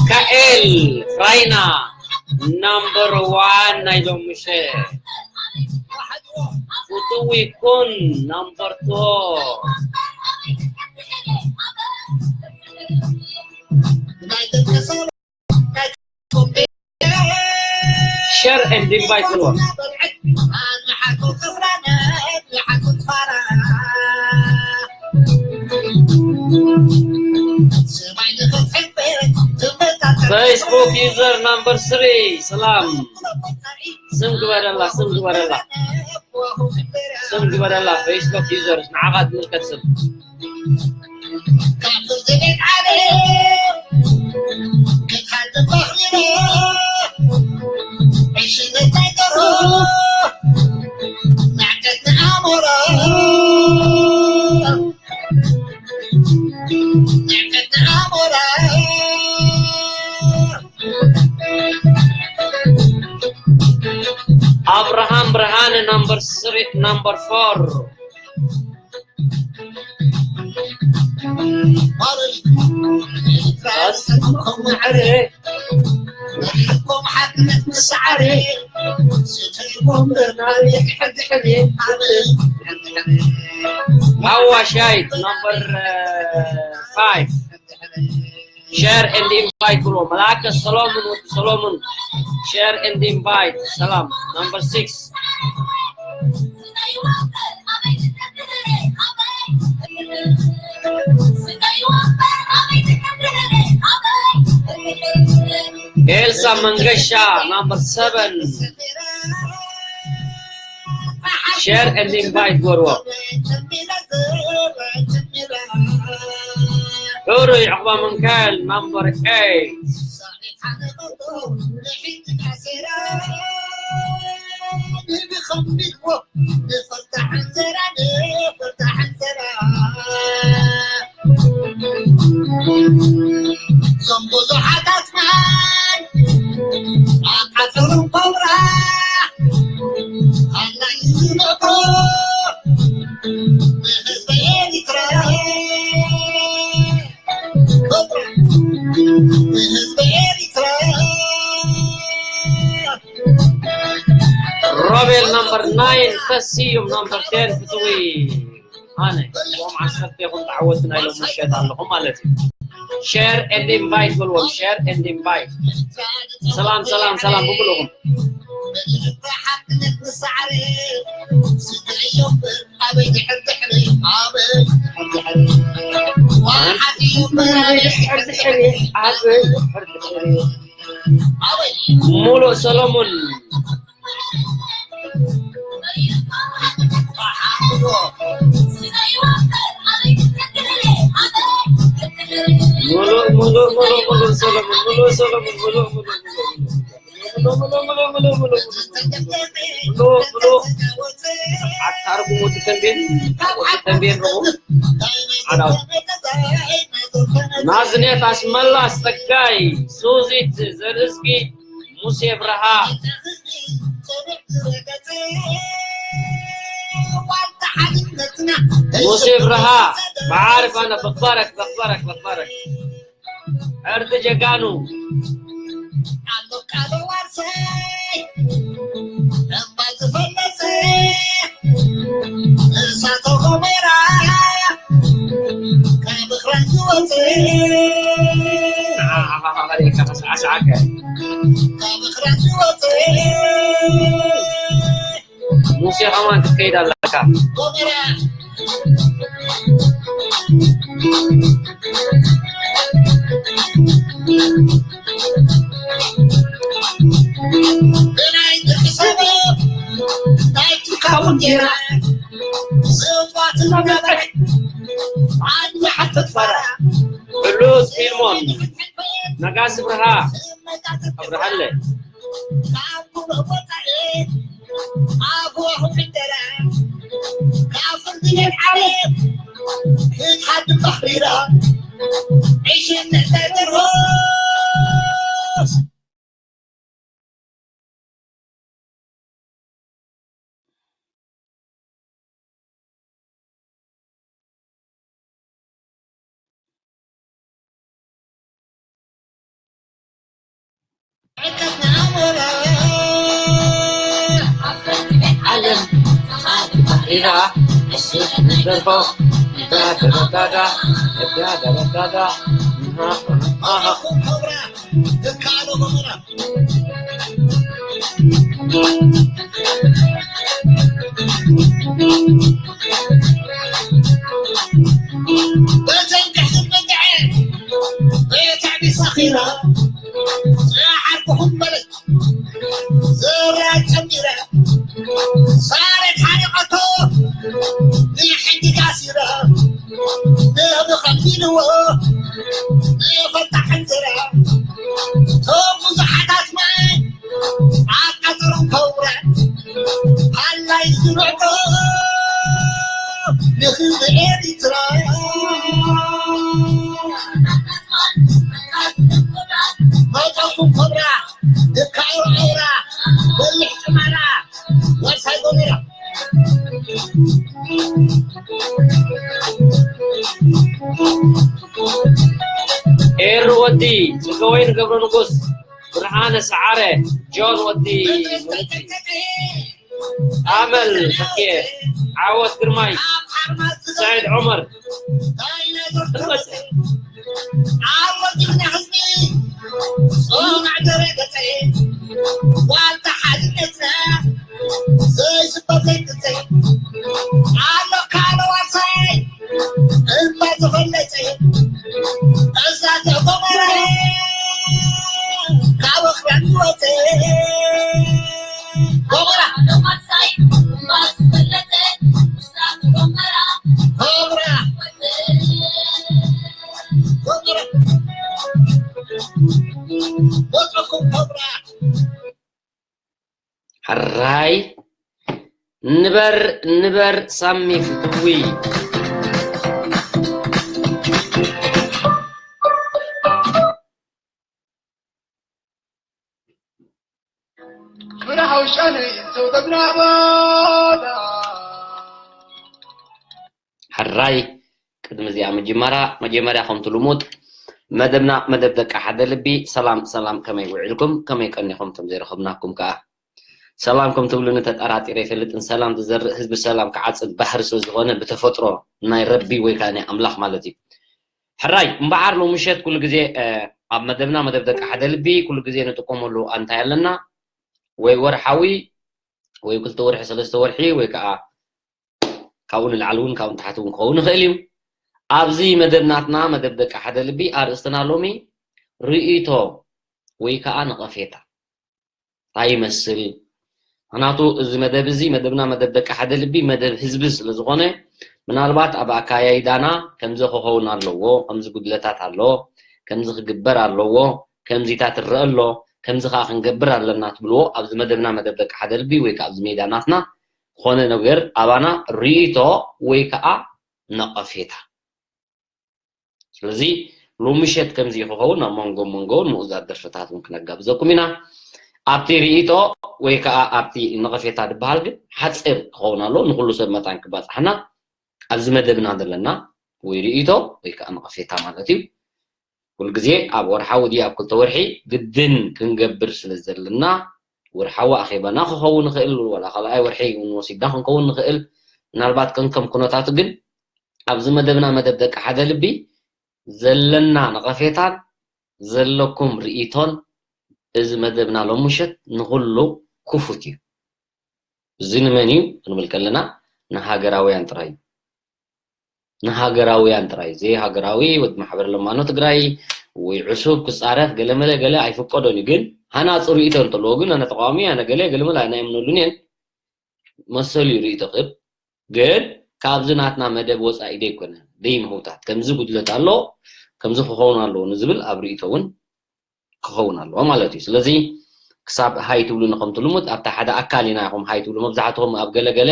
ካኤል ፍራይና ናምበር ዋን ናይ ሎምሸ። ፍትዊ ኩን ናምበር ቱ። Share and invite, everyone. Facebook user number three, ሰላም። ስም ግበረላ፣ ስም ግበረላ። ስም ግበረላ፣ Facebook users፣ ንዓኻ ዝምልከት ስም። ኣብርሃም ብርሃነ number three፣ number four። ሓዋ ሻይት number five። Share and invite ብሎ መልኣከ ሰሎሙን፣ ወዲ ሰሎሙን። Share and invite። ሰላም number six። ኤልሳ መንገሻ number seven። Share and invite፣ ጎርዎ። ሑሩይ ዑቕባ መንካኤል number eight። ሮቤል number nine፣ ተስዩም number ten፣ ፍትዊ ኣነ። እዞም ዓሰርተ ይኹን ተዓወትቲ ናይ ሎሚ ምሸት ኣለኹም ማለት እዩ። Share and invite በልዎም፣ share and invite። ሰላም፣ ሰላም፣ ሰላም ብኩልኹም። ሙሉእ ሰሎሙን። ሙሉእ፣ ሙሉእ፣ ሙሉእ፣ ሙሉእ ሰሎሙን፣ ሙሉእ ሰሎሙን፣ ሙሉእ፣ ሙሉእ፣ ሙሉእ። ብሎ፣ ብሎ። ኣታርጉም ወዲ ተንቤን፣ ወዲ ተንቤን ረቡ። ዓዳው። ናዝሬት ኣስመላስ ጸጋይ፣ ሱዚት ዘርእዝጊ፣ ሙሴ ብርሃ። ሙሴ ብርሃ፣ ብዓርፍ ኣነ በኽባረክ፣ በኽባረክ፣ በኽባረክ። ዕርዲ ጀጋኑ። ኣሎ ቃል ዋርሳይ እምባ ዝፈለሰ እሳተ ጎመራ ካብ እኽራን ዝወፀ። ንዓ ዓኻ ዓኻ ሪእካ ከስዓስዓካ። ካብ እኽራን ዝወፀ። ሙሴ ከማን ክትከይድ ኣለካ። ብሉጽ ፊልሞን፣ ነጋሲ ብርሃ፣ ኣብርሃለ። ካብ ኩሎ ወጻኢ ኣፍዋሁ ዕደራ፣ ካብ ፍርዲ ቤት ዓለም ክትሓድም ባሕሪራ፣ ዕሽነት ናይ ደርሆስ። ዓለም ኢና ደርፎ ዳዳዳዳ ዳዳዳዳ በተንቀሕ በንቀዐ በታዕቢ ሳኺራ ጽሓር ብኹም በለት ዘራ ጨሚረ ሳረት ሓሪቐቶ ንሕጊ ካሲረ ንህቢ ኸቢልዎ ንፈልጣ ሕንዝረ ቶም ብዙሓታት ማይ ኣቃጽሮም ከውረ ሃላይ ዝብዕቶ ንህዝቢ ኤሪትራ መጠኩም ከብራ ድካሮ ኣውራ በልሕ ጭማራ ወሳይ ጎሚራ ኤሩ ወዲ ጽገወይን ገብረ ንጉስ ብርሃነ ሰዓረ ጆን ወዲ ኣመል ተኪኤ ዓወት ግርማይ ሰዒድ ዑመር ዓወት ጅግና ህዝቢ ጾማዕ ደረገጸ ዋልታ ሓድነትና ዘይስበር ዘይቅጸ ኣሎ ካለዋሳይ እባ ዝፈለጸ እዛ ተጎመራ ካብ ኣኽራን ወጸ ጎመራ ጎመራ ጎመራ ወጸኩም ጎመራ ሕራይ ንበር ንበር ሳሚ ፍትዊ ሕራይ ቅድሚ እዚኣ ምጅማራ መጀመርያ ከምቲ ልሙድ መደብና መደብ ደቂ ሓደ ልቢ ሰላም ሰላም ከመይ ውዒልኩም ከመይ ቀኒኹም እቶም ዘይረኸብናኩም ከኣ ሰላም ከም ትብሉኒ ተጠራጢረ ይፈልጥን ሰላም ዝዘርእ ህዝቢ ሰላም ክዓጽድ ባሕሪ ስለ ዝኾነ ብተፈጥሮ ናይ ረቢ ወይ ከዓ ናይ ኣምላኽ ማለት እዩ ሕራይ እምበዓር ሎምሸት ኩሉ ግዜ ኣብ መደብና መደብ ደቂ ሓደ ልቢ ኩሉ ግዜ ንጥቀመሉ ኣንታይ ኣለና ወይ ወርሓዊ ወይ ክልተ ወርሒ ሰለስተ ወርሒ ወይ ከዓ ካብኡ ንላዕሊ እውን ካብኡ ንታሕቲ እውን ክኸውን ይኽእል እዩ ኣብዚ መደብ ናትና መደብ ደቂ ሓደ ልቢ ኣርእስትና ሎሚ ርእይቶ ወይ ከዓ ነቐፌታ እንታይ ይመስል ምክንያቱ እዚ መደብ እዚ መደብና መደብ ደቂ ሓደ ልቢ መደብ ህዝቢ ስለ ዝኾነ ምናልባት ኣብ ኣካያይዳና ከምዚ ክኸውን ኣለዎ ከምዚ ጉድለታት ኣሎ ከምዚ ክግበር ኣለዎ ከምዚታት ትረአ ኣሎ ከምዚ ከዓ ክንገብር ኣለና ትብልዎ ኣብዚ መደብና መደብ ደቂ ሓደ ልቢ ወይ ከዓ ኣብዚ ሜዳ ናትና ዝኾነ ነገር ኣባና ርእይቶ ወይ ከዓ ነቐፌታ ስለዚ ሎሚ ምሸት ከምዚ ክኸውን ኣብ መንጎ መንጎውን ምኡዛት ደርፍታት እውን ክነጋብዘኩም ኢና ኣብቲ ርእይቶ ወይ ከዓ ኣብቲ ነቐፌታ ዝበሃል ግን ሓፂር ክኸውን ኣሎ ንኩሉ ሰብ መጣን ክባፅሓና ኣብዚ መደብና ዘለና ወይ ርእይቶ ወይ ከዓ ነቐፌታ ማለት እዩ ኩልግዜ ኣብ ወርሓዊ ድዩ ኣብ ክልተ ወርሒ ግድን ክንገብር ስለ ዘለና ወርሓዊ ኣኼባና ክኸውን ይኽእል ወላ ካልኣይ ወርሒ እውን ወሲድና ክንከውን ንኽእል ምናልባት ከንከም ኩነታቱ ግን ኣብዚ መደብና መደብ ደቂ ሓደ ልቢ ዘለና ነቐፌታን ዘለኩም ርእይቶን እዚ መደብና ሎም ምሸት ንኹሉ ክፉት እዩ። እዚ ንመን እዩ ክንብል ከለና ንሃገራውያን ጥራይ እዩ። ንሃገራውያን ጥራይ ዘይሃገራዊ ወዲ ማሕበር ለማኖ ትግራይ ወይ ዕሱብ ክፃረፍ ገለመለ ገለ ኣይፍቀዶን እዩ። ግን ሃናፂ ርእይቶ እንተለዎ ግን ኣነ ተቃዋሚ ኣነ ገለ ገለመለ ኣነ የምነሉን እየን። መሰሉ እዩ ርእይቶ ክህብ ግን ካብዚ ናትና መደብ ወፃኢ ደይኮነ ደይምህውታት ከምዚ ጉድለት ኣሎ ከምዚ ክኸውን ኣለዎ ንዝብል ኣብ ርእይቶ እውን ክኸውን ኣለዎ ማለት እዩ። ስለዚ ክሳብ ሃይ ትብሉኒ ከምቲ ልሙድ ኣብቲ ሓደ ኣካል ኢና ኢኹም ሃይ ትብሉ። መብዛሕትኹም ኣብ ገለገለ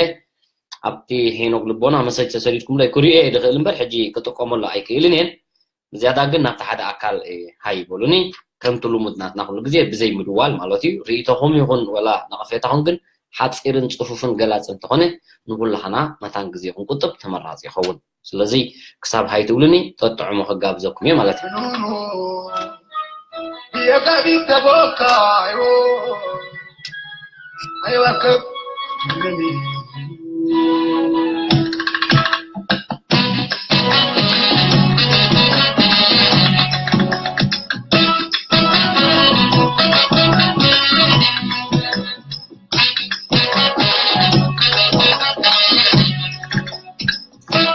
ኣብቲ ሄኖክ ልቦና መሰጅ ተሰዲድኩምለይ ክሪኦ እየ ዝኽእል እምበር ሕጂ ክጥቀመሉ ኣይክእልን እየን። ብዝያዳ ግን ናብቲ ሓደ ኣካል ሃይ ይበሉኒ። ከምቲ ልሙድ ናትና ኩሉ ግዜ ብዘይ ምድዋል ማለት እዩ። ርእይቶኹም ይኹን ወላ ነቐፌታኹም ግን ሓፂርን ፅፉፍን ገላፂ እንተኾነ ንኩላህና መታን ግዜ ክንቁጥብ ተመራፂ ይኸውን። ስለዚ ክሳብ ሃይ ትብሉኒ ጠጥዕሙ ክጋብዘኩም እየ ማለት እዩ። የጋቢት ተቦካዩ ኣይዋከብ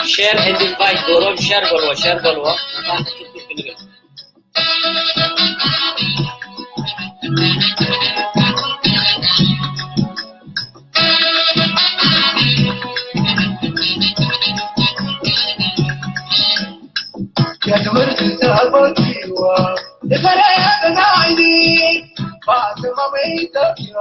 Share and invite. ጎሮም ሸር በልዎ፣ ሸር በልዎ። መታን ክትክል ክንብል። የትምህርት ተቆጥዋ የፈለገ ናይኒ ባትማመይ ኢትዮጵያ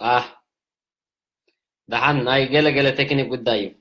ኣህ፣ ደሓን ናይ ገለ ገለ ቴክኒክ ጉዳይ እዩ።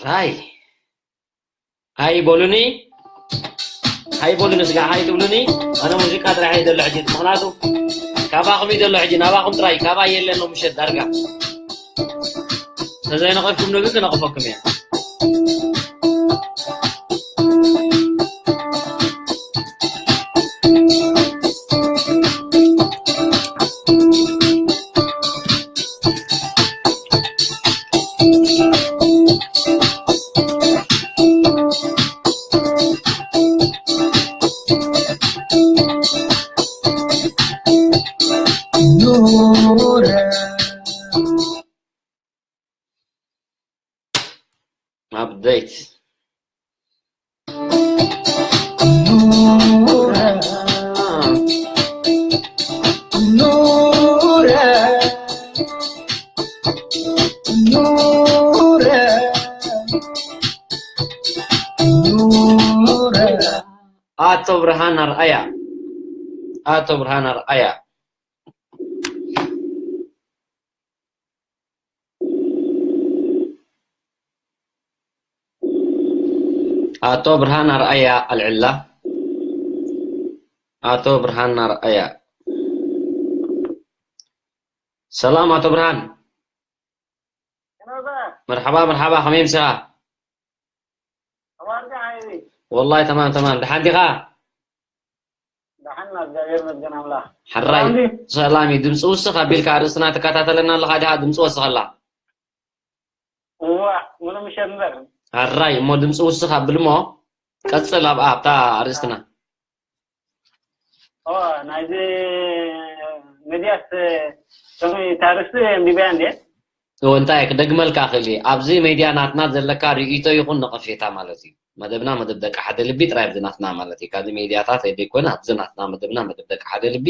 ራይ ሃይ በሉኒ፣ ሃይ በሉኒ፣ ስጋ ሃይ ትብሉኒ። ኣነ ሙዚቃ ጥራሕ እየ ዘሎ ሕጂ፣ ምኽንያቱ ካባኹም እዩ ዘሎ ሕጂ፣ ናባኹም ጥራይ። ካባይ የለን ሎምሸት ዳርጋ። ተዘይነቐፍኩም ግን ክነቕፈኩም እየ። ኑረ። ኣፕደይት። ኑረ። ኑረ። ኑረ። ኑረ። ኣቶ ብርሃን ኣርኣያ። ኣቶ ብርሃን ኣርኣያ። ኣቶ ብርሃን ኣርኣያ ኣልዕላ። ኣቶ ብርሃን ኣርኣያ። ሰላም ኣቶ ብርሃን። መርሓባ፣ መርሓባ፣ ከመይ ምሲኻ? ወላሂ ተማም፣ ተማም። ደሓን ዲኻ? ደሓን፣ እግዚኣብሔር ይመስገን ኣምላኽ። ሕራይ፣ ሰላም ድዩ? ሰላም እዩ። ድምፂ ውስኽ ኣቢልካ ኣርእስትና ትከታተለና ኣለኻ ዲኻ? ድምፂ ወስኸላ። እዋ፣ ሙሉ ምሸት እምበር። ሕራይ፣ እሞ ድምፂ ውስኽ ኣብልሞ፣ ቀፅል ኣብ፣ ኣብታ ኣርእስትና። ኦ፣ ናይዚ ሚድያስ ከመይ ታሪኽሲ ኣንቢበያ እንዴ? እዎ፣ እንታይ ክደግመልካ ክእል እየ። ኣብዚ ሚድያ ናትና ዘለካ ርእይቶ ይኹን ነቐፌታ ማለት እዩ። መደብና መደብ ደቂ ሓደ ልቢ ጥራይ ኣብዚ ናትና ማለት እዩ። ካብዚ ሚድያታት ኣይደይኮነ፣ ኣብዚ ናትና መደብና መደብ ደቂ ሓደ ልቢ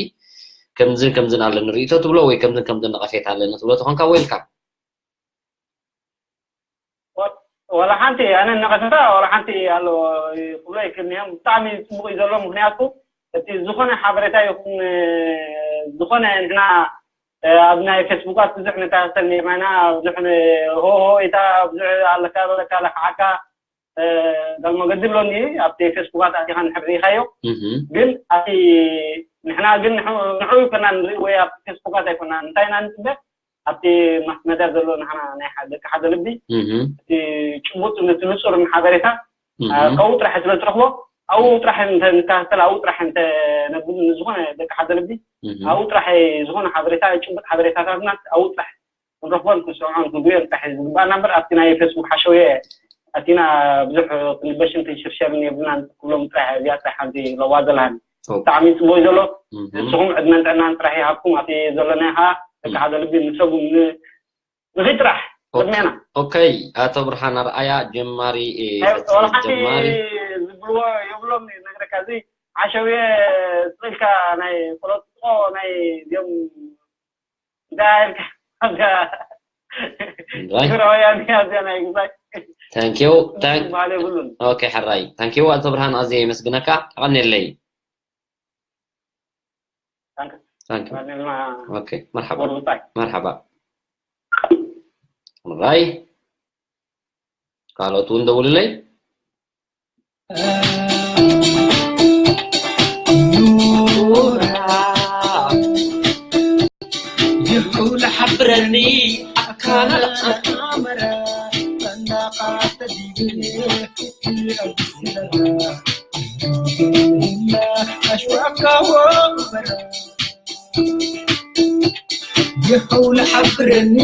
ከምዝን ከምዝን ኣለኒ ርእይቶ ትብሎ ወይ ከምዝን ከምዝን ነቐፌታ ኣለኒ ትብሎ ተኾንካ፣ ዌልካም። ወ-፣ ወላ ሓንቲ፣ ኣነ ነቐፈታ ወላ ሓንቲ ኣሎ ክብሎ ኣይክእልን እየ። ብጣዕሚ ጽቡቕ እዩ ዘሎ። ምኽንያቱ እቲ ዝኾነ ሓበሬታ ይኹን፣ እ፣ ዝኾነ ንሕና፣ እ፣ ኣብ ናይ ፌስቡካት ብዙሕ ንከታተል ነርና ኢና። ብዙሕ ን-፣ ሆ ሆ ኢታ ብዙሕ ኣለካ በለካ ለክዓካ፣ እ፣ ዳል መገዲ ኣሎ እንዲ ኣብቲ ፌስቡካት ኣቲኻ እንድሕር ርኢኻዮ። እህ። ግን ኣቲ ንሕና ግን ንሑ-፣ ንዑ ኣይኮናን ንርኢ ወይ ኣብቲ ፌስቡካት ኣይኮናን። እንታይ ኢና ንጽበ? ኣብቲ ማስ መድያ ዘሎ ንሕና ናይ ሓደ፣ ደቂ ሓደ ልቢ፣ እህ። እቲ ጭቡጥ፣ ነቲ ንጹር ሓበሬታ፣ እህ። እ፣ ካብኡ ጥራሕ ስለ ትረኽቦ፣ ኣብኡ ጥራሕ እንተ ንከታተል፣ ኣብኡ ጥራሕ እንተ ነብል፣ ንዝኾነ ደቂ ሓደ ልቢ፣ እህ። ኣብኡ ጥራሕ ዝኾነ ሓበሬታ፣ ጭቡጥ ሓበሬታታትና ኣብኡ ጥራሕ ክንረኽቦን ክንሰምዖን ክንርእዮን ጥራሕ እዩ ዝግባኣና እምበር፣ ኣብቲ ናይ ፌስቡክ ሓሸውየ ኣቲና ብዙሕ ክንበሽን ክንሽርሸርን የብልናን ክብሎም ጥራሕ፣ እዚኣ ጥራሕ ሓንቲ ለዋ ዘለሃኒ። ኦኬ። ብጣዕሚ ጽቡቕ እዩ ዘሎ። እህ። ንስኹም ዕድመን ጥዕናን ጥራሕ ይሃብኩም። ኣብቲ ዘለናዮ ኸኣ ደቂ እህ። ሓደ ልቢ ንሰጉም ን-፣ ንኺድ ጥራሕ ኦኬ። ቅድሜና። ኦኬ፣ ኣቶ ብርሃን ኣርኣያ ጀማሪ፣ እ፣ ኣይ፣ ፈጻሚ ወላ ሓንቲ ጀማሪ። ዝብልዎ የብሎም እዩ፣ ነግረካ። እዚ ዓሸውየ ስቕ ኢልካ ናይ ፖለቲኮ ናይ እዚኦም እንታይ ኢልካ ኣብዛ እምራይ? ትግራውያን ኣብዚኣ ናይ ግዛይ Thank you። Thank-፣ ዝበሃል የብሉን። ኦኬ፣ ሕራይ። Thank you ኣቶ ብርሃን፣ ኣዝየ የመስግነካ። ኣቐንየለይ። Thank you። Thank you። ኣቐንየልና። ኦኬ፣ መርሓባ። ወርቁ ጣይ። መርሓባ። ሕራይ። ካልኦት እውን ደውልለይ። ኑራ ይኹን ሓብረኒ ኣካል ኣእምሮ፣ ጠላቓ ተዲግሬ ፍትሒ ኣብስለና፣ ኣሽዋካ ወንበረ። ይኸው ለሐብረኒ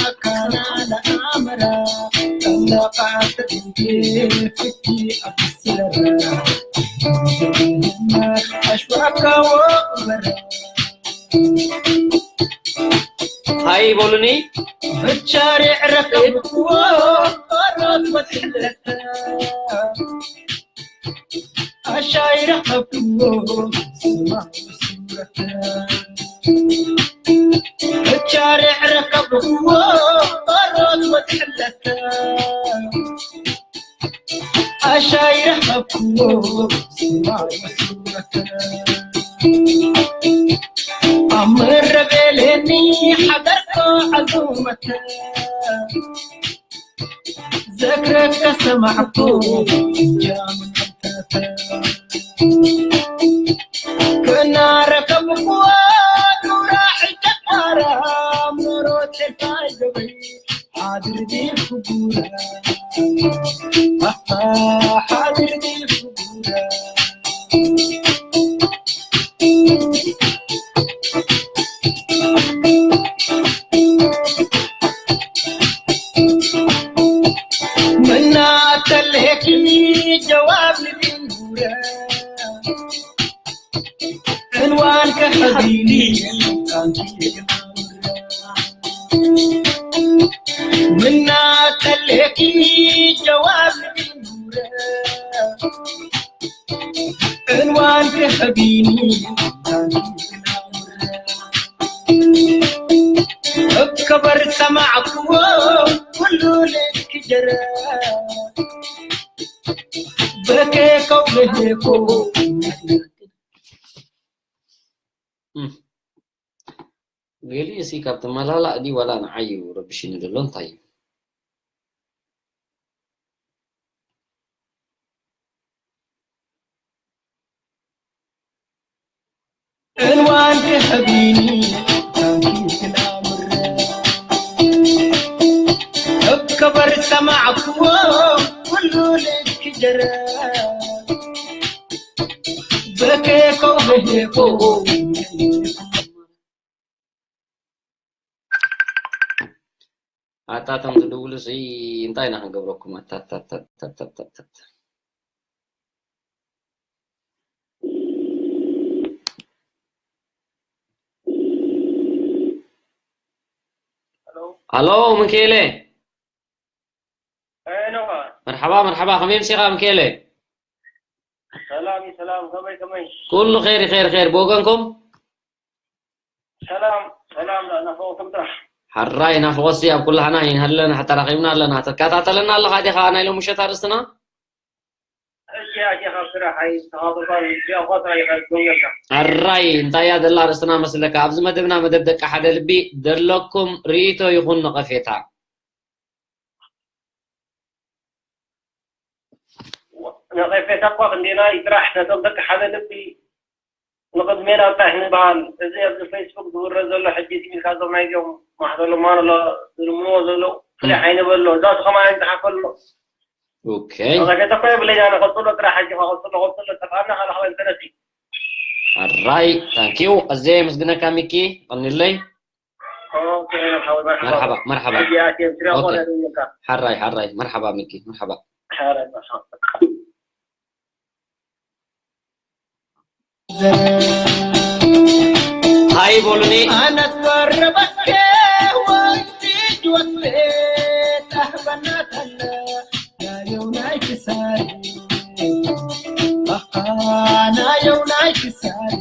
ኣካና ለኣመራ፣ ጠላቃ ተድንጌ ፍቲ ኣብስለራ፣ ኣሽዋካ ወበራ። ሃይ በሉኒ። ብቻ ርዕረከብክዎ፣ ኦሮት ወትሕለታ። ኣሻይ ረኸብክዎ ስማዕ ሱረተ። እቻርዕ ረኸብክዎ ኦሮት ወትሕለተ። ኣሻይ ረኸብክዎ ስማዕ ሱረተ። ኣብ መረቤሌኒ ሓደርኮ ዓዙመተ። ዘክረከ ሰማዕኩ ጃም ከናረከብኩ ኣታ ሓቢርኒ ፍጉራ። መናተለኪ ጀዋብ ንድንጉረ ዕንዋን ከኸቢኒ ምናተለኪ ጀዋብ ንድንጉረ ዕንዋን ከኸቢኒ እከበር ሰማዕክዎ ኩሉ ልክ ጀረ በከ ከውለሄኮ ገሊኡ ሲ ካብ ተመላላእ ድዩ ዋላ ንዓይ እዩ ረብሽኒ ዘሎ እንታይ እዩ? ዕንዋን ክሕቢኒ ታንኪ ክላምረ እከበር ሰማዕክዎ ኩሉ ልክ ጀረ በከ ከውለሄኮ ኣታ እቶም ዝድውሉ ሲ እንታይ ኢና ክንገብረኩም? ኣታ፣ ኣታ፣ ኣታ፣ ኣታ፣ ኣታ፣ ኣታ፣ ኣታ። ኣሎ፣ ምንክኤለ። እ፣ ነዋ። መርሓባ፣ መርሓባ፣ ከመይ ምሲኻ ምንክኤለ? ሰላም፣ ሰላም፣ ከመይ፣ ከመይ? ኩሉ ኸይር፣ ኸይር፣ ኸይር። ብወገንኩም? ሰላም፣ ሰላም፣ ናፍቖትኩም ጥራሕ። ሕራይ ናፍቖትሲ ኣብ ኩላህና ይንሃለና፣ ተራኺብና ኣለና። ትከታተለና ኣለኻ ዲኻ ናይ ሎሚ ምሸት ኣርእስትና? እሺ፣ ኣጆኻ ስራሕ ኣይተኻብርካን፣ እዚኣ እኳ ጥራሕ ኢኻ ትጎብነካ። ሕራይ፣ እንታይ እያ ዘላ ኣርእስትና መስለካ? ኣብዚ መደብና፣ መደብ ደቂ ሓደ ልቢ፣ ዘለኩም ርእይቶ ይኹን ነቐፌታ። ነቐፌታ እኳ ክንደየናይ ጥራሕ ነቶም ደቂ ሓደ ልቢ ንቕድሜና እንታይ ክንበሃል? እዚ ኣብዚ ፌስቡክ ዝውረ ዘሎ ሕጂ እቲ ኢልካ እዞም ናይዚኦም ማሕዘሎም ማን ኣሎ ዝልምንዎ ዘለዉ ፍሉይ ዓይኒ በሎ። እዛ ተኸማያን ዝሓፈሎ። ኦኬ። ነቐፌታ እኳ የብለይ ኣነ። ቀጽሎ ጥራሕ ሕጂ ከ ቀጽሎ፣ ቀጽሎ። ጠፍኣና ካልእ ካልእ እንተነሲ። ኣራይ፣ ታንኪዩ። ኣዝየ የመስግነካ ሚኪ። ቀኒለይ። ኦኬ፣ መርሓባ፣ መርሓባ። መርሓባ፣ መርሓባ። ሕጂ ኣትየ ስሪያ ኦኬ። ኮነ ደውልካ። ሓራይ፣ ሓራይ። መርሓባ ሚኪ፣ መርሓባ። ሓራይ፣ መርሓባ። ሃይ በሉኒ። ኣነ ትቀረበከ ወይ ትጅወት ታህበና ተለ ናየው ናይ ክሳሪ። ኣኻ ናየው ናይ ክሳሪ።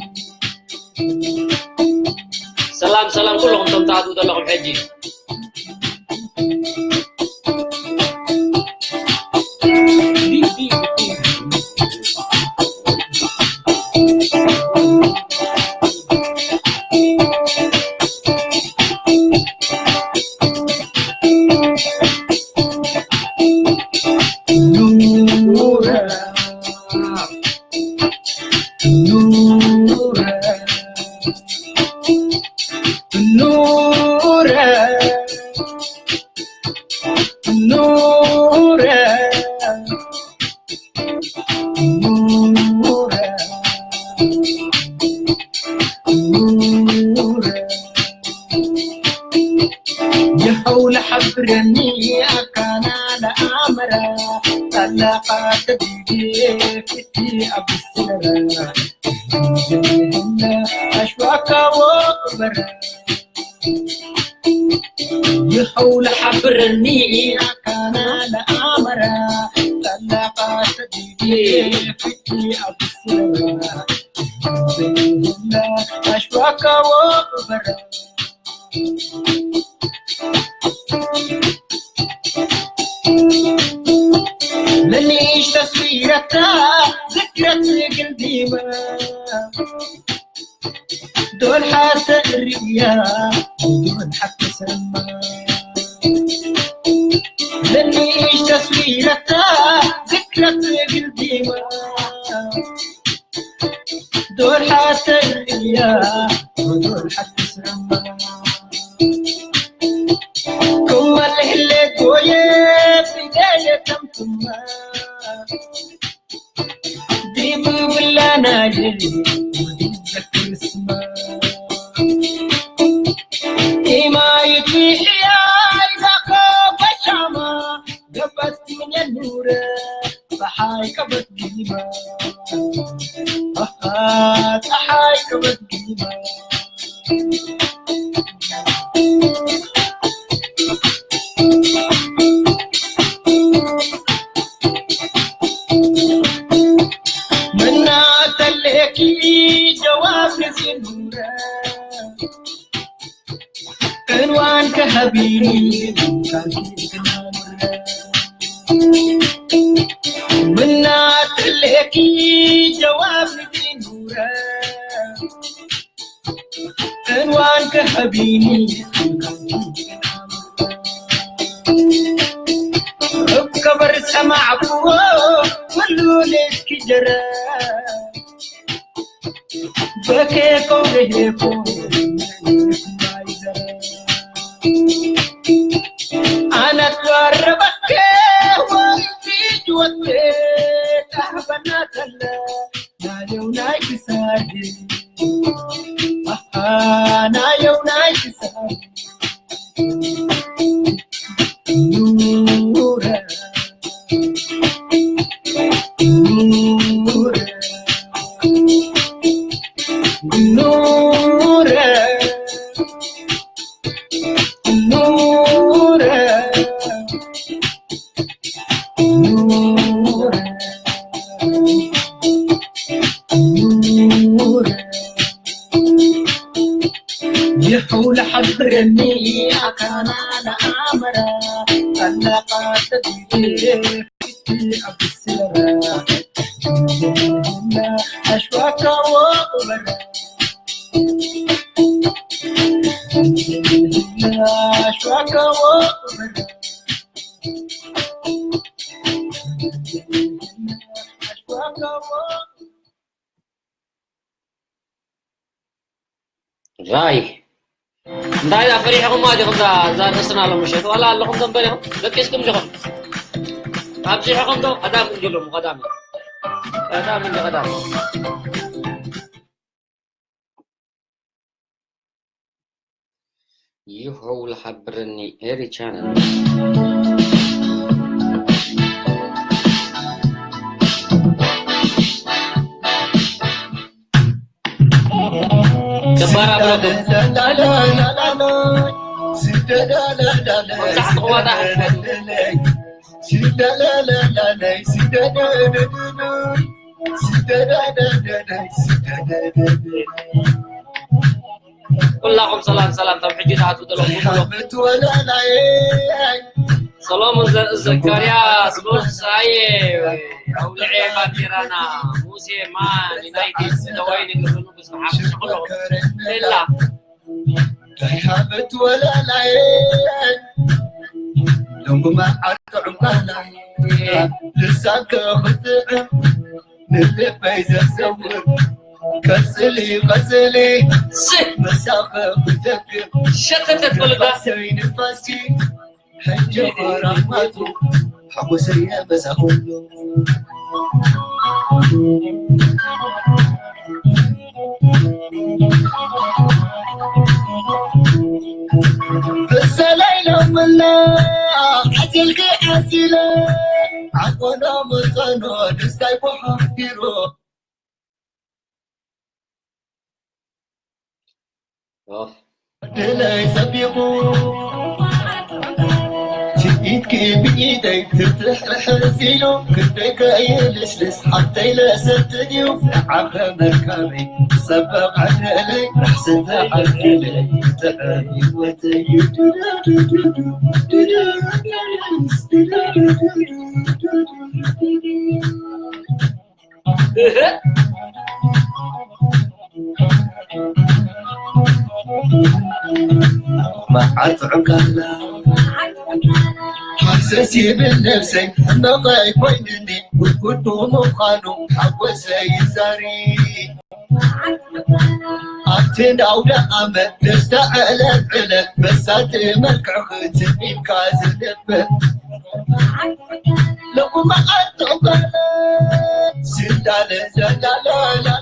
ሰላም፣ ሰላም ኩልኹም እቶም ትኣትዉ ዘለኹም ሕጂ። ኑረ፣ ኑረ፣ ኑረ፣ ኑረ፣ ኑረ፣ ኑረ። ይኸው ለሐብረኒ ኣካና ለኣመረ፣ ጠለቓ ተዲጌ ፍቲ ኣብስረ፣ ዘይህለ ኣሽዋካ ወቅበረ። ይኸው ለሐብረኒ ኣካና ለኣመረ፣ ጠለቓ ተዲጌ ፍቲ ኣብስረ፣ ዘይህለ ኣሽዋካ ወቅበረ። ንንእሽ ተስዊረታ ዝክረት ግልዲማ ዶል ሓተ እርያ ዶል ሓተ ሰማ ንንእሽ ተስዊረታ ዝክረት ግልዲማ ዶል ሓተ እያ ዶል ሓተ ስረማ ኩመል ህለ ጎየ ናይል ወዲ ዘክር ስማ ኢማይቲ ሕያይ ዛኸ በሻማ ገበት ምን የኑረ ፀሓይ ቀበት ጊማ ኣሃ ፀሓይ ቀበት ጊማ ምናተሌኪ ጀዋብ ንዚኑረ እንዋን ከሃቢኒ ምናተሌኪ ጀዋብ ንዚኑረ እንዋን ከሃቢኒ እከበር ሰማዕኩዎ ኩሉ ሌትኪ ጀረ በኬ ኮንገሄኮ ኣነት ዋረበኬ ወልፊጅ ወቴ ታህበናተለ ናየው ናይ ክሳድ ናየው ናይ ክሳድ ኑረ ኑረ ኑረ ኑረ ኑረ ኑረ ይሕው ለሓብረኒ ኣካና ለኣመራ ኣለቓ ተቢለ ኣብ ስራ ኣሽዋካ ወቕበራ ኣሽዋካ ወቕበራ ኣሽዋካ ወቕበራ ራይ እንታይ ዳ ፈሪሕኹም ማለት ኢኹም እዛ እዛ ርእስና ሎም ምሸት ዋላ ኣለኹም ዘንበር ኢኹም ደቂስኩም ዲኹም ኣብዚሕኹም ዶ ቀዳም እንዲሎም ቀዳም ቀዳም እንዲ ቀዳም ይኸው ዝሓብረኒ ኤሪ ቻነል ገባር ኣብረኩም መብዛሕትኹም ዋጣ ኩላኹም ሰላም ሰላም ካብ ሕጂ ትኣትዉ ዘለኹም ሰሎሞን ዘካርያስ ሎርሳየ ኣውልዐ ባንዴራና ሙሴ ማን ዩናይትድ ስለወይኒ ግብሩ ንጉስ መሓመድ ሸክሎ ሌላ ዳይሃበት ወላላየ ሎሚ መዓልቲ ዕምባላየ ልሳንከ ክትዕም ንልበይ ዘዘውር ቀጽሊ ቀጽሊ ምሳኸ ክደግም ሸተተት ወለዳ ሰይ ንፋሲ ሕጂ ኸራማቱ ሓጎሰይ በዛ ኩሉ ብሰለይ ሎምላ ዓሲልኪ ዓሲለ ዓቆኖ መጸኖ ደስታይ ቦሓቢሮ ድለይ ሰቢቑ ትኢትኪ ብኢደይ ትትሕርሕር ሲሉ ክንደይ ከየልስልስ ሓብተይ ለሰትድዩ ንዓኸ መርካበይ ሰበቕ ዕድለይ ራሕስተ ዓድለይ ጥዕም ህይወተይ መዓት ዕንቃላ ሓሰስ ይብል ነብሰይ ሕመቐይ ኮይንኒ ጉድጉድ ብምዃኑ ሓጎሰይ ይዛሪ ኣብቲ ኣውደ ኣመት ደስታ ዕለት ዕለት በሳቲ መልክዕኺ ትሚልካ ዝንብር ለኩ መዓት ዕንቃላ ስላለ ዘላላላ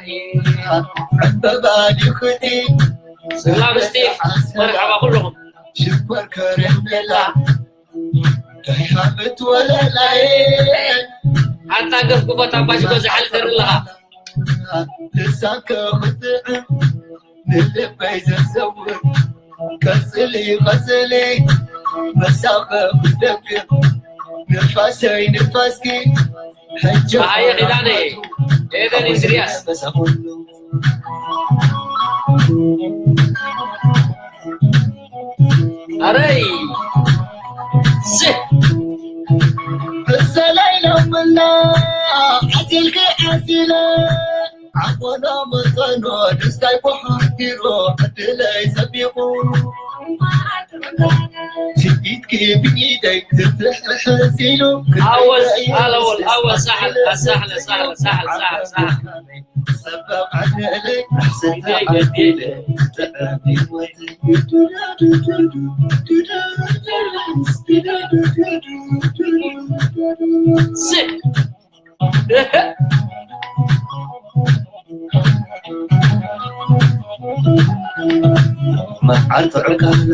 ሰላም ስቲቭ፣ መርሓባ ኩልኹም። ሽኮር ከረሜላ፣ ደይ ሃብት ወለላይ። ኣታ ገፍ ክፎት ኣባሽኮ ዝሓልፈኒ ኣለኻ። ልሳንከ ክጥዕም ንልበይ ዘዘውር፣ ቀጽሊ ቀጽሊ መሳኸ ክደግም፣ ንፋሰይ ንፋስኪ ሕጂ ጸሃየ ኪዳነ፣ ኤደን እንድርያስ። ኣረይ! ስ- እሰለይ ሎምላ ዓሲልኪ ዓሲለ፣ ዓቦሎ መጠኖ ደስታይ ቦሓቢሮ ዕድለይ ሰቢቑ። ስኢትኪ ብኢደይ ክትሕሕዝ ኢሉ ኣወል፣ ኣወል፣ ኣወል፣ ሳሕል፣ ሳሕል፣ ሳሕል፣ ሳሕል፣ ሳሕል። መዓር ጥዑም ካላ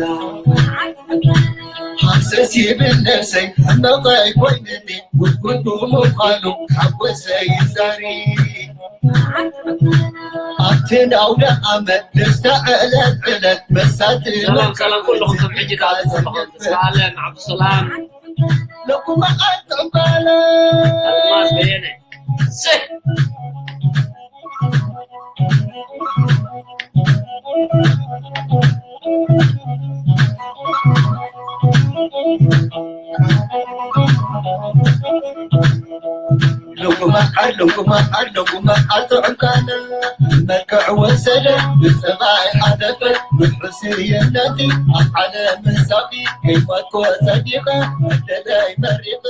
ሃሰስ ይብል ነብሰይ፣ ሕመቐይ ኮይንኒ ጉድጉድ ብምዃኑ ሓጎሰይ ይዛሪ። ኣብቲ ኣውደ ዓመት ደስታ ዕለት ዕለት መሳቲ ሰላም፣ ሰላም ኩልኹም ሰብ ሕጂ ተኣትኹም ዘለኹም። ተስፋ ኣለም ዓብዱሰላም። ለኩመዓት ጥዑም ካላ ኣልማዝ በየነ። ስ- ልጉማት፣ ልጉማት፣ ልጉማት ጥዑምካና መልክዕ ወሰደ፣ ብጸባይ ሓለፈ፣ ብሕስየነቲ ኣብ ዓለም ምሳኺ ከይሞትኩ ጸዲቐ፣ ዕድለይ መሪቐ።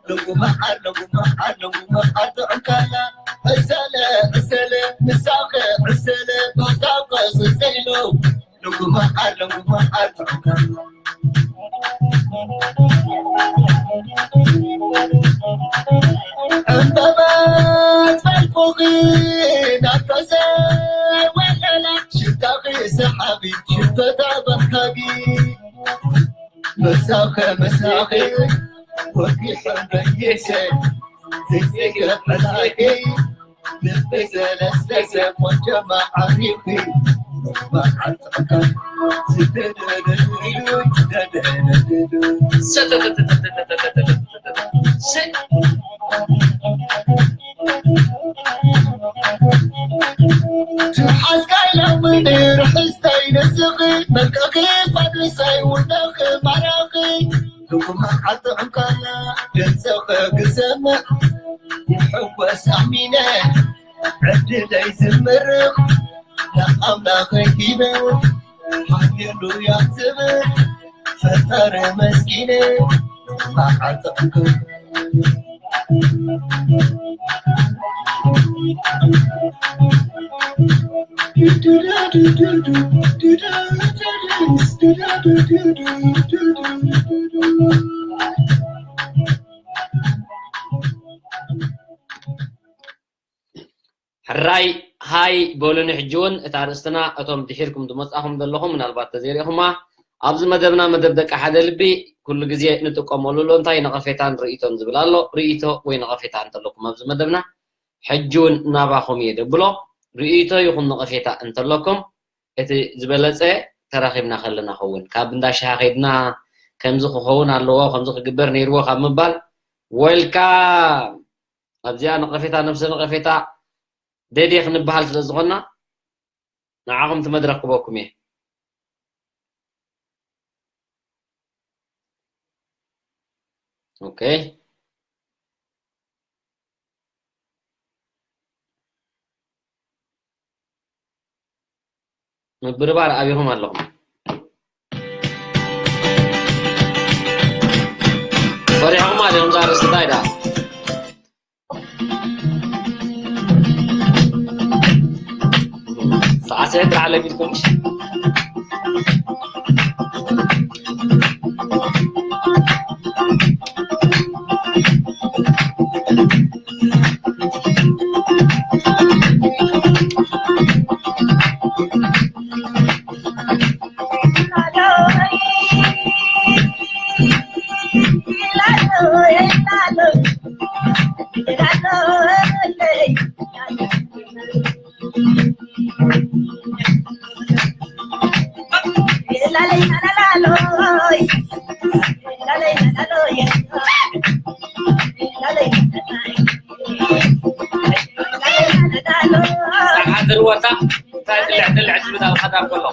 ልጉማት፣ ልጉማት፣ ልጉማት ጥዑምካና ዕሰለ፣ ዕሰለ፣ ምሳኺ ዕሰለ፣ ባህታ ቀስስ ኢሉ። ልጉማት፣ ልጉማት ጥዑምካና ዕምበባ ኣዝፈልኩኺ ናፍቆሰ ወለላ ሽታኺ ሰሓቢ ሽቶታ በካጊ መሳኸ መሳኺ ወጊሐ በየሰ ዘይዘገብ መላኺ ልቢ ዘለስለሰ ቆንጆ መዓሪኺ መዓልቲ ዕቃ ስደደደደዱ ስደደደደዱ ትሓዝካይ ሎሚ ርሕስተይ ንስኺ መልክዕኺ ፋድሰይ ውነኺ ማራኺ ልጉማ ዓጥዕምካላ ድምፅኺ ክሰምዕ ይሕወስ ኣሚነ ዕድለይ ዝምርቕ ንኣምላኸይ ሂበ ሃሌሉያ ዝብል ፈጣሪ መስኪነ መዓልቲ ዕንክር ሕራይ ሃይ በሉኒ። ሕጂ እውን እታ ኣርእስትና እቶም ድሒርኩም ዝመጻኹም ዘለኹም ምናልባት ተዘይሪእኹማ ኣብዚ መደብና መደብ ደቂ ሓደ ልቢ ኩሉ ግዜ ንጥቀመሉ ኣሎ። እንታይ ነቐፌታን ርእይቶን ዝብል ኣሎ። ርእይቶ ወይ ነቐፌታ እንተለኩም ኣብዚ መደብና ሕጂ እውን ናባኹም እየ ደብሎ። ርእይቶ ይኹን ነቐፌታ እንተለኩም እቲ ዝበለጸ ተራኺብና ከለና ኸውን ካብ እንዳ ሽሃ ከይድና ከምዚ ክኸውን ኣለዎ ከምዚ ክግበር ነይርዎ ካብ ምባል ወልካም ኣብዚኣ ነቐፌታ ነብሰ ነቐፌታ ደድየ ክንበሃል ስለ ዝኾንና ንዓኹም እቲ መድረኽ ክበኩም እየ። ኦኬ ምብርባር ኣቢኹም ኣለኹም። ፈሪሖም ኣለኹም። ኣርእስቲ እንታይ ደኣ? ሰዓት ስዒት ላዕለ ቢልኩም። ሰዓት ርወታ እንታይ ድልዕ ድልዕ ትብል ኣብ ሓዳር ከሎ።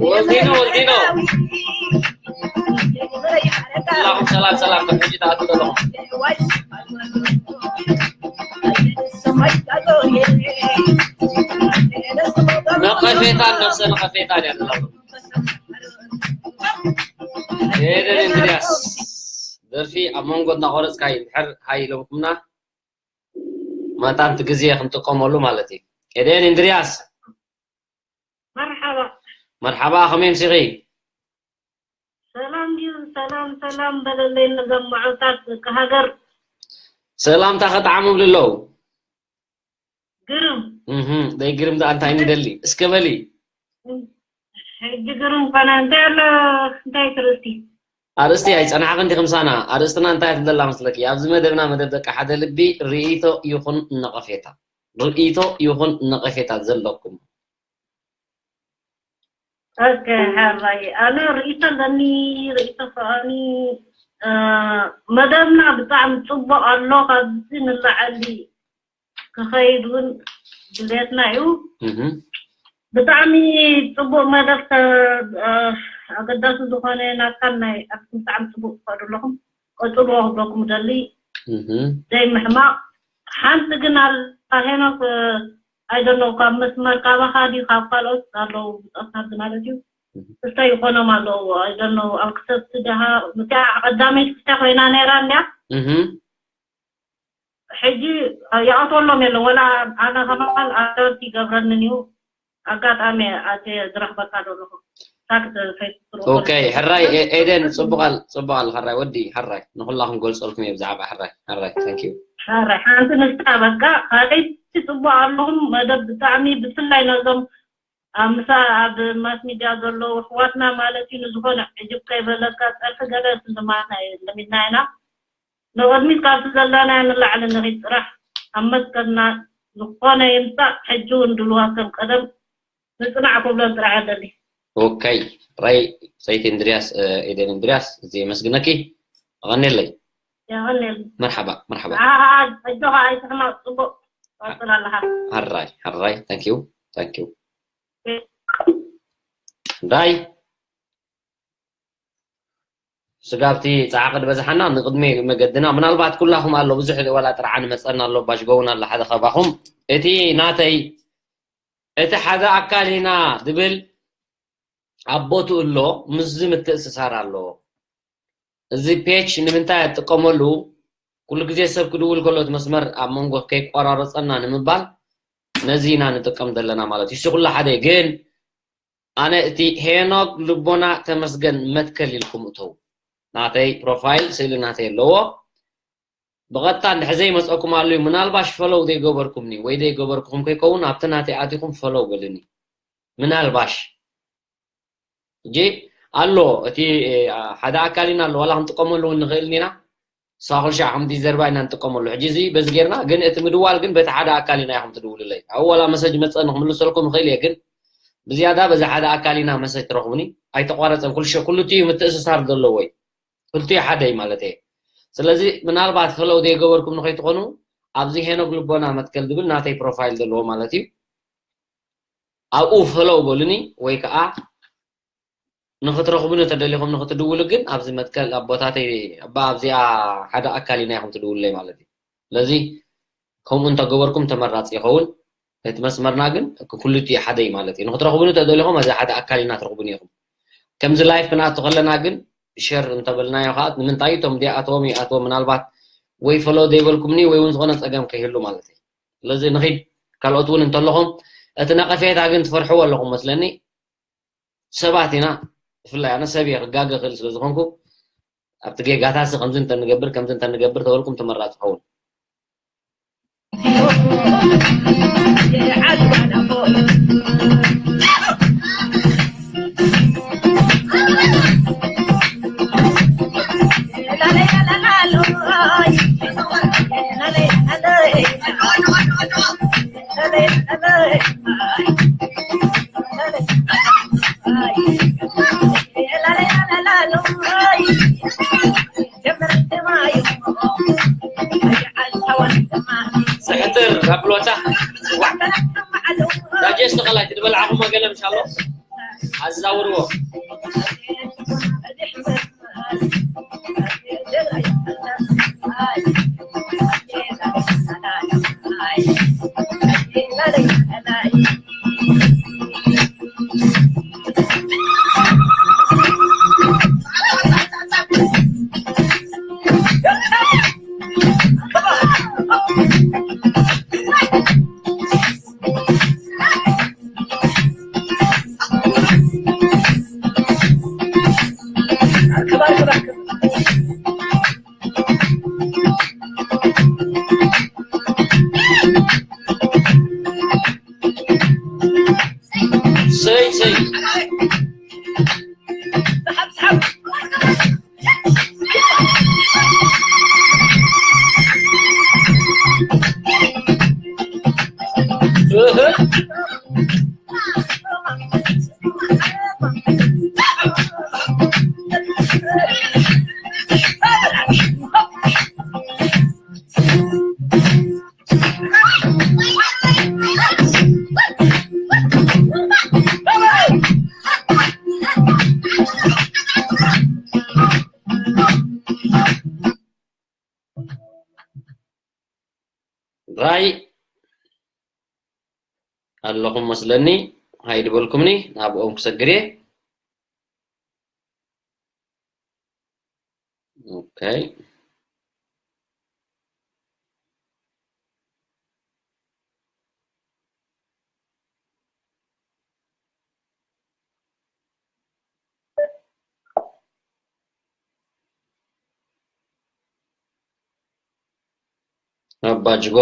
ወልዲኖ፣ ወልዲኖ። ኩላኹም ሰላም፣ ሰላም፣ ከም ሕጂ ትኣትዉ ዘለኹም። ነቐፌታን ነብሰ ነቐፌታን እያ ዘለኹም። ኤደን እንድርያስ፣ ደርፊ ኣብ መንጎ እናቖረጽካ እዩ፣ እንድሕር ሃይ ኢሎምኩምና፣ መታን እቲ ግዜ ክንጥቀመሉ ማለት እዩ። ኤደን እንድርያስ። መርሓባ። መርሓባ፣ ከመይ ኣምሲኺ? ሰላም ድዩ? ሰላም፣ ሰላም በለለይ ነዞም ምዑታት ደቂ ሃገር። ሰላምታ ከጠዓሞም ኣለዉ። ግርም። እህ፣ ደይ ግርም ደኣ እንታይ ንደሊ? እስከ በሊ። ሕጂ ግርም ኮነ። እንታይ ኣሎ? እንታይ ትርእስቲ? ኣርእስቲ ኣይጸናሕክን ዲኺ ምሳና? ኣርእስትና እንታይ ትብል ዘላ መስለኪ? ኣብዚ መደብና፣ መደብ ደቂ ሓደ ልቢ፣ ርእይቶ ይኹን ነቐፌታ። ርእይቶ ይኹን ነቐፌታ ዘለኩም። ኦኬ፣ ሕራይ። ኣነ ርእይቶ ኣለኒ፣ ርእይቶ ከኣኒ፣ እ፣ መደብና ብጣዕሚ ጽቡቕ ኣሎ፣ ካብዚ ንላዕሊ ክኸይድ እውን ድሌትና እዩ። እህ። ብጣዕሚ ጽቡቕ መደብ ተ-፣ እ፣ ኣገዳሲ ዝኾነ ናትካን ናይ ኣክሱም ብጣዕሚ ጽቡቕ ትኸዱ ኣለኹም። ቀጽልዎ ክብለኩም ደሊ። እህ። ዘይምሕማቕ። ሓንቲ ግን ኣላ ሄኖክ፣ እ፣ I don't know፣ ካብ መስመር ካባኻ ድዩ ካብ ካልኦት ኣለዉ ብጾትና ማለት እዩ። እህ። ክልተ ይኾኖም ኣለዉ። I don't know፣ ኣብ ክሰብቲ ደሃ፣ እቲኣ ቀዳመይቲ ክልተ ኮይና ነይራ እንድያ። እህ። ሕጂ ይኣትወሎም የለን፣ ወላ ኣነ ከማን ኣዳልት ይገብረንን እዩ። ኣጋጣሚ ኣትየ ዝረኽበካ ዘለኹ ታክት ፌስቡክ ኦኬ፣ ሕራይ ኤ-፣ ኤደን፣ ጽቡቕ ኣል-፣ ጽቡቕ ኣል፣ ሕራይ ወዲ፣ ሕራይ ንኹላኹም ገልጸልኩም እየ ብዛዕባ ሕራይ፣ ሕራይ፣ thank you። ሕራይ ሓንቲ ንስታ በቃ፣ ካልኣይቲ ጽቡቕ ኣለኹም መደብ ብጣዕሚ፣ ብፍላይ ነዞም ኣብ ምሳ ኣብ ማስ ሚድያ ዘለዉ ኣሕዋትና ማለት እዩ፣ ንዝኾነ ዕጅብ ከይበለካ፣ ጸርፊ ገለ ስልማትና እዩ ለሚድና ኢና። ንቕድሚት ካብቲ ዘለናዮ ንላዕሊ ንኺድ ጥራሕ ኣብ መስቀልና ዝኾነ ይምጻእ፣ ሕጂ እውን ድልዋት ከም ቀደም ንጽናዕ ክብሎም ጥራሕ እደሊ። ኦከይ፣ ራይ ሰይቲ እንድርያስ፣ እ፣ ኤደን እንድርያስ፣ እዚ የመስግነኪ። ኣቐንየለይ። የቐንየለይ። መርሓባ፣ መርሓባ። ንዓኻ ኣጆኻ ኣይትሕመቕ፣ ጽቡቕ ቀጽል ኣለኻ። ሕራይ፣ ሕራይ፣ thank you፣ thank you። ኦኬ። ራይ። ስጋብቲ ጸዓቂ ዝበዝሓና ንቕድሚ መገድና፣ ምናልባት ኩላኹም ኣሎ፣ ብዙሕ ዋላ ጥርዓን መጸና ኣሎ፣ ባሽጎውን ኣሎ ሓደ ከባኹም። እቲ ናተይ፣ እቲ ሓደ ኣካል ኢና ድብል ኣብ ቦትኡ ኣሎ፣ ምስዚ ምትእስሳር ኣለዎ። እዚ ፔጅ ንምንታይ ኣትጥቀመሉ? ኩሉ ግዜ ሰብ ክድውል ከሎ እቲ መስመር ኣብ መንጎ ከይቆራረጸና ንምባል ነዚ ኢና ንጥቀም ዘለና ማለት እዩ። እሱ ኩሉ ሓደ ግን ኣነ እቲ ሄኖክ ልቦና ተመስገን መትከል ኢልኩም እተው። ናተይ ፕሮፋይል ስእሊ ናተይ ኣለዎ። ብቐጥታ እንድሕር ዘይመፀኩም ኣሎ እዩ፣ ምናልባሽ ፈሎው ዘይገበርኩምኒ ወይ ዘይገበርኩኹም ከይከውን ኣብቲ ናተይ ኣቲኹም ፈሎው በልኒ። ምናልባሽ ሕጂ ኣሎ እቲ፣ እ፣ ሓደ ኣካል ኢና ኣሎ፣ ዋላ ክንጥቀመሉ እውን ንኽእል ኢና። ሳኹል ሻዕ ከምቲ ዘርባ ኢና ንጥቀመሉ። ሕጂ እዚ በዚ ጌርና፣ ግን እቲ ምድዋል ግን በቲ ሓደ ኣካል ኢና ኢኹም ትድውልለይ። ኣብኡ ዋላ መሰጅ መጸኒ ክምልሰልኩም እኽእል እየ፣ ግን ብዝያዳ በዚ ሓደ ኣካል ኢና መሰጅ ትረኽቡኒ። ኣይተቋረጸን፣ ኩሉ ሸ-፣ ኩሉቲ እዩ ምትእስሳር ዘለዎ እዩ። ክልቲኡ ሓደ እዩ ማለት እየ። ስለዚ ምናልባት ፈለው ዘይገበርኩም ንኸይትኾኑ፣ ኣብዚ ሄኖክ ልቦና መትከል ዝብል ናተይ ፕሮፋይል ዘለዎ ማለት እዩ። ኣብኡ ፈለው በሉኒ፣ ወይ ከዓ ንኽትረኽቡኒ ተደሊኹም ንኽትድውሉ ግን ኣብዚ መትከል ኣቦታተይ፣ እባ ኣብዚኣ ሓደ ኣካል ኢና ኢኹም ትድውሉለይ ማለት እዩ። ስለዚ ከምኡ እንተገበርኩም ተመራጺ ይኸውን። እቲ መስመርና ግን ክልቲኡ ሓደ እዩ ማለት እዩ። ንክትረኽቡኒ ተደሊኹም፣ እዚ ሓደ ኣካል ኢና ትረኽቡኒ ኢኹም። ከምዚ ላይፍ ክንኣቱ ከለና ግን ሸር እንተበልናዮ ከዓ፣ ንምንታይ እቶም ዲኣቶም ይኣትዎ፣ ምናልባት ወይ ፈሎ ዘይበልኩምኒ ወይ እውን ዝኾነ ፀገም ከይህሉ ማለት እዩ። ስለዚ ንኺድ፣ ካልኦት እውን እንተለኹም፣ እቲ ነቐፌታ ግን ትፈርሕዎ ኣለኹም መስለኒ። ሰባት ኢና፣ ብፍላይ ኣነ ሰብ እየ፣ ክጋገ ክእል ስለ ዝኾንኩ፣ ኣብቲ ጌጋታሲ ከምዚ እንተንገብር፣ ከምዚ እንተንገብር ተበልኩም ተመራፂ ይኸውን። ስሕትር ኣፍሎታ ጽዋዕ ዳጀስት ኸላይ ትድበልዓኹም ወገነ ምሻሎ ኣዛውርዎ። ሰይ ሰይ ራይ ኣለኹም መስለኒ። ሃይ ድበልኩምኒ፣ ናብኦም ክሰግር እየ። ኦኬ። ኣባጅጎ፣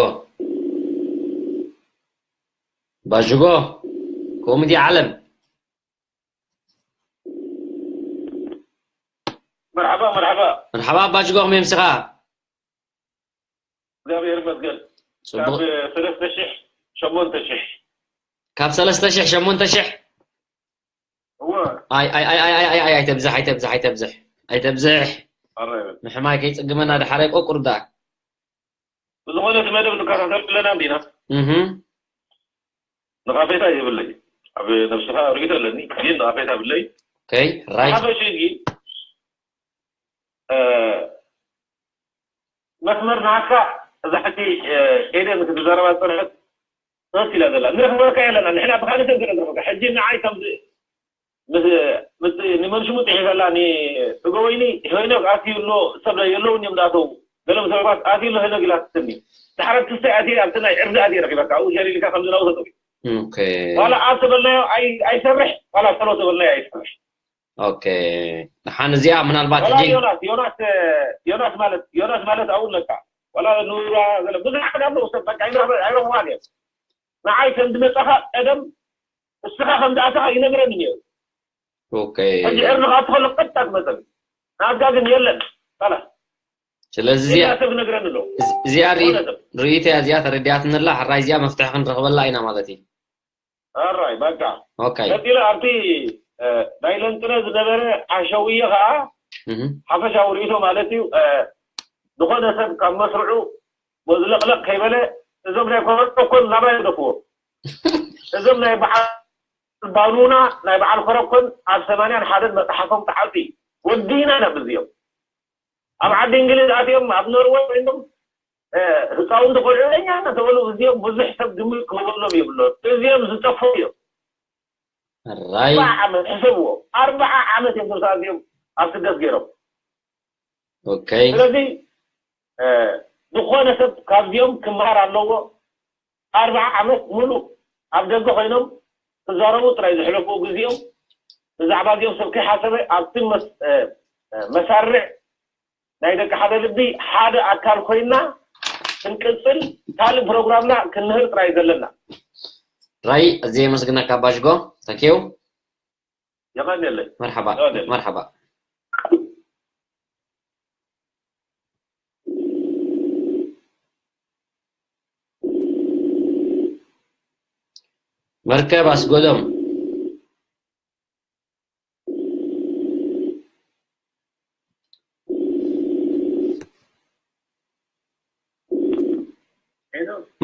ባጅጎ፣ ኮሚቴ ዓለም። መርሓባ፣ መርሓባ። መርሓባ ኣባጅጎ፣ ከመይ ኣምሲኻ? እግዚኣብሔር ይመስገን። ጽቡቕ። ካብ ሰለስተ ሽሕ ሸሞንተ ሽሕ። ካብ ሰለስተ ሽሕ ሸሞንተ ሽሕ? እወ። ኣይ፣ ኣይ፣ ኣይተብዝሕ፣ ኣይተብዝሕ፣ ኣይተብዝሕ። ኣረ። ምሕማይ ከይጽግመና ደሓራይ ቆቁር ደኣ። ብዝኾነ እቲ መደብ ንከታተል ኣለና እንዲና። እህ። ነቐፌታ የብለይ። ኣብ ነብስኻ ርእይቶ ኣለኒ፣ ግን ነቐፌታ የብለይ። ኦኬ፣ ራይት። ሓፈሽ እንጂ፣ እ፣ መስመር ናትካ እዛ ሕጂ፣ እ፣ ኤደን ክትዛረባ ዝጸንሐት ትኽክል እያ ዘላ። ንረኽበካ የለና። ንሕና ብኻልእ ሰብ ክንረኽበካ። ሕጂ ንዓይ ከምዚ ምስ፣ ምስ፣ ንመን ሽሙ ጽሒፈላ፣ ንእገወይኒ ሄኖክ ኣትዩ ኣሎ፣ ሰብ የለውን እዮም ዝኣተው። ገሎም ሰባት ኣትዩ ኣሎ ሄኖክ ኢላ ትስኒ። ድሕረት ክስታይ ኣትየ ኣብቲ ናይ ዕርዲ ኣትየ ረኺበካ። ኣብኡ ሸሊልካ ከምዚ ናብኡ ተጠቒ። ኦኬ። ዋላ ኣብ ተበልናዮ ኣይ-፣ ኣይሰርሕ፣ ዋላ ሰሎ ተበልናዮ ኣይሰርሕ። ኦኬ። ደሓን እዚኣ ምናልባት ዋላ ሕጂ ዮናስ፣ ዮናስ፣ ዮናስ ማለት፣ ዮናስ ማለት ኣብኡ ኣለካ። ዋላ ኑራ ገለ ብዙሓት ኣለዉ ሰብ በቃ ኣይረኽበ-፣ ኣይረኽብዋን እዮም። ንዓይ ከም ዝመጻኻ ቀደም እስኻ ከም ዝኣተኻ ይነግረኒ ነይሩ። ኦኬ። ሕጂ ዕርዲ ክኣቱ ከሎ ቀጥታ ትመጸኒ። ናትካ ግን የለን። ካላስ። ስለዚ እዚኣ፣ እዚኣ ሰብ ይነግረኒ ኣሎ። እዚ-፣ እዚኣ ርኢ-፣ ዝኾነ ሰብ። ርእይቶ እያ እዚኣ ተረዲኣትኒ ኣላ። ሕራይ እዚኣ መፍትሒ ክንረኽበላ ኢና ማለት እዩ። ሕራይ፣ በቃ። ኦኬ። ቀጺለ ኣብቲ፣ እ፣ ናይ ለንጥነ ዝነበረ ሓሸውየ ኸኣ እህ። ሓፈሻዊ ርእይቶ ማለት እዩ፣ እ፣ ዝኾነ ሰብ ካብ መስርዑ ወዝለቕለቕ ከይበለ፣ እዞም ናይ ኮረኮን ናባይ ግደፍዎ። እዞም ናይ በዓል ባኑና፣ ናይ በዓል ኮረኮን ኣብ ሰማንያን ሓደን መጽሓፎም ተሓልፊ። ወዲና ኢና ብዚኦም። ኣብ ዓዲ እንግሊዝ ኣትዮም፣ ኣብ ኖርወይ ኮይኖም፣ ህፃውንቲ ቆልዑ ለኛ እናተበሉ እዚኦም ብዙሕ ሰብ ግምት ክህበሎም የብሎ። እዚኦም ዝጠፈው እዮም። ራይ ኣርባዓ ዓመት ሕሰብዎ፣ ኣርባዓ ዓመት እዮም ተሳዚኦም ኣብ ስደት ገይሮም። ኦኬ ስለዚ ዝኾነ ሰብ ካብዚኦም ክመሃር ኣለዎ። ኣርባዓ ዓመት ሙሉእ ኣብ ደገ ኮይኖም ክዛረቡ ጥራይ ዘሕለፍዎ ግዜኦም ብዛዕባ እዚኦም ሰብ ከይሓሰበ ኣብቲ መሳርዕ ናይ ደቂ ሓደ ልቢ ሓደ ኣካል ኮይና ክንቅፅል ካልእ ፕሮግራምና ክንምህር ጥራይ ዘለና። ራይ እዚ የመስግነካ ባሽጎ። ታንኪዩ። የቐንየለይ። መርሓባ የቐንየለይ። መርሓባ። መርከብ ኣስጎዶም።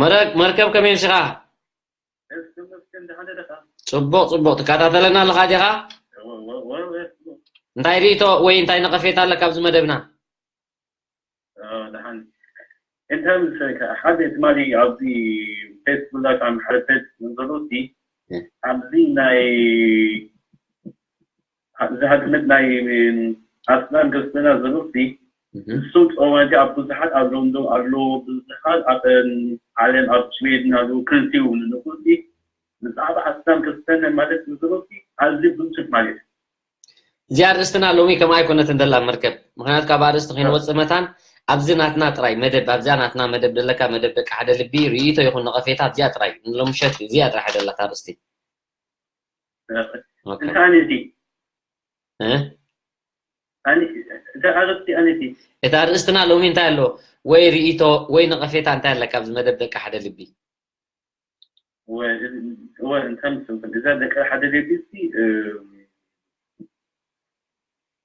መረክ መርከብ ከመይ ምሽኻ? ጽቡቕ ጽቡቕ። ትከታተለና ኣለኻ ዲኻ? እንታይ ርእቶ ወይ እንታይ ነቐፌታ ኣለካ ኣብዚ መደብና? ደሓን። እንታይ ምስ ሓደ ትማሊ ኣብዚ ፌስቡክ ላይፍ ኣብ ሓደ ፔጅ ዘሎ ኣብዚ ናይ ዝሃግነት ናይ ኣስላም ክርስትና ዘሎ ንሱ ጸዋዲ ኣብ ብዙሓት ኣብ ሎንዶን ኣሎ፣ ብዙሓት ኣብ ዓለም ኣብ ሽዌድን ኣሎ፣ ክልቲኡ ንኹልቲ ብዛዕባ ኣስላም ክርስትና ማለት ዘሎ ኣዝዩ ብዙሕ ማለት እዩ። እዚኣ ኣርእስትና ሎሚ ከምኣ ኣይኮነትን ደላ መርከብ፣ ምክንያቱ ካብ ኣርእስቲ ከይንወፅእ መታን ኣብዚ ናትና ጥራይ መደብ ኣብዚኣ ናትና መደብ ዘለካ መደብ ደቂ ሓደ ልቢ ርእይቶ ይኹን ነቐፌታ ኣብዚኣ ጥራይ ንሎምሸት እዚኣ ጥራሕ ደለካ ኣርእስቲ። እንታይ ኣነቲ እ? ኣነ- እታ ኣርእስቲ ኣነቲ እቲ ኣርእስትና ሎሚ እንታይ ኣሎ? ወይ ርእይቶ ወይ ነቐፌታ እንታይ ኣለካ ኣብዚ መደብ ደቂ ሓደ ልቢ? ወ- ወ- እንታይ ምስ እንትን እዛ ደቂ ሓደ ደቂ እስቲ እ፣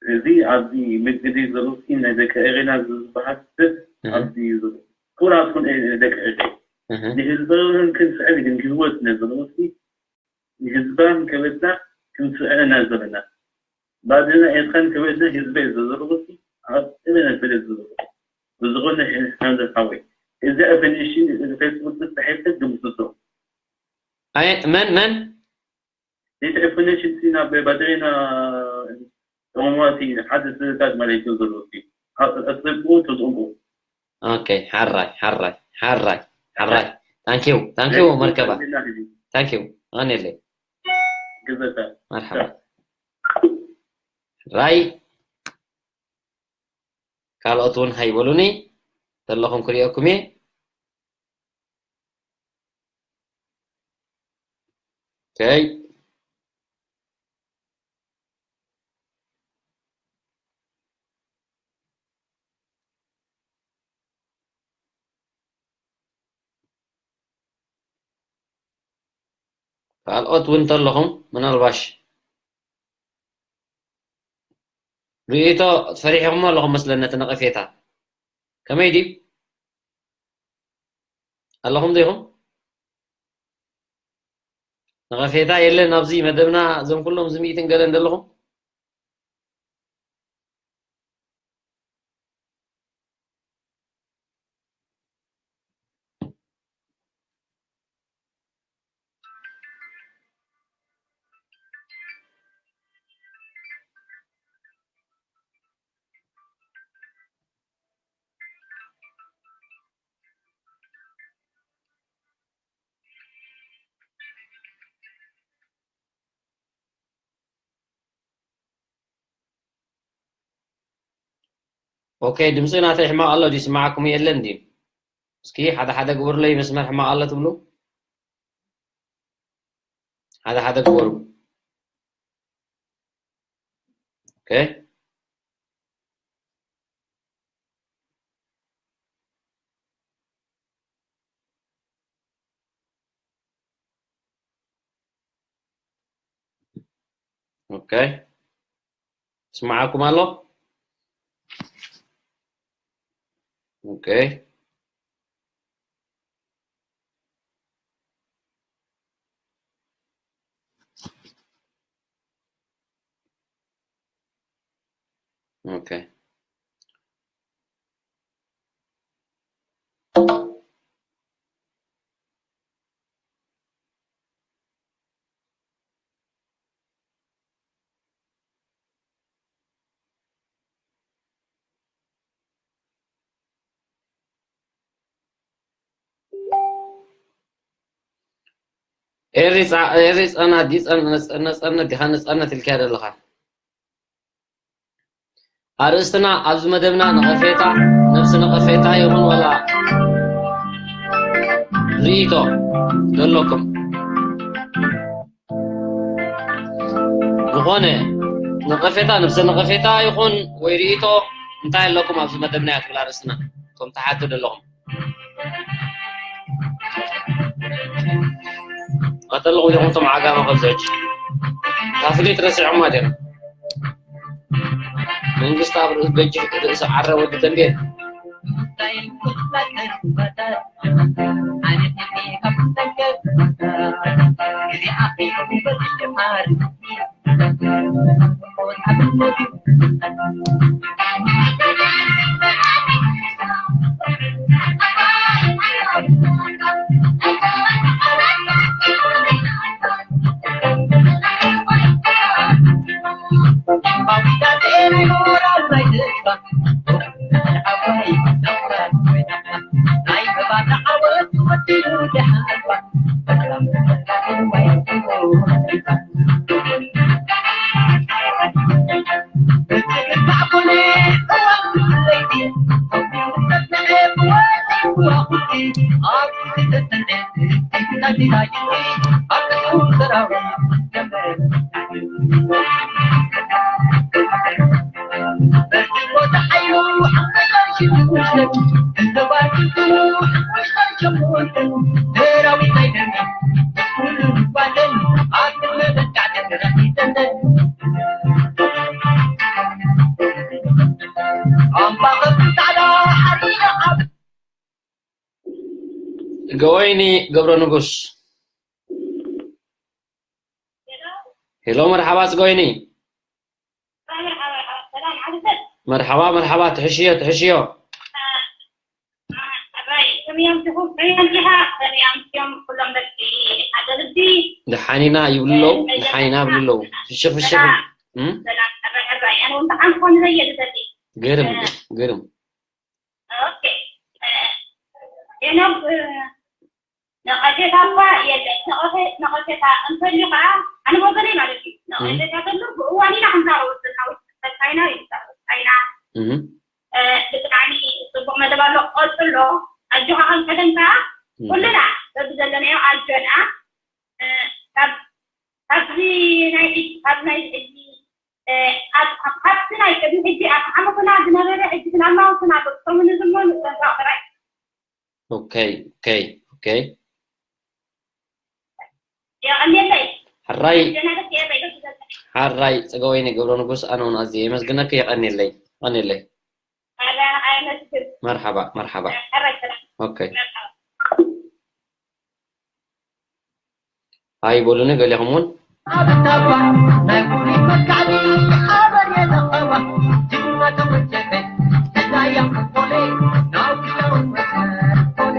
እዚ ኣብዚ ምግዲ ዘሎ እስቲ ናይ ደቂ ኤሬና ዝበሃል ሰብ ኣብዚ ዘሎ ኩራትኩም ደቂ ኤሬ እህ፣ ንህዝብን ክንስዕብ ግን ክህወት ነዘለዎ እስቲ ንህዝባን ከበድና ክንስዕብ ኢና ዘለና። ባድና ኤርትራን ከበድና ህዝበይ ዘዘለዎ እስቲ ኣብ ጥበነ ብለ ዝብሎ ብዝኾነ ሓንዘብ ሓወይ እዚ ፌኒሽን ፌስቡክ ጽሒፍት ድምስሶ ኣይ መን መን ዲፍኒሽን ናብ ባድሬና ጥቕምዋሲ ሓደ ስእልታት ማለት እዩ ዘሎ። ኣጥብቁ ተጠንቁ። ኦኬ ሓራይ ሓራይ ሓራይ ሓራይ ታንኪዩ ታንኪዩ መርከባ ታንኪዩ ኣኔለይ ግዘታ መርሓባ ራይ ካልኦት እውን ሃይበሉኒ ዘለኹም ክሪኦኩም እየ። Okay. ካልኦት እውን እንተለኹም ምናልባሽ ርእይቶ ፈሪሕኹሞ ኣለኹም መስለኒ ነቲ ነቐፌታ ከመይ ድዩ? ኣለኹም ዶ ኢኹም? ነቐፌታ የለን ኣብዚ መደብና እዞም ኩሎም እዚ ሚእትን ገለን ዘለኹም ኦኬ ድምፂ ናተይ ሕማቕ ኣሎ ድዩ ስማዓኩም የለን ድዩ እስኪ ሓደ ሓደ ግበሩለይ መስመር ሕማቕ ኣሎ ትብሉ ሓደ ሓደ ግበሩ ኦኬ ኦኬ ስማዓኩም ኣሎ ኦኬ ኦኬ ኤሪ ጻ-፣ ኤሪ ጸና-፣ ዲ ጸን-፣ ነጸ-፣ ነጸነት ዲኻ ነጸነት ኢልካያ ዘለኻ? ኣርእስትና ኣብዚ መደብና ነቐፌታ፣ ነብሲ ነቐፌታ ይኹን ዋላ ርእይቶ ዘለኩም ዝኾነ ነቐፌታ፣ ነብሲ ነቐፌታ ይኹን ወይ ርእይቶ እንታይ ኣለኩም ኣብዚ መደብና እያ ትብል ኣርእስትና። እቶም ትሓቱ ዘለኹም። ቀተልኹም ዲኹም እቶም ዓጋመ ከብዚ ሕጂ። እታ ፍልይቲ ረሲዖማ ዲኹም? መንግስቲ ኣብ ርእስ-፣ በጅ ርእሲ ዓረ ወዲ ተንቤን። ገወይኒ ገብረ ንጉስ። ሄሎ፣ መርሓባ ጽገወይኒ። መርሓባ፣ መርሓባ፣ ትሕሽዮ፣ ትሕሽዮ። ደሓን ኢና ይብሉ ኣለዉ፣ ደሓን ኢና ይብሉ ኣለዉ። ፍሽኽ ፍሽኽ። እም? ግርም፣ ግርም። ኦኬ። ሄኖክ፣ ነቐፌታ እኳ የለን። ነቐፌ-፣ ነቐፌታ እንተልዩ ከዓ፣ ኣነ ብወገነይ ማለት እዩ፣ እም። ነቐፌታ ተሎ ብእዋን ኢና ክንዛረቦ ዘለና፣ ወይ ቻይና እዩ ዝዛረብ፣ ቻይና። እም። እ፣ ብጣዕሚ ጽቡቕ መደብ ኣሎ፣ ቀጽሎ። ኣጆኻ ከም ቀደምካ፣ እም። ኩልና በብዘለናዮ ኣጆና። እ፣ ካብ፣ ካብዚ ናይ ሕጂ፣ ካብ ናይ ሕጂ፣ እ፣ ኣብ፣ ኣብ፣ ካብቲ ናይ ቅድሚ ሕጂ ኣብ ዓመትና ዝነበረ ሕጂ ግን ኣናውስና በቶም ንዝመኑ ዘንታ ጥራይ። ኦኬ፣ ኦኬ፣ ኦኬ። የቐንየለይ። ሕራይ፣ ጀናደት የበይ ደስ ይበልካ። ሕራይ፣ ጽገወይኒ ገብረ ንጉስ፣ ኣነ እውን ኣዝየ የመስግነኪ። የቐንየለይ፣ የቐንየለይ። ኣረ፣ ኣየመስግን። መርሓባ፣ መርሓባ። ሕራይ ሰላም። ኦኬ። መርሓባ። ሃይ በሉኒ ገሊኹም እውን። ኣብ ታባ ናይ ቡሪ መካኒ ኣበር የለኸዋ ጅማ ተወጀበ ተዛያ ኮሌ ናውሻው ኮሌ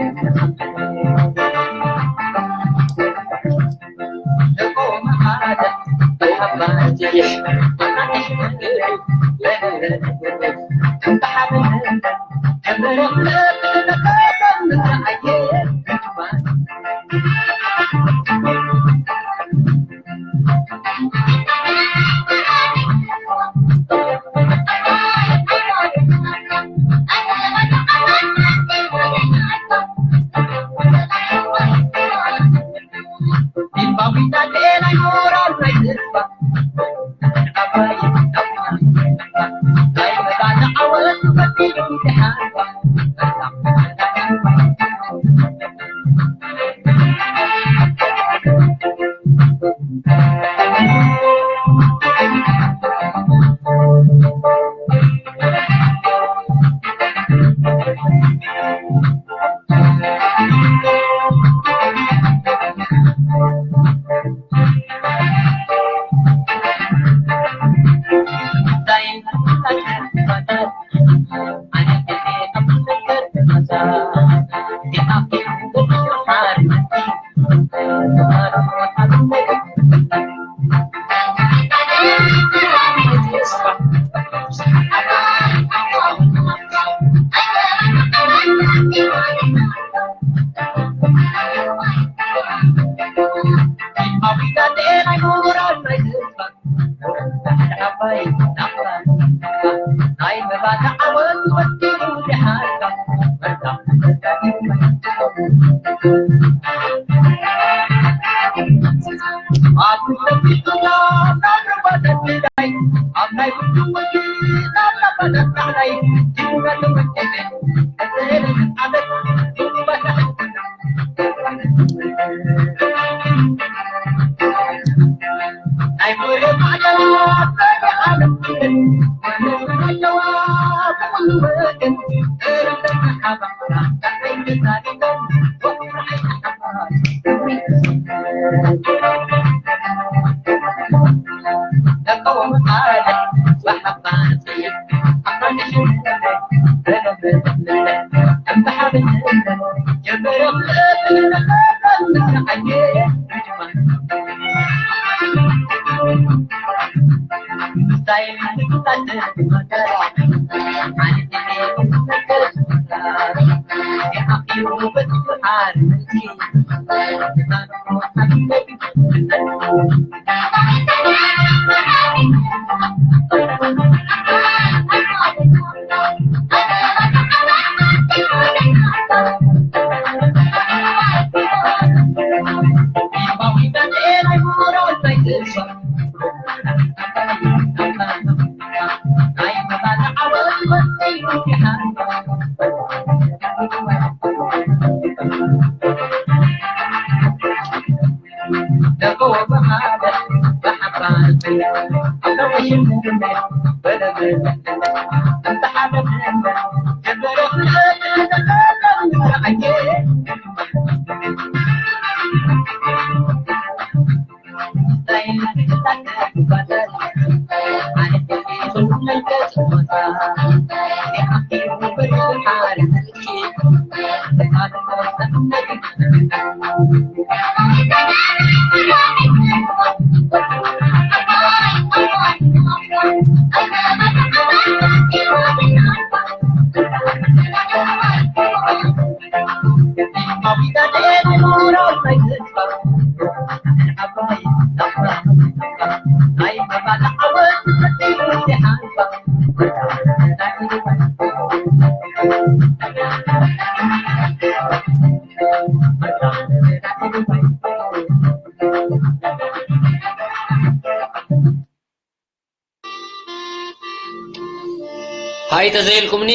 ሃይ ተዘይልኩምኒ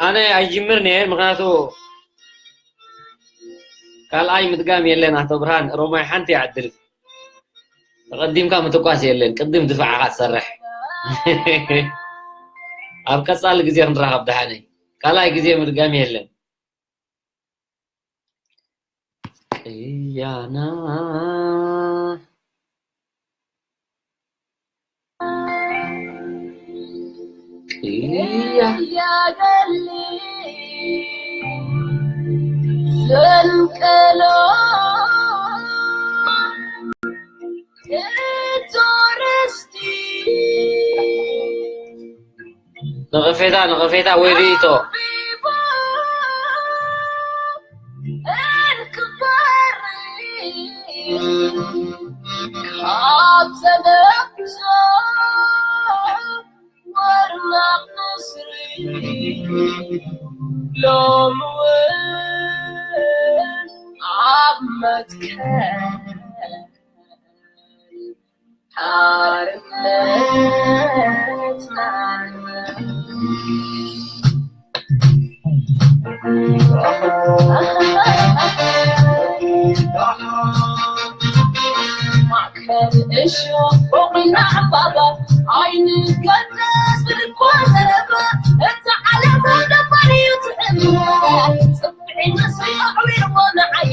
ኣነ ኣይጅምርን እየ። ምክንያቱ ካልኣይ ምድጋም የለን። ኣቶ ብርሃን ሮማይ ሓንቲ ይዓድል። ተቐዲምካ ምትኳስ የለን። ቅድም ድፋዕኻ ትሰርሕ። ኣብ ቀጻሊ ግዜ ክንራኸብ ደሓነይ። ካልኣይ ግዜ ምድጋም የለን። ቅያና ቅያ ያገሊ ዘንቀሎ ቶረስቲ ነቐፌታ፣ ነቐፌታ ወይ ርእይቶ። ሎሚ እውን ኣብ መትከል ሓርነትና ማዕከል እሾኽ ቦቒልና ዕምባባ ኣይንገደስ ብልኳ ዘረባ እታ ዓለም ደባሪ እዩ ትዕምራ ጽፍዒ መስሪ ኣዕዊርዎ ንዓይ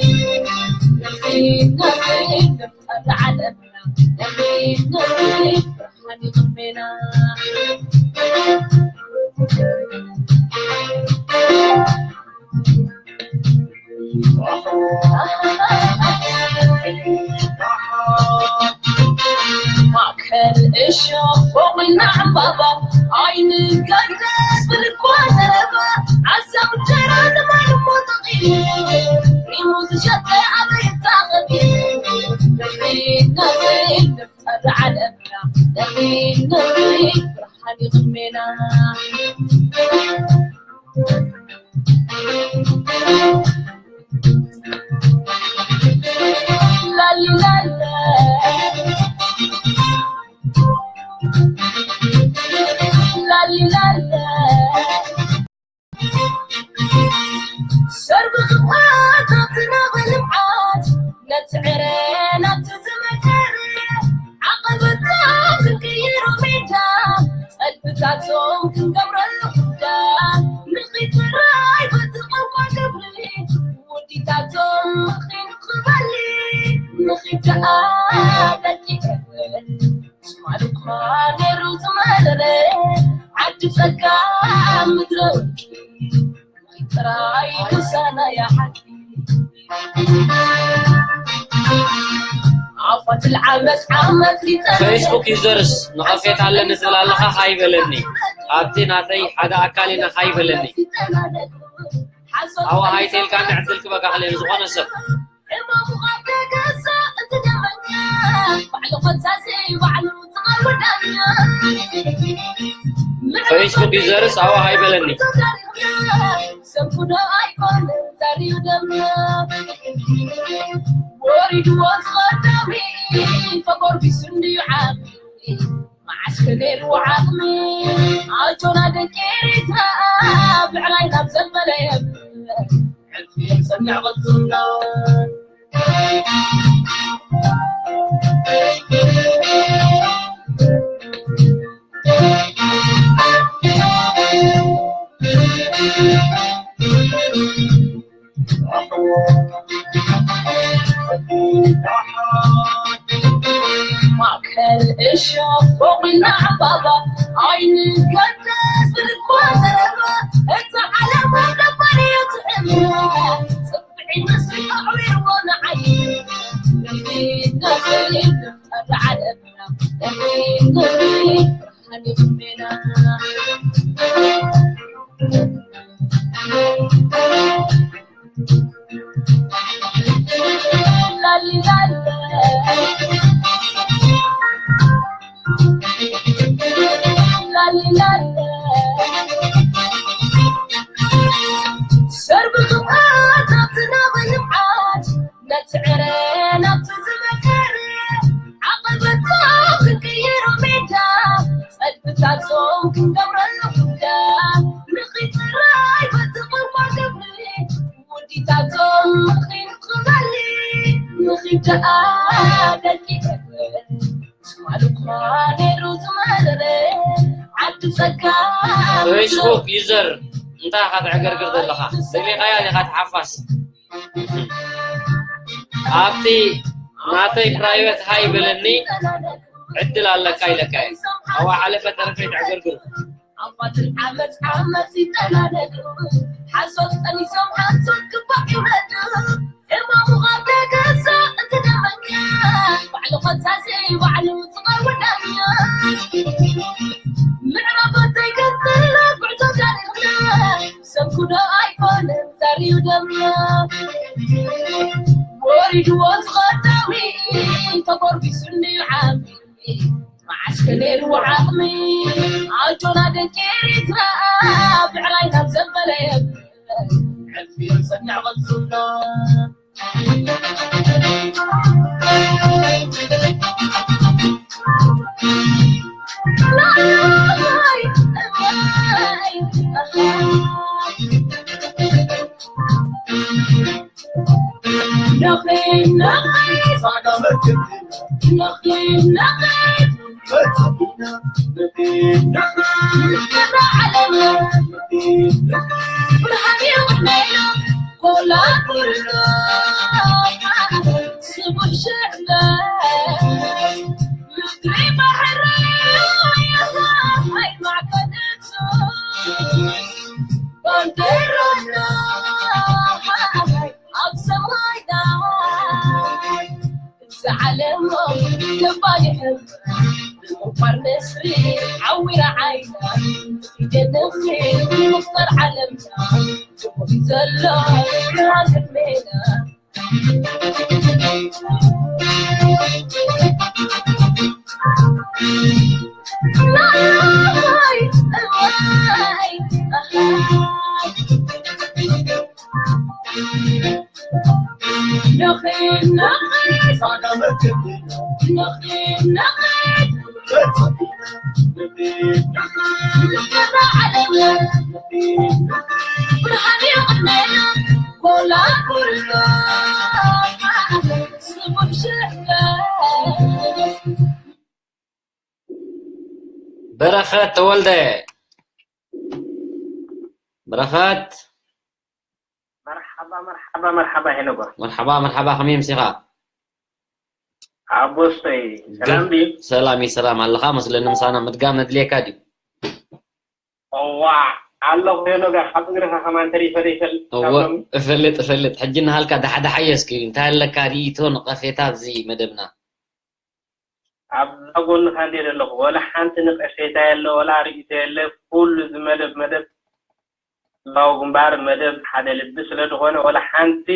ማእከል እሾኽ ቦቒልና ዕምባባ ኣይንጋገስ ብልኳ ዘረባ ዓዛም እንጀራ ንማይ እሞ ተቒሉ ሪሙ ዝሸጠ ኣበይ እታ ቐቢሉ ነኺ ነኺ ብርሃን ይቕድሜና። ላሊላለ ላሊላለ ሰርቢ ክፋት ናብቲ ናበ ልምዓት ነቲ ዕረ ናብቲ ዝመከረ ዓቐበታት ክንቅይሮ ሜዳ ጸድፍታቶም ክንገብረሉ ኩዳ ንኺድ ጥራይ በቲ ቋንቋ ግብሪ ውዲታቶም ንኺድ ክበሊ ንኺድ ደኣ ደቂቀ ትማሊ እኳ ነይሩ ዝመረረ ዓዲ ጸጋ ምድረ ወርቂ ጥራይ ክሳና ያሓቂ ኣፋት ዓመት ዓመት ይጠራ ፌስቡክ ዩዘርስ ንቐፌት ኣለኒ ትብል ኣለኻ። ሃይ በለኒ ኣብቲ ናተይ ሓደ ኣካል ኢና ሃይ በለኒ። ኣዋ ሃይ ተልካ ንዕድል ክበካ ክልእል ዝኾነ ሰብ ሕማሙ ኣብ ደገ ሰቕ እቲ ደመኛ ባዕሉ ፈሳሲ ባዕሉ ዝቐርብ ዳኛ ፌስቡክ ዩዘርስ ኣዋ ሃይ በለኒ። ሰንኩዶ ኣይኮነ ዘርዩ ደምና ወሪድዎ ዝቐደሚ ተጎርቢሱ እንድዩ ዓሚ መዓስከ ነይሩ ዓቕሚ ኣጆና ደቂ ኤሪትራ ብዕራይ ናብ ዘበለ የብር ዕርፊ የምሰምዕ ቅልጽምና ማእከል እሾኽ ቦቒልና ዕምባባ ኣይንገደስ ብልኳ ዘረባ እታ ዓለም ኣብ ነባር እዩ ትዕምራ ጽፍዒ መስሪ ኣዕቢርዎ ንዓይ ንኺድ ንኺድ ንፍጠር ዓለምና ንኺድ ንኺድ ብርሃን ይቕድሜና ሰርቢ ጥቕዓት ናብቲ ናበ ልምዓት ነቲ ዕረ ናብቲ ዝመከረ ዓቐበታ ክንቅይሮ ሜዳ ጸድፍታቶም ክንገብረሉ ኩዳ ንኺድ ጥራይ በቲ ቋንቋ ግብሪ ውዲታቶም ምኺድ ክበሊ ንኺድ ደኣ ደቂ ኤፍሬም ትማሊ እኳ ነይሩ ዝመረረ ዓዲ ጸጋ ፌስቡክ ዩዘር እንታይ ኢኻ ትዕገርግር ዘለኻ? ደሊኻያ ዲኻ ትሓፋስ? ኣብቲ ናተይ ፕራይቨት ሃይ በለኒ ዕድል ኣለካ ኢለካ እየ። ኣብኣ ሓለፈ ተረፈ ይትዕገርግሩ። ኣባትን ዓመት ዓመት ይጠናነዱ ሓሶት ጠኒሶም ሓሶት ክባቕ ይውረዱ እማሙ ኣብ ደገ ሳቕ እቲ ደመኛ ባዕሉ ኸሳሲ ባዕሉ ዝቐርቡ ዳኛ ምዕራብ ዘይገጽላ ጉዕዞ ታሪኽና ሰንኩዶ ኣይኮነን ዘርዩ ደምና ወሪድዎ ዝቐዳሚ ተጎርቢሱ እንድዩ ዓሚ መዓስ ከ ነይሩ ዓቕሚ ኣጆና ደቂ ኤሪትራ ብዕራይ ናብ ዘበለ የብር ዕርፊ የምሰና ቅልጽምና ኣብ ሰማይ ዳይ እዛ ዓለም ገባሊሕም ብምቋር ነስሪ ዓዊራ ዓይና ይደንኺ ምኽታር ዓለምና ትኹን ዘሎ ብርሃን ዕድሜና በረኸት ተወልደ። በረኸት። መርሓባ መርሓባ መርሓባ ሄኖጎ። መርሓባ መርሓባ፣ ከመይ ምሲኻ? ኣቦስተይ ሰላም ድዩ? ሰላም እዩ፣ ሰላም ኣለኻ መስለኒ። ምሳና ምድጋም ነድልየካ ድዩ? እዋ ኣለኹ ሄኖጋ፣ ካብ እግርኻ ከማን ተሪፈ ዘይፈልጥ ካብ እወ ሎሚ። እፈልጥ እፈልጥ። ሕጂ እናሃልካ ዳሕዳሓዮ እስኪ፣ እንታይ ኣለካ ርእይቶ፣ ነቐፌታ ኣብዚ መደብና? ኣብዛ ጎንኻ እንድየ ዘለኹ። ወላ ሓንቲ ነቐፌታ የለ፣ ወላ ርእይቶ የለ። ኩሉ እዚ መደብ፣ መደብ ህዝባዊ ግንባር፣ መደብ ሓደ ልቢ ስለ ዝኾነ፣ ወላ ሓንቲ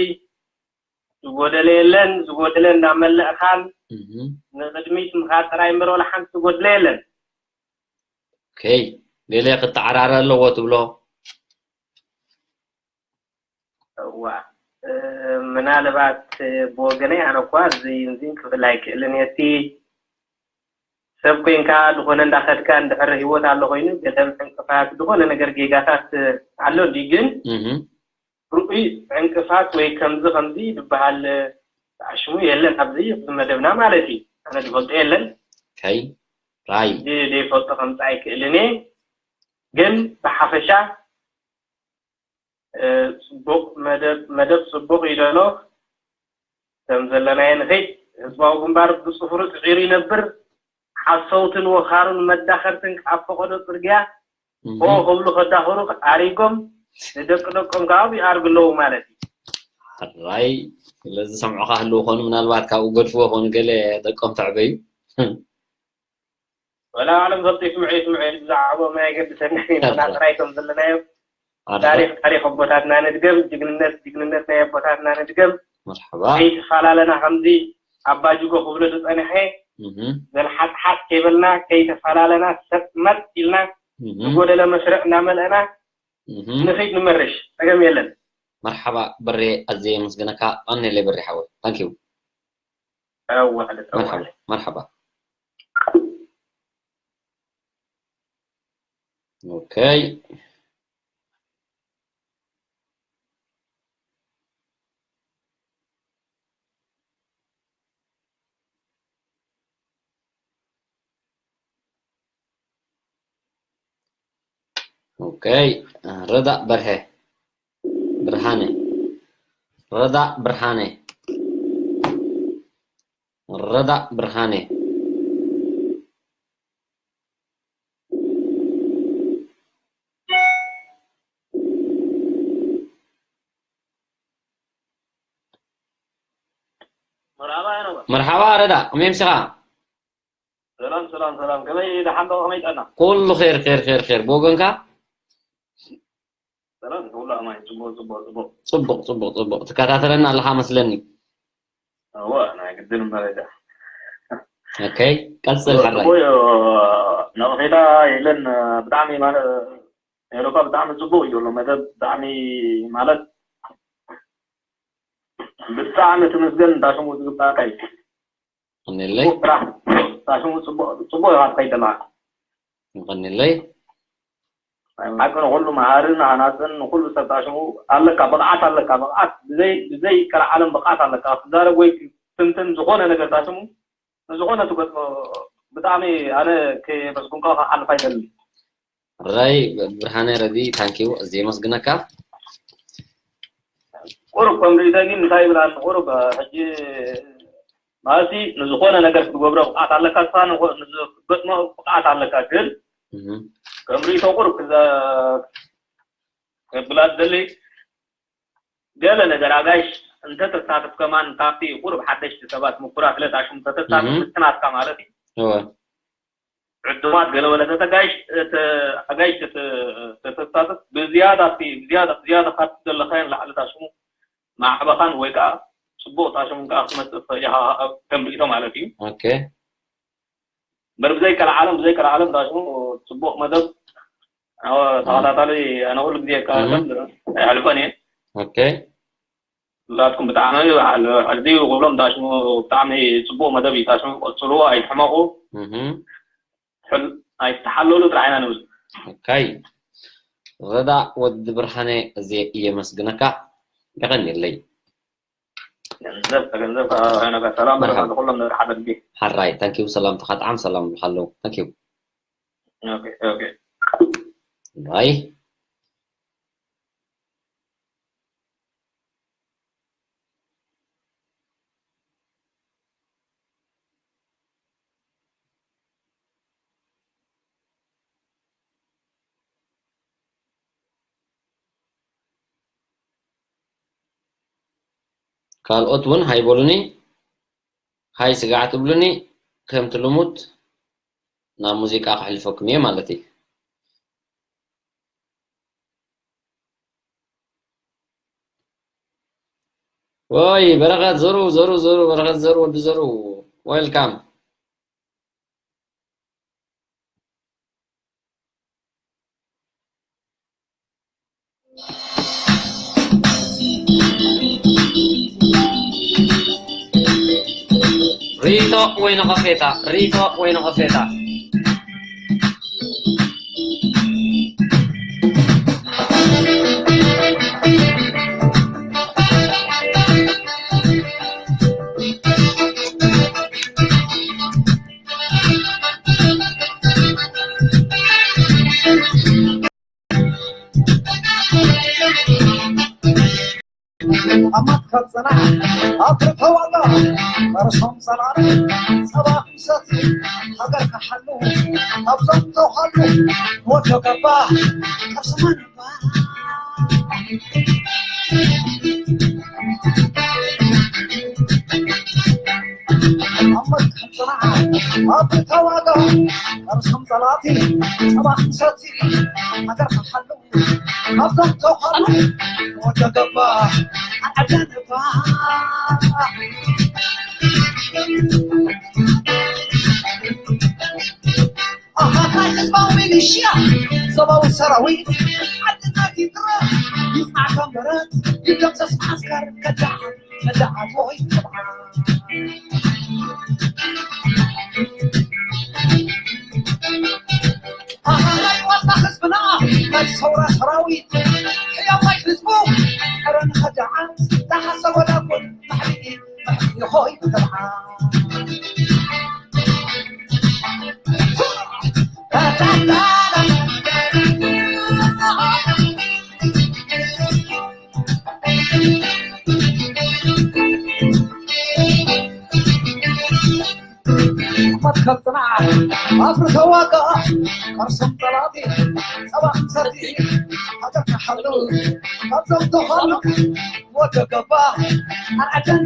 ዝጎደለ የለን። ዝጎደለ እንዳመለእኻን እህ፣ ንቕድሚት ምኻድ ጥራይ እምበር፣ ወላ ሓንቲ ዝጎድለ የለን። ኦኬ፣ ገለ ክተዓራረ ኣለዎ ትብሎ? እዋ፣ እ፣ ምናልባት፣ እ፣ ብወገነይ ኣነ እኳ እዚ፣ እዚ ክብል ኣይክእልን እየ። እቲ ሰብ ኮይንካ ዝኾነ እንዳኸድካ እንድሕር ህይወት ኣሎ ኮይኑ፣ ገለ ዕንቅፋት፣ ዝኾነ ነገር ጌጋታት፣ እ፣ ኣሎ እንዲ፣ ግን እህ፣ ርኡይ ዕንቅፋት ወይ ከምዚ ከምዚ ዝበሃል፣ እ፣ ተኣሽሙ የለን ኣብዚ፣ ኣብዚ መደብና ማለት እዩ። ኣነ ዝፈልጦ የለን። ከይ፣ ራይ። እዚ ዘይፈልጦ ከምጽእ ኣይክእልን እየ። ግን ብሓፈሻ፣ እ፣ ጽቡቕ መደብ፣ መደብ ጽቡቕ እዩ ዘሎ። ከም ዘለናዮ ንኸይድ። ህዝባዊ ግንባር ብጽፍሩ ጽዒሩ ይነብር። ሓሰውትን ወኻሩን መዳኸርትን ኣብ ፈቐዶ ጽርግያ እህ፣ ሆ ክብሉ ከዳኽሩ ኣሪጎም ንደቂ ደቆም ከኣ ኣብኡ ይኣርጉ ኣለዉ ማለት እዩ። ሕራይ፣ ስለዚ ዝሰምዑኻ ህልዉ ኾኑ፣ ምናልባት ካብኡ ገድፍዎ ኾኑ፣ ገለ ደቆም ተዕበዩ። ወላ ባዕሎም ፈልጡ ይስምዑ ይስምዑ፣ ብዛዕባኦም ኣየገድሰናን ኢና። ሕራይ። ጥራይ ከም ዘለናዮ ኣረ። ታሪኽ፣ ታሪኽ ኣቦታትና ንድገም፣ ጅግንነት፣ ጅግንነት ናይ ኣቦታትና ንድገም። መርሓባ። ከይተፈላለና ከምዚ ኣባ ጅጎ ክብሎ ዝጸንሐ፣ እህ። ዘልሓጥሓጥ ከይበልና፣ ከይተፈላለና፣ ሰጥ መጥ ኢልና፣ እህ። ዝጎደለ መስርዕ እናመልአና፣ እህ። ንኺድ ንመርሽ፣ ጸገም የለን። መርሓባ በሬ፣ ኣዝየ የመስግነካ። ቀንየለይ በሬ ሓወይ። ታንኪዩ። ኣዋዕለት፣ መርሓባ፣ ኣዋዕለት። መርሓባ። ኦኬ። ኦኬ፣ ረዳእ በርሀ፣ ብርሃነ፣ ረዳእ ብርሃነ፣ ረዳእ ብርሃነ። መርሓባ ረዳ፣ ከመይ ኣምሲኻ? ሰላም ሰላም ሰላም፣ ከመይ ደሓን ዶ፣ ከመይ ጠና? ኩሉ ኼር ኼር ኼር ኼር፣ ብወገንካ? ሰላም፣ ኩሉ ኣማን፣ ጽቡቕ ጽቡቕ ጽቡቕ። ጽቡቕ ጽቡቕ ጽቡቕ፣ ትከታተለና ኣለኻ መስለኒ። እወ፣ ናይ ግድን እምበር እያ። ኦኬ፣ ቀጽል ሓራይ። ጽቡቕ እዩ፣ ነቐፌታ የለን፣ ብጣዕሚ ማለት፣ ኤሮፓ ብጣዕሚ ጽቡቕ እዩ ዘሎ መደብ፣ ብጣዕሚ ማለት፣ ብጣዕሚ ትምስገን፣ እንዳ ሽሙ ዝግባእካ እዩ። የቐንየለይ። ጽቡቕ ስራሕ። ሳሽሙ ጽቡቕ፣ ጽቡቕ ኢኻ ትኸይድ ዘለኻ። የቐንየለይ። ናይ ብሓቂ ንኹሉ መሃርን ሃናጽን ንኹሉ ሰብ ሳሽሙ ኣለካ፣ ብቕዓት ኣለካ፣ ብቕዓት ብዘይ፣ ብዘይ ቀልዓለም ብቕዓት ኣለካ። ክትዛረብ ወይ ክትንትን ዝኾነ ነገር ሳሽሙ ንዝኾነ ትገጥሞ ብጣዕሚ ኣነ ከየመስግንካ ክሓልፍ ኣይደልን። ሕራይ ብርሃነ ረዲ፣ ታንኪዩ፣ ኣዝየ የመስግነካ። ቁሩብ ከም ርእይቶ ግን እንታይ ይብል ኣሎ? ቁሩብ፣ እ፣ ሕጂ ማለትሲ ንዝኾነ ነገር ክትገብሮ ብቕዓት ኣለካ፣ ንስኻ ንኾ-፣ ንዝገጥሞ ብቕዓት ኣለካ፣ ግን እህ። ከም ርእይቶ ቁሩብ ክዘ-፣ ከብላ ዝደሊ ገለ ነገር ኣጋይሽ እንተተሳትፍ ከማን ካብቲ ቁሩብ ሓደሽቲ ሰባት ምኩራት ለታሽም እንተተሳትፍ እህ። እቲ ናትካ ማለት እዩ። እወ። ዕዱማት ገለ ወለ ተተጋይሽ-፣ ተ-፣ ኣጋይሽ ተተ-፣ ተተሳትፍ ብዝያዳ እቲ፣ ብዝያዳ፣ ብዝያዳ ካብቲ ዘለኻዮ ንላዕሊ ታሽሙ ማዕበኻን ወይ ከዓ ጽቡቕ ታሽሙ ከዓ ክትመጽእ ትኽእል ኢኻ ከም ርእይቶ ማለት እዩ። ኦኬ። እምበር ብዘይ ቀልዓለም፣ ብዘይ ቀልዓለም ታሽሙ ጽቡቕ መደብ፣ ኣዎ፣ ተኸታታሊ ኣነ ኩሉ ግዜ እካታተል እህ። ኣይሕልፎን እየ። ኦኬ። ናትኩም ብጣዕሚ በዓል ሕዚ ኩሎም ዳሽሙ ብጣዕሚ ጽቡቕ መደብ እዩ። ዳሽሙ ቀጽልዎ፣ ኣይትሕመቑ። እህ። ሕል-፣ ኣይትተሓለሉ ጥራሕ ኢና ንብል። ኦኬ። ረዳ ወዲ ብርሃነ፣ እዚ የመስግነካ። የቐንየለይ። ገንዘብ፣ ገንዘብ፣ ሰላም መርሓባ። ንኹሎም ንሓደ ልቢ። ሓራይ፣ ታንኪዩ። ሰላምታኻ ጥዓም፣ ሰላም ይብልካ ኣለዉ። ታንኪዩ። ኦኬ፣ ኦኬ። ባይ። ካልኦት እውን ሃይ በሉኒ፣ ሃይ ስጋዕ ትብሉኒ፣ ከምቲ ልሙድ ናብ ሙዚቃ ከሕልፈኩም እየ ማለት እዩ። ወይ በረኸት ዘሩ፣ ዘሩ፣ ዘሩ፣ በረኸት ዘሩ፣ ወዲ ዘሩ፣ ዌልካም። ሪቶ ወይ ነቐፌታ፣ ሪቶ ወይ ነቐፌታ። ኣብ መትከል ጽናሕ ኣብ ተዋጋ፣ ፈርሶም ጸላኢ ጸባ ክሰቲ፣ ሃገር ክሓሉ፣ ኣብዞም ተውሃሉ፣ ወዶ ገባ፣ ቅርሲ መን እባ? ኣብ መትከል ጽናሕ ኣብ ተዋጋ፣ ፈርሶም ጸላኢ ጸባ ክሰቲ፣ ሃገር ክሓሉ፣ ኣብቶም ተዃሉ ወደ ገባ ኣደንባ። ኣሃ፣ ናይ ህዝባዊ ሚሊሽያ፣ ዞባዊ ሰራዊት፣ ዓድና ይድረ፣ ይጽናዕ ከም ብረት፣ ይደምሰስ መዓስከር ከዳዓት። መዳዓት ወይ ተባዓት። ኣሃ፣ ናይ ዋልታ ህዝብና፣ ናይ ሰውራ ሰራዊት፣ ሕያዋይ ህዝቡ፣ ዕረ ንኸዳዓት፣ ተሓሰብ ወላ ኩን ማሕቢኢ፣ ማሕቢኢ ሆይ ተባዓት። መትከል ጽንዓት ኣፍሪ ተዋጋ፣ ከርሶም ጸላእቲ ጸባ ክሰቲ፣ ሃገር ክሓሉ፣ ካብዞም ተዃሉ ወደ ገባ ኣርዓደን።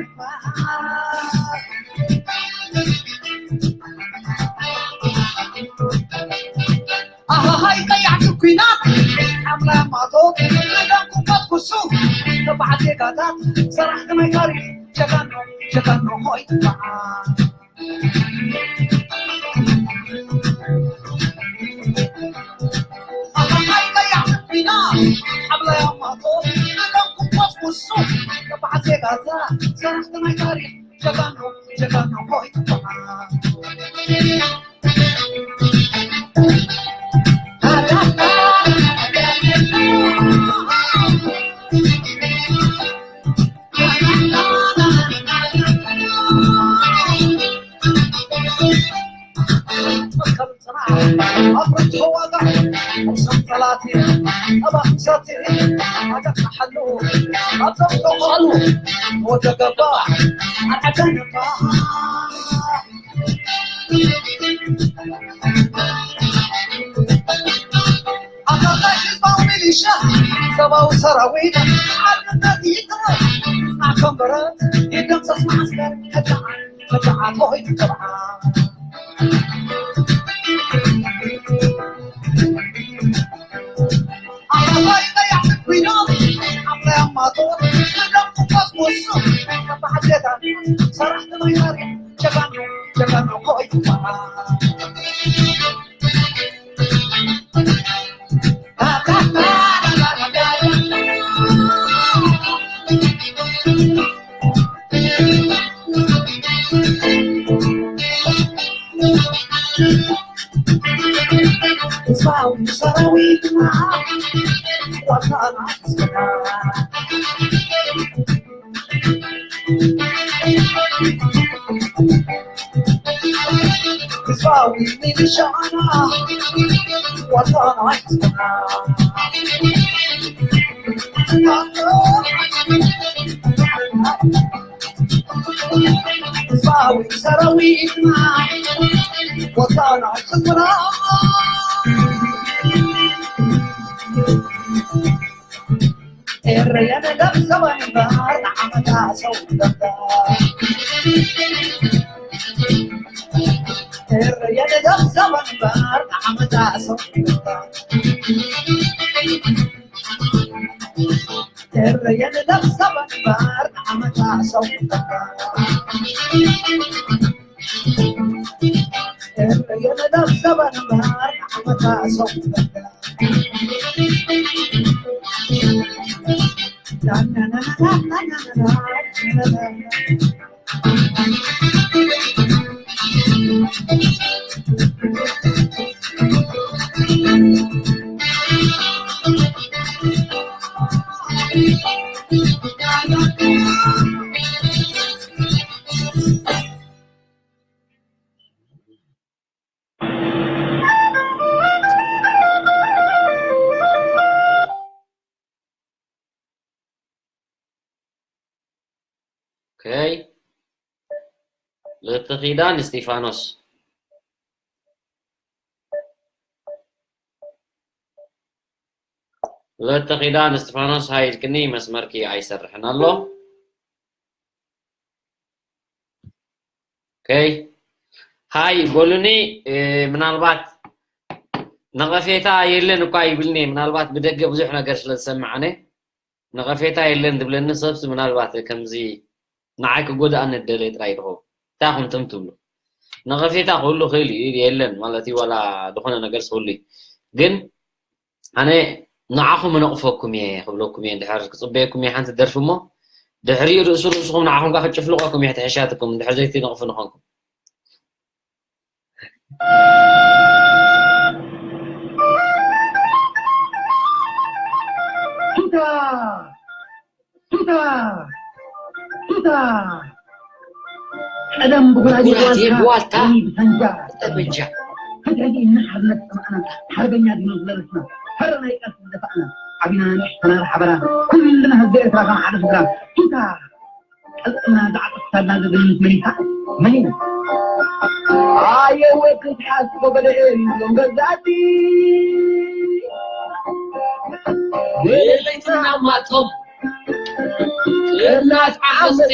ኣሃሃይ ቀያሕቲ ኲናት፣ ሓምላይ ማቶት፣ ደም ኩበት ኩሱ፣ ተባዓት ዜጋታት፣ ሰራሕቲ ናይ ታሪኽ፣ ጀጋኑ፣ ጀጋኑ ሆይ በዓል። ኣሃሃይ ቀያሕቲ ኲናት፣ ሓምላይ ማቶት፣ ደም ኩበት ኩሱ፣ ተባዓት ዜጋታት፣ ሰራሕቲ ናይ ታሪኽ፣ ጀጋኑ፣ ጀጋኑ ሆይ በዓል። ኣካል ህዝባዊ ሚሊሻ፣ ሰብኣዊ ሰራዊት፣ ሓድነት ይትረፍ፣ ንጽናዕ ከም ብረት፣ ይደምሰስ መዓስከር፣ ከዳዓት፣ ከዳዓት ሆይ ተባዓት። ኣባይ ቀያሕ ኲናት፣ ኣብ ናይ ኣማቶ፣ ንደም ኩባስ ወሱ፣ ተባዓት ዜጋ፣ ሰራሕቲ ናይ ታሪኽ፣ ጀጋኑ፣ ጀጋኑ ሆይ ተባዓት። ሰራዊትና ዋታና ህዝባዊ ሚሊሻና ዋታና ህዝባዊ ሰራዊትና ዋታና ህዝብና ኤረየ ንደብ ሰበንበር ንዓመታ ሰው ደባ ኤረየ ንደብ ሰበንበር ንዓመታ ሰው ደባ ኤረየ ንደብ ሰበንበር ንዓመታ ሰው ደባ ኤረየ ንደብ ሰበንበር ንዓመታ ሰው ደባ ኦኬ። ለተኺዳን እስጢፋኖስ። ለተኺዳን እስጢፋኖስ፣ ሃይ ኢልክኒ፣ መስመርኪ ኣይሰርሕን ኣሎ። ኦኬ። ሃይ በሉኒ። እ፣ ምናልባት ነቐፌታ የለን እኳ ይብልኒ፣ ምናልባት ብደገ ብዙሕ ነገር ስለ ዝሰምዕ ኣነ። ነቐፌታ የለን ዝብለኒ ሰብሲ ምናልባት ከምዚ ንዓይ ክጎድኣኒ ዝደለየ ጥራይ ድኸውን። እንታይ ኢኹም ትም ትብሉ? ነቐፌታ ክህሉ ክእል እዩ፣ የለን ማለት እዩ፣ ዋላ ዝኾነ ነገር ክህሉ እዩ። ግን ኣነ ንዓኹም እነቕፈኩም እየ ክብለኩም እየ፣ እንድሕር ክጽበየኩም እየ ሓንቲ ደርፊ እሞ፣ ድሕሪኡ ርእሱ ርእስኹም ንዓኹም ከኣ ክጭፍልቐኩም እየ፣ ሕትሕሻትኩም፣ እንድሕር ዘይትነቕፉ ንኾንኩም። ቱታ! ቱታ! ቱታ! ቀደም ብጉራዴ ብዋልታ፣ ሎሚ ብሳንጃ። ጠበንጃ። ሕድሕድ ኢና ሓርነት ጸማእና፣ ሓርበኛ ዲኖ ዝበለስና፣ ፈረ ናይ ቃልሲ ዝደፋእና፣ ዓቢና ንእሽተና ብሓበራ፣ ኩልና ህዝቢ ኤርትራ ከም ሓደ ስድራ። ቱታ! ቀልጥና ዝዓጠፍካልና ዘዘይት መሊሳ፣ መሊሳ። ኣየወ ክትሓስቦ በደኤ ኢሎም ገዛእቲ። ለይትና ማቶም፣ እናት ዓመቲ።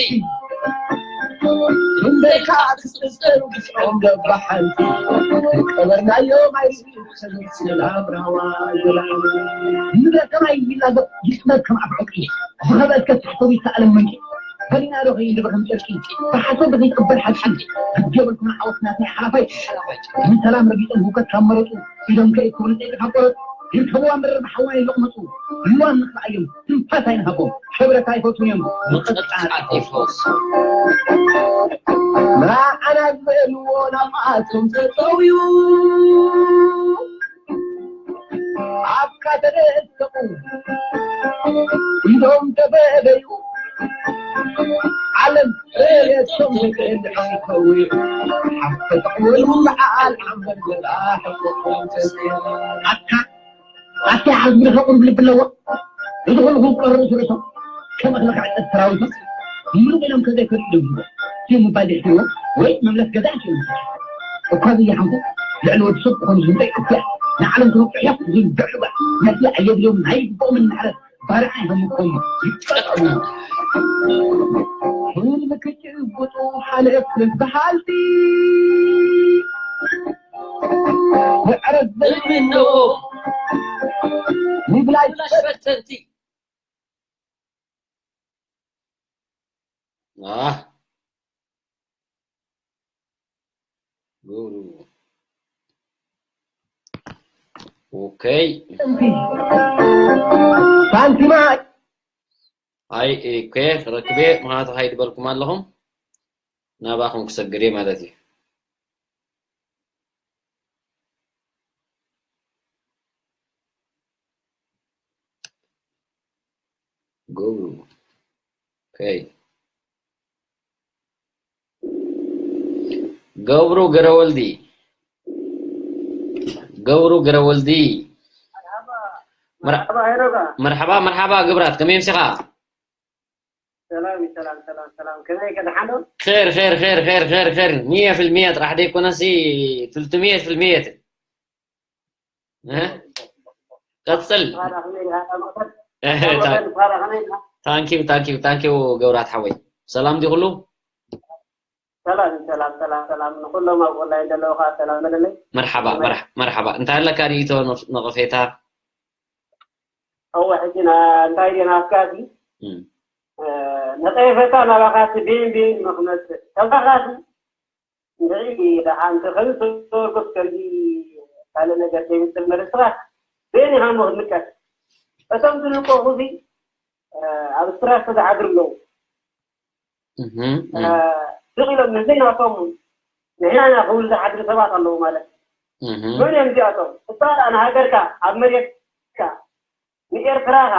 ክንደይ ከዓ ብስብሰሩ ግፍዖም ገባሓንቲ። ቀበርናዮም ኣይስብሰሩ ሰላም ራዋ ይላሉ። ንብረት ከማይ ይላገብ ይስመር ከም ኣፍ ዕንቂ። ዝኸበትከ ታሕተዊ ሰኣለም መንቂ። በሊና ዶ ከይንድበ ከም ጨርቂ። ብሓሰብ ከይትቕበል ሓቂ። ግዲ የብልኩም ዓወት ናትና ሓላፋይ። ንሰላም ረጊጾም ህውከት ካብ መረጹ። ኢዶም ከይክብሉ ጸይቂ ካብ ቆረጹ። ይርከብዋ ምድሪ ብሓዋይ ይለቕመጹ። ልዋም ንኽልኣዮም ትንፋስ ኣይንሃቦም። ሕብረት ኣይፈትዉን እዮም። ምቕጥቃጥ ይፈውሱ። ንዓና ዝበልዎ ናብኣቶም ተጠውዩ። ኣብ ካተደቀቑ ኢዶም ተበደዩ። ዓለም ረየቶም ተቀልዐው ከውዩ። ሓፍተ ተቕበሉ ለዓል ዓንበር ገላ ሕቆቆም ተስእዩ። ኣካ ኣታ ዓንበር ከቑርብ ልቢ ኣለዎ። እዚ ኩሉ ክቆርብ ርእሶም ከም እኽሊ ክዕጸድ ሰራዊቶም ምሉእ ኢሎም ከዘይከዱ ኢሎም ዝብሉ። እቲ ምባል የሕትርዎ ወይ መምለስ ገዛ ኣይችሉም። እኳ ዘይሓንኩ ልዕሊ ወዲ ሰብ ክኾኑ ዝምጠይ እኩያ ንዓለም ክነብሑ እዮም ዝብል ብዕልዋ ነቲ ኣየድልዮም ናይ ግብኦምን ምሕረት ባርዓ ይህምኮም ይጠቀሙ። ህልም ክጭብጡ ሓለፍ በሃልቲ ምዕረት ዘልምነዎ ምብላይ ፈተንቲ። ኣህ። ኦኬ። ሳንቲማ። ኣይ፣ ኦኬ፣ ክረክብ እየ፣ ምኽንያቱ ሃይ ዝበልኩም ኣለኹም። ናባኹም ክሰግር እየ ማለት እዩ። ገብሩ። ኦኬ። ገብሩ ገረወልዲ። ገብሩ ገረወልዲ። መርሓባ ሄኖካ። መርሓባ፣ መርሓባ ገብራት፣ ከመይ ኣምሲኻ? ሰላም፣ ሰላም፣ ሰላም፣ ሰላም። ከመይ ከ ደሓን ዶ? ኸይር፣ ኸይር፣ ኸይር፣ ኸይር፣ ኸይር፣ ኸይር። ሚእቲ ፊልሚያ ጥራሕ ደይኮነሲ፣ ትልትሚእቲ ፊልሚያ። እ? ቀጽል። ታንኪዩ፣ ታንኪዩ፣ ታንኪዩ ገብራት ሓወይ። ሰላም ዲ ኩሉ? ሰላም፣ ሰላም፣ ሰላም፣ ሰላም። ንኩሎም ኣብ ኦንላይን ዘለዉ ከዓ ሰላም በለለይ። መርሓባ፣ መርሓ-፣ መርሓባ። እንታይ ኣለካ ርእይቶ፣ ነፍ-፣ ነቐፌታ? እወ፣ ሕጂ ና-፣ እንታይ ድየ ናትካ ሲ? እም። እ፣ ነቐፌታ ናባኻ ሲ ቢን ቢን ንኽመጽእ። ተባኻ ሲ እንድዒ ደሓን እንተ ከምዚ ተወርኩስ ከምዚ ካልእ ነገር ዘይምስል መርስኻ በየን ኢኻ እሞ ክትንቀፍ? እቶም ዝንቀፉ ሲ፣ እ፣ ኣብ ስትራስ ዝሓድሩ ኣለዉ። እህ፣ እ፣ እህ። ስቕ ኢሎም ንዘይናቶም ንሕና ኢና ክብሉ ዝሓድሩ ሰባት ኣለዉ ማለት። እህ። መን እዮም እዚኣቶም? እሳ ደኣ ንሃገርካ፣ ኣብ መሬትካ፣ ንኤርትራኻ፣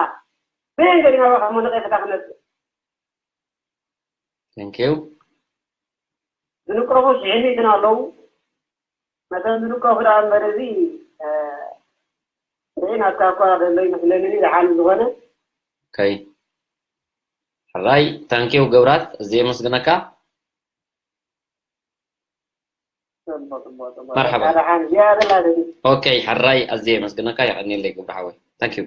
በየን ገዲናኻ እሞ ነቐፌታ ክነጽእ? Thank you። ዝንቀፉ ሽሕ ሚእትን ኣለዉ። መጠን ዝንቀፉ ደኣ እምበር እዚ፣ እ፣ እዚ ናትካ እኳ ዘሎ ይመስለኒ፣ ደሓን ዝኾነ። ኦኬ። ሕራይ፣ thank you ገብራት፣ ኣዝየ የመስግነካ። ጽቡቕ፣ ጽቡቕ፣ ጽቡቕ። መርሓባ። ደሓን፣ እዚኣ ዘላ ደጊ። ኦኬ፣ ሕራይ፣ ኣዝየ የመስግነካ፣ የቐንየለይ ገብሩ ሓወይ። Thank you።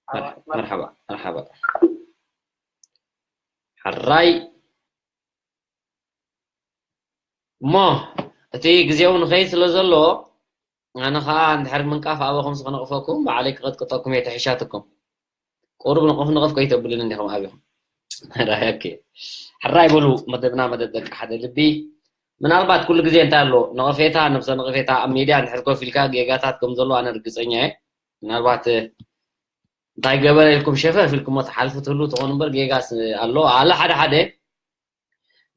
መርሓባ፣ መርሓባ፣ መርሓባ። ሕራይ። እሞ እቲ ግዜ እውን ንኸይድ ስለ ዘሎ፣ ኣነ ኸኣ እንድሕር ምንቃፍ ኣበኹም ስኽነቕፈኩም፣ ባዕለይ ክቐጥቅጠኩም እየ፣ ተሒሻትኩም። ቁሩብ ንቐፍ ንቐፍ ከይተብሉኒ እንዲኹም ኣቢኹም። ራይ፣ ኦኬ። ሕራይ በሉ፣ መደብና መደብ ደቂ ሓደ ልቢ። ምናልባት ኩሉ ግዜ እንታይ ኣሎ፣ ነቐፌታ፣ ነብሰ ነቐፌታ ኣብ ሚድያ እንድሕር ኮፍ ኢልካ ጌጋታት ከም ዘሎ ኣነ ርግጸኛ እየ። ምናልባት እንታይ ገበረ ኢልኩም ሸፈፍ ኢልኩሞ ትሓልፉ ትህሉ ትኾኑ እምበር፣ ጌጋስ ኣሎ። ኣለ ሓደ ሓደ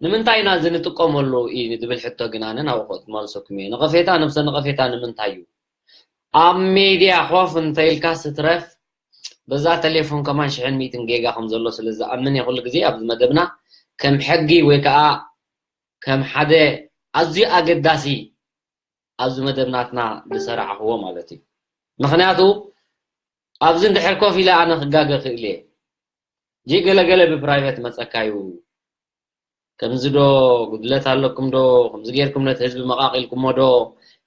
ንምንታይ ኢና እዚ ንጥቀመሉ እዩ ንዝብል ሕቶ ግን ኣነ ናብኡ ክመልሰኩም እየ። ነቐፌታ፣ ነብሰ ነቐፌታ ንምንታይ እዩ? ኣብ ሜድያ ኮፍ እንተ ኢልካ ስትረፍ፣ በዛ ቴሌፎን ከማን ሽሕን ሚእትን ጌጋ ከም ዘሎ ስለ ዝኣምን እየ። ኩሉ ግዜ ኣብዚ መደብና ከም ሕጊ ወይ ከዓ ከም ሓደ ኣዝዩ ኣገዳሲ ኣብዚ መደብ ናትና ዝሰራዕኽዎ ማለት እዩ። ምኽንያቱ ኣብዚ እንድሕር ኮፍ ኢለ ኣነ ክጋገ ክእል እየ። ጂ ገለገለ ብፕራይቬት መጸካ እዩ። ከምዚ ዶ ጉድለት ኣለኩም ዶ? ከምዚ ጌርኩም ነቲ ህዝቢ መቓቒልኩሞ ዶ?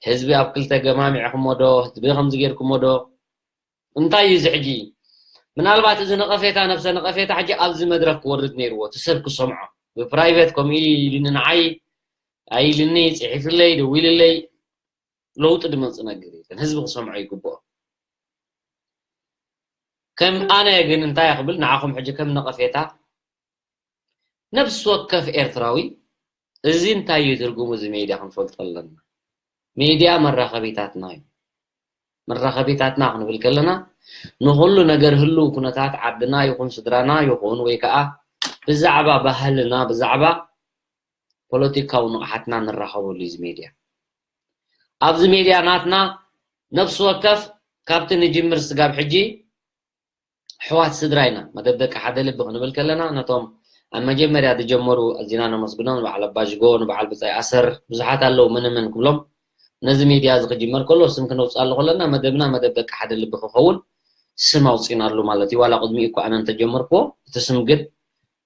ህዝቢ ኣብ ክልተ ገማሚዕኩሞ ዶ? ህዝቢ ከምዚ ጌርኩሞ ዶ? እንታይ እዩ እዚ ሕጂ? ምናልባት እዚ ነቐፌታ፣ ነብሰ ነቐፌታ ሕጂ ኣብዚ መድረኽ ክወርድ ነይርዎ፣ እቲ ሰብ ክሰምዖ። ብፕራይቬት ከምኡ ኢሉኒ ንዓይ፣ ኣይልኒ፣ ጽሒፍለይ፣ ደዊልለይ፣ ለውጢ ድመጽእ ነገር እዩ። ህዝቢ ክሰምዖ ይግብኦ። ከም ኣነ ግን እንታይ ክብል ንዓኹም ሕጂ ከም ነቐፌታ፣ ነብሲ ወከፍ ኤርትራዊ እዚ እንታይ እዩ ትርጉሙ፣ እዚ ሜድያ ክንፈልጦ ኣለና። ሜድያ መራኸቢታትና እዩ። መራኸቢታትና ክንብል ከለና ንኹሉ ነገር ህልው ኩነታት ዓድና ይኹን ስድራና ይኹን ወይ ከዓ ብዛዕባ ባህልና፣ ብዛዕባ ፖለቲካዊ ንቕሓትና ንራኸበሉ እዩ እዚ ሜድያ። ኣብዚ ሜድያ ናትና ነብሲ ወከፍ ካብቲ ንጅምር ስጋብ ሕጂ ኣሕዋት ስድራ ኢና። መደብ ደቂ ሓደ ልቢ ክንብል ከለና ነቶም ኣብ መጀመርያ ዝጀመሩ ኣዚና ነመስግኖም፣ ንበዓል ኣባጅጎ፣ ንበዓል ብጻይ ኣሰር፣ ብዙሓት ኣለዉ፣ መነ መን ክብሎም። ነዚ ሜድያ እዚ ክጅመር ከሎ ስም ክነውጽኣሉ ከለና መደብና መደብ ደቂ ሓደ ልቢ ክኸውን ስም ኣውጺእናሉ ማለት እዩ። ዋላ ቅድሚኡ እኳ ኣነ እንተጀመርክዎ፣ እቲ ስም ግን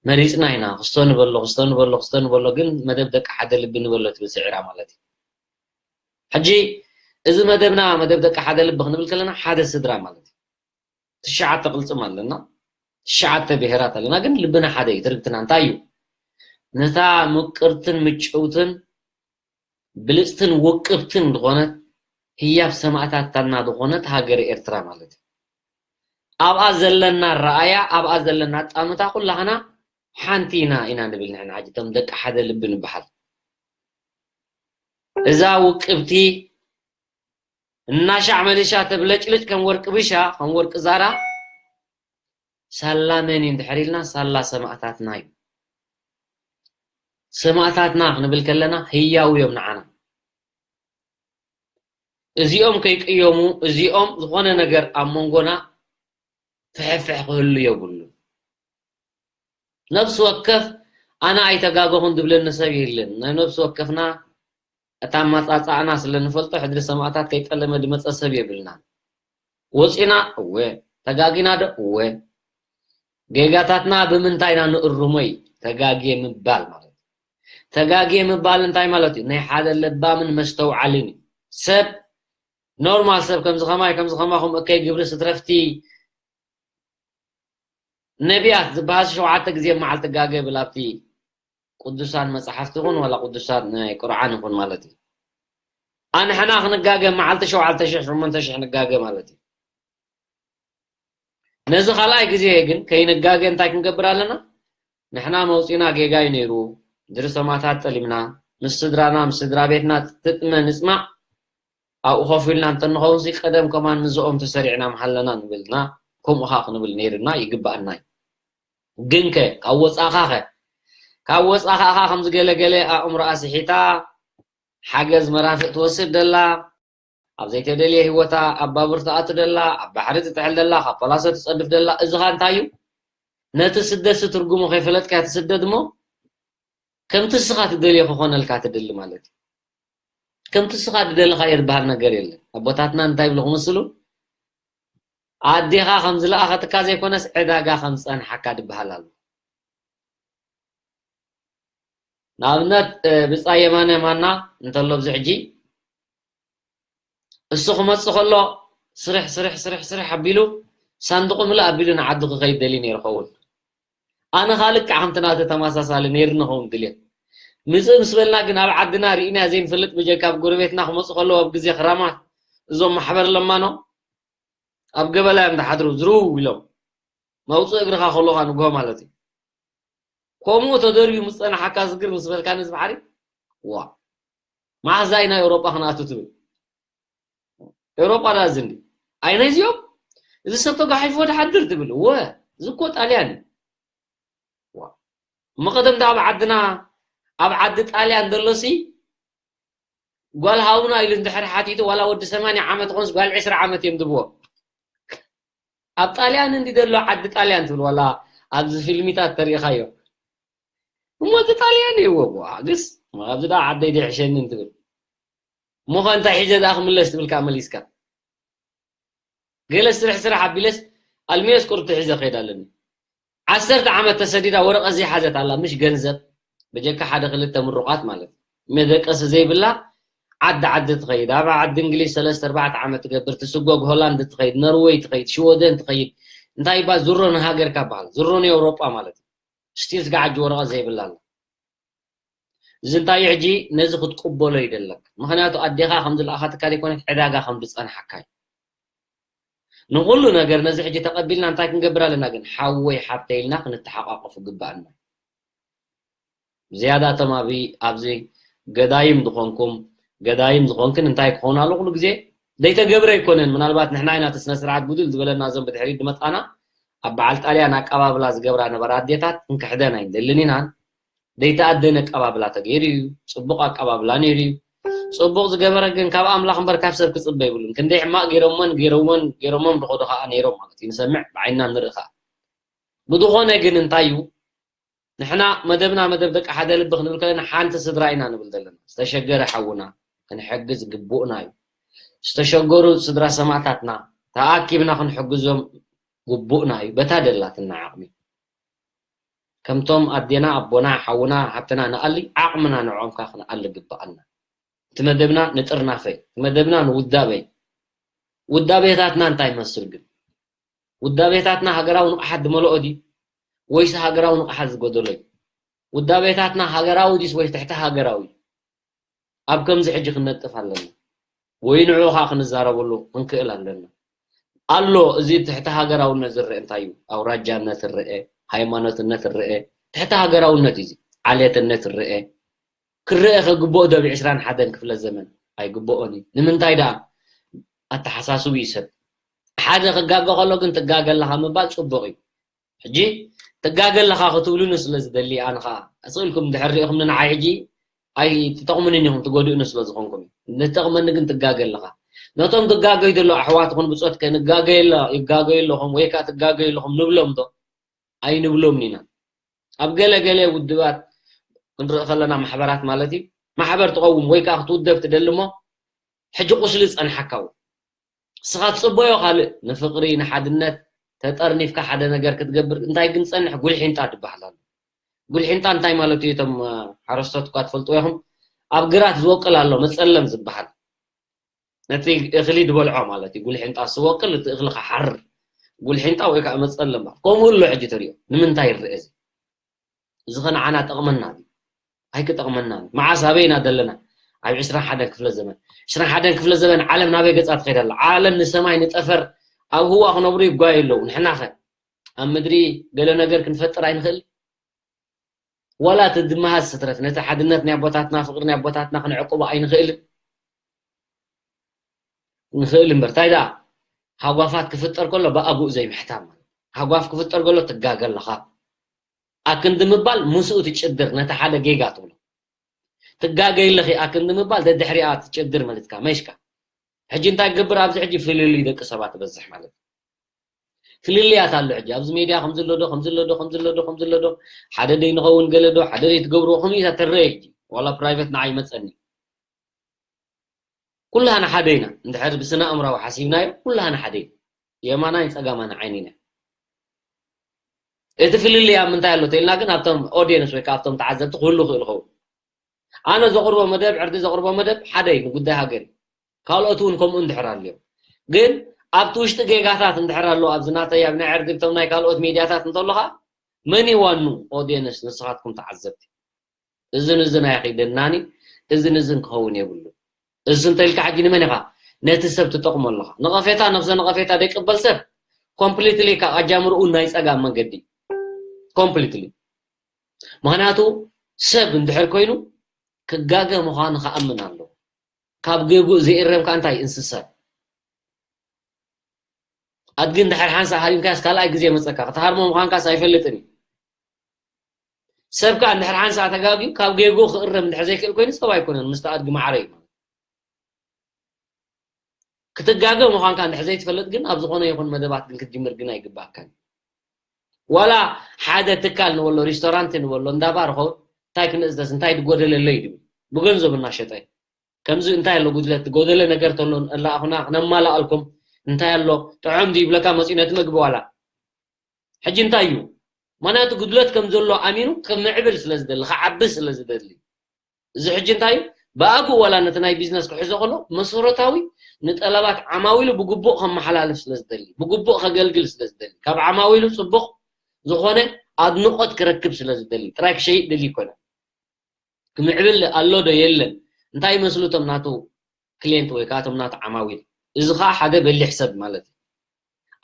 መሪጽና ኢና። ክስቶ ንበሎ፣ ክስቶ ንበሎ፣ ክስቶ ንበሎ፣ ግን መደብ ደቂ ሓደ ልቢ ንበሎ ትብል ስዒራ ማለት እዩ። ሕጂ እዚ መደብና መደብ ደቂ ሓደ ልቢ ክንብል ከለና ሓደ ስድራ ማለት እዩ። ትሽዓተ ቅልጽም ኣለና፣ ትሽዓተ ብሄራት ኣለና፣ ግን ልብና ሓደ እዩ። ትርግትና እንታይ እዩ? ነታ ምቅርትን ምጭውትን ብልጽትን ውቅብትን ዝኾነት ህያብ ሰማእታትና ዝኾነት ሃገር ኤርትራ ማለት እዩ። ኣብኣ ዘለና ረኣያ፣ ኣብኣ ዘለና ጣምታ ኩላህና ሓንቲ ኢና ኢና ንብል ንሕና ሕጂ እቶም ደቂ ሓደ ልቢ ንበሃል። እዛ ውቅብቲ እናሻዕ መሊሻ ተብለጭልጭ ከም ወርቂ ብሻ፣ ከም ወርቂ ዛራ፣ ሳላ መን እዩ እንድሕር ኢልና፣ ሳላ ሰማእታትና እዩ። ሰማእታትና ክንብል ከለና ህያው እዮም ንዓና። እዚኦም ከይቅየሙ፣ እዚኦም ዝኾነ ነገር ኣብ መንጎና ፍሕፍሕ ክህሉ የብሉ። ነብሲ ወከፍ ኣነ ኣይተጋገኹን ዝብለኒ ሰብ የለን። ናይ ነብሲ ወከፍና እታ ኣመጻጽኣና ስለ ንፈልጦ ሕድሪ ሰማእታት ከይጠለመ ዝመጸ ሰብ የብልና። ወጺና እወ፣ ተጋጊና ዶ እወ። ጌጋታትና ብምንታይ ኢና ንእርሞ እዩ ተጋግየ ምባል ማለት እዩ። ተጋግየ ምባል እንታይ ማለት እዩ? ናይ ሓደ ለባምን መስተውዓልን እዩ። ሰብ ኖርማል ሰብ ከምዚ ከማይ ከምዚ ከማኹም እከይ ግብሪ ስትረፍቲ ነቢያት ዝበሃስ ሸውዓተ ግዜ መዓልቲ ጋገ ብል ኣብቲ ቅዱሳን መጽሓፍቲ ይኹን ዋላ ቅዱሳት ናይ ቁርዓን ይኹን ማለት እዩ። ኣንሕና ክንጋገ መዓልቲ ሸውዓተ ሽሕ ሸሞንተ ሽሕ ንጋገ ማለት እዩ። ነዚ ካልኣይ ግዜ ግን ከይንጋገ እንታይ ክንገብር ኣለና? ንሕና መውፂና ጌጋ እዩ ነይሩ፣ ድሪ ሰማታት ጠሊምና ምስ ስድራና ምስ ስድራ ቤትና ትጥመ ንፅማዕ ኣብኡ ኮፍ ኢልና እንተንኸውን ሲ ቀደም ከማን ንዝኦም ተሰሪዕና ምሃለና ንብልና። ከምኡ ኸዓ ክንብል ነይርና ይግባኣና እዩ። ግንከ ካብ ወፃእኻ ኸ ካብ ወፃእኻ ኸዓ ከምዚ ገለገለ ኣእምሮኣ ስሒታ ሓገዝ መራፍእ ትወስድ ደላ ኣብ ዘይተደልየ ህይወታ ኣብ ባቡር ትኣቱ ደላ ኣብ ባሕሪ ትጥሕል ደላ ካብ ፖላሶ ትፀድፍ ደላ እዚኻ እንታይ እዩ? ነቲ ስደት ትርጉሙ ከይፈለጥካ ትስደድ እሞ ከምቲ እስኻ ትደልዮ ክኾነልካ ትደሊ ማለት እዩ። ከምቲ እስኻ ዝደለኻዮ ዝበሃል ነገር የለን። ኣቦታትና እንታይ ይብሉ ክምስሉ ኣዴኻ ከም ዝለኣኸትካ ዘይኮነስ ዕዳጋ ከም ዝፀንሓካ ዝበሃል ኣሎ። ንኣብነት ብፃይ የማነ ማና እንተሎ ኣብዚ ሕጂ እሱ ክመፅእ ከሎ ስርሕ ስርሕ ስርሕ ስርሕ ኣቢሉ ሳንድቑ ምልእ ኣቢሉ ንዓዱ ክኸይድ ደልዩ ነይሩ ኸውን። ኣነ ኻልክ ከምቲ ናተ ተመሳሳሊ ነይርኒ ኸውን ድልየት ምፅእ ምስ በልና ግን ኣብ ዓድና ርኢና ዘይንፈልጥ ብጀካ ኣብ ጎረቤትና ክመፁ ከለዉ ኣብ ግዜ ክራማት እዞም ማሕበር ለማኖ ኣብ ገበላ እዮም ዝሓድሩ ዝርው ኢሎም መውፅእ እግርኻ ከለኻ ንግሆ ማለት እዩ። ከምኡ ተደርብዩ ምስ ፀናሓካ ዝግር ምስ በልካ ነዚ ባሕሪ ዋ መዓዛ ኢና ኤውሮጳ ክንኣቱ ትብል። ኤውሮጳ ዳ እዚ እንዲ ኣይነ እዚኦም እዚ ሰብ ተጋሒፎ ድሓድር ትብል ወ እዚ እኮ ጣልያን እዩ። እሞ ቀደም ዳ ኣብ ዓድና ኣብ ዓዲ ጣልያን ዘሎሲ ጓል ሃውና ኢሉ እንድሕር ሓቲቱ ዋላ ወዲ ሰማንያ ዓመት ኾንስ ጓል ዕስራ ዓመት እዮም ዝብዎ። ኣብ ጣልያን እንዲ ዘሎ ዓዲ ጣልያን ትብል ዋላ ኣብዚ ፊልሚታት ተሪኢኻዮ እሞ እቲ ጣልያን እዩ ወቦ ግስ ኣብዚ ዳ ዓደይ ደሕሸኒ እንትብል እሞ ከንታ ሒዘ ዳ ክምለስ ትብል ከዓ መሊስካ ገለ ስርሕ ስራሕ ኣቢለስ ኣልሚዮስ ቁርቲ ሒዘ ከይድ ኣለኒ ዓሰርተ ዓመት ተሰዲዳ ወረቐት ዘይሓዘት ኣላ ምሽ ገንዘብ በጀካ ሓደ ክልተ ምሩቓት ማለት መደቀሲ ዘይብላ ዓዲ ዓዲ ትኸይድ ኣብ ዓዲ እንግሊዝ ሰለስተ ኣርባዕተ ዓመት ትገብር ትስጎግ ሆላንድ ትኸይድ ኖርወይ ትኸይድ ሽወደን ትኸይድ እንታይ ይባል ዝሮ ንሃገርካ በሃል ዝሮ ንኤውሮጳ ማለት እዩ ስቲል ስጋዓጅ ወረቐት ዘይብላ ኣላ እዚ እንታይ ሕጂ ነዚ ክትቅበሎ ይደለክ ምክንያቱ ኣዴኻ ከም ዝለኣኻትካ ዘይኮነት ዕዳጋ ከም ዝፀንሓካ እዩ ንኩሉ ነገር ነዚ ሕጂ ተቐቢልና እንታይ ክንገብር ኣለና ግን ሓወይ ሓብተ ኢልና ክንተሓቋቆፍ ይግባኣና ዝያዳ እቶም ኣብ ኣብዚ ገዳይም ዝኾንኩም ገዳይም ዝኾንክን እንታይ ክኾኑ ኣሎ ኩሉ ግዜ ዘይተገብረ ኣይኮነን ምናልባት ንሕና ኢና እቲ ስነ ስርዓት ጉድል ዝበለና እዞም ብድሕሪት ዝመፃና ኣብ በዓል ጣልያን ኣቀባብላ ዝገብራ ነበራ ኣዴታት ክንክሕደን ኣይንደልን ኢና ዘይተኣደነ ኣቀባብላ ተገይሩ እዩ ፅቡቕ ኣቀባብላ ነይሩ እዩ ፅቡቕ ዝገበረ ግን ካብ ኣምላኽ እምበር ካብ ሰብ ክፅበ ይብሉን ክንደይ ሕማቕ ገይሮሞን ገይሮሞን ገይሮሞም ዝኸዱ ከዓ ነይሮም ማለት እዩ ንሰምዕ ብዓይንና ንርኢ ከዓ ብዝኾነ ግን እንታይ እዩ ንሕና መደብና መደብ ደቂ ሓደ ልቢ ክንብል ከለና ሓንቲ ስድራ ኢና ንብል ዘለና ዝተሸገረ ሓውና ክንሕግዝ ግቡእና እዩ ዝተሸገሩ ስድራ ሰማእታትና ተኣኪብና ክንሕግዞም ግቡእና እዩ በታ ደላትና ዓቕሚ ከምቶም ኣዴና ኣቦና ሓውና ሓብትና ንኣሊ ዓቕምና ንዕኦም ከዓ ክንኣሊ ግበኣና እቲ መደብና ንጥርናፈ እቲ መደብና ንውዳበ ውዳቤታትና እንታይ ይመስል ግን ውዳቤታትና ሃገራዊ ንቕሓት ዝመልኦ ድዩ ወይስ ሃገራዊ ንቕሓት ዝጎደሎ እዩ ውዳቤታትና ሃገራዊ ድዩስ ወይ ትሕቲ ሃገራዊ ኣብ ከምዚ ሕጂ ክንነጥፍ ኣለና ወይ ንዕኡ ከዓ ክንዛረበሉ ክንክእል ኣለና ኣሎ እዚ ትሕቲ ሃገራውነት ዝረአ እንታይ እዩ ኣውራጃነት ርአ ሃይማኖትነት ርአ ትሕቲ ሃገራውነት እዩ ዓሌትነት ርአ ክረአ ከግብኦ ዶ ኣብ ዕስራን ሓደን ክፍለ ዘመን ኣይግብኦን እዩ ንምንታይ ደኣ ኣተሓሳስቡ እዩ ሰብ ሓደ ክጋገ ከሎ ግን ትጋገ ኣለኻ ምባል ፅቡቅ እዩ ሕጂ ትጋገ ኣለኻ ክትብሉኒ ስለ ዝደሊ ኣነ ከዓ ኣስኢልኩም ድሕር ሪኢኹምኒ ንዓይ ሕጂ ኣይትጠቕሙንን ኢኹም ትጎድእኒ ስለ ዝኾንኩም እዩ ንጠቕመኒ ግን ትጋገ ኣለኻ ነቶም ዝጋገዩ ዘለዉ ኣሕዋት ይኹን ብጾት ከ ንጋገዩ ኣለ-፣ ይጋገዩ ኣለኹም ወይ ከኣ ትጋገዩ ኣለኹም ንብሎም ዶ? ኣይንብሎምን ኢና። ኣብ ገለ ገለ ውድባት ክንርኢ ከለና ማሕበራት ማለት እዩ። ማሕበር ትቐውም ወይ ከኣ ክትውደብ ትደሊ እሞ ሕጂ ቁስሊ ዝጸንሓካ እውን። ንስኻ ትጽበዮ ካልእ፣ ንፍቕሪ፣ ንሓድነት፣ ተጠርኒፍካ ሓደ ነገር ክትገብር፣ እንታይ ግን ጸንሕ፣ ጉልሒንጣ ትበሃል ኣሎ። ጉልሒንጣ እንታይ ማለት እዩ? እቶም፣ እ፣ ሓረስቶት እኳ ትፈልጥዎ ኢኹም። ኣብ ግራት ዝወቅል ኣሎ፣ መጸለም ዝበሃል። ነቲ እኽሊ ዝበልዖ ማለት እዩ። ጉልሒንጣ ዝወቅል፣ እቲ እኽሊ ክሓርር። ጉልሒንጣ ወይ ከዓ መጸለም። ከምኡ ኣሎ ሕጂ ተሪኦ። ንምንታይ ይረአ እዚ? እዚ ኸ ንዓና ጠቕመና ድዩ? ኣይክጠቕመናን። መዓስ ኣበይ ኢና ዘለና? ኣብ ዕስራን ሓደን ክፍለ ዘመን። ዕስራን ሓደን ክፍለ ዘመን ዓለም ናበይ ገጻ ትኸይድ ኣላ? ዓለም ንሰማይ ንጠፈር ኣብ ህዋ ክነብሩ ይጓዩ ኣለዉ። ንሕና ኸ ኣብ ምድሪ ገለ ነገር ክንፈጥር ኣይንኽእል? ዋላ እቲ ድመሃዝ ስትረፍ ነቲ ሓድነት ናይ ኣቦታትና፣ ፍቕሪ ናይ ኣቦታትና ክንዕቅቦ ኣይንኽእልን? ንኽእል እምበር። እንታይ ደኣ? ሃጓፋት ክፍጠር ከሎ ብኣግኡ ዘይምሕታም ማለት። ሃጓፍ ክፍጠር ከሎ ትጋገ ኣለኻ። ኣክንዲ ምባል ምስኡ ትጭድር፣ ነቲ ሓደ ጌጋ ትብሎ። ትጋገይ ኣለኺ ኣክንዲ ምባል ደድሕሪኣ ትጭድር መሊትካ፣ መሽካ። ሕጂ እንታይ ክገብር ኣብዚ ሕጂ ፍልልይ ደቂ ሰባት ትበዝሕ ማለት እዩ። ፍልልያት ኣሎ ሕጂ። ኣብዚ ሜድያ ከምዚ ኣሎ ዶ፣ ከምዚ ኣሎ ዶ፣ ከምዚ ኣሎ ዶ፣ ከምዚ ኣሎ ዶ፣ ሓደ ደይ ንኸውን ገለ ዶ፣ ሓደ ደይ ትገብርዎ ከምኡ እዩ ተረየ ሕጂ። ዋላ ፕራይቬት ንዓይ ይመጸኒ። ኩላህና ሓደ ኢና። እንድሕር ብስነ ኣእምራዊ ሓሲብናዮ፣ ኩላህና ሓደ ኢና። የማናይ ጸጋማና ዓይኒ ኢና። እቲ ፍልልይ ኣብ ምንታይ ኣሎ ተኢልና ግን ኣብቶም ኦድየንስ ወይ ከኣ ኣብቶም ተዓዘብቲ ክህሉ ይኽእል ይኸውን። ኣነ ዘቕርቦ መደብ፣ ዕርዲ ዘቕርቦ መደብ ሓደ እዩ ንጉዳይ ሃገር እዩ። ካልኦት እውን ከምኡ እንድሕር ኣልዮም። ግን ኣብቲ ውሽጢ ጌጋታት እንድሕር ኣሎ፣ ኣብዚ ናተይ፣ ኣብ ናይ ዕርዲ፣ ብቶም ናይ ካልኦት ሚድያታት እንተሎ ኸኣ፣ መን እዩ ዋኑ ኦድየንስ? ንስኻትኩም ተዓዘብቲ። እዝን እዝን ኣይኺደናኒ፣ እዝን እዝን ክኸውን የብሉ። እዚ እንተ ኢልካ ሕጂ ንመን ኢኻ? ነቲ ሰብ ትጠቕሞ ኣለኻ። ነቐፌታ፣ ነብሰ ነቐፌታ ዘይቅበል ሰብ ኮምፕሊትሊ ካብ ኣጃምርኡ ናይ ጸጋም መንገዲ። ኮምፕሊትሊ። ምኽንያቱ ሰብ እንድሕር ኮይኑ ክጋገ ምዃኑ ክኣምን ኣለዎ። ካብ ጌግኡ ዘይእረም ከኣ እንታይ እንስሳ እዩ? ኣድጊ እንድሕር ሓንሳእ ሃሪምካያስ ካልኣይ ግዜ መጸካ። ክትሃርሞ ምዃንካስ ኣይፈልጥን እዩ። ሰብ ከኣ እንድሕር ሓንሳእ ተጋግዩ ካብ ጌግኡ ክእረም እንድሕር ዘይክእል ኮይኑ ሰብ ኣይኮነን። ምስቲ ኣድጊ ማዕረ እዩ ማለት። ክትጋገ ምዃንካ እንድሕር ዘይትፈልጥ ግን ኣብ ዝኾነ ይኹን መደባት ግን ክትጅምር ግን ኣይግባእካን። ዋላ ሓደ ትካል ንበሎ፣ ሪስቶራንት ንበሎ፣ እንዳ ባር ኸውን እንታይ ክንእዘዝ፣ እንታይ ዝጎደለለይ ድብል ብገንዘብ እናሸጠ። ከምዚ እንታይ ኣሎ ጉድለት፣ ዝጎደለ ነገር ተሎ ንላኣኹና ክነማልኣልኩም፣ እንታይ ኣሎ ጥዑም ድዩ ይብለካ መጺኡ ነቲ ምግቢ ዋላ። ሕጂ እንታይ እዩ? ምኽንያቱ ጉድለት ከም ዘሎ ኣሚኑ ክምዕብል ስለ ዝደሊ፣ ክዓቢ ስለ ዝደሊ። እዚ ሕጂ እንታይ እዩ? ብኣግኡ ዋላ ነቲ ናይ ቢዝነስ ክሕዞ ከሎ መሰረታዊ ንጠለባት ዓማዊሉ ብግቡእ ከመሓላልፍ ስለ ዝደሊ፣ ብግቡእ ከገልግል ስለ ዝደሊ፣ ካብ ዓማዊሉ ጽቡቕ ዝኾነ ኣድንቖት ክረክብ ስለ ዝደሊ ጥራይ ክሸይጥ ደልዩ ይኮነ። ክምዕብል ኣሎ ዶ የለን? እንታይ ይመስሉ እቶም ናቱ ክልየንት ወይ ከዓ እቶም ናቱ ዓማዊል? እዚ ከዓ ሓደ በሊሕ ሰብ ማለት እዩ።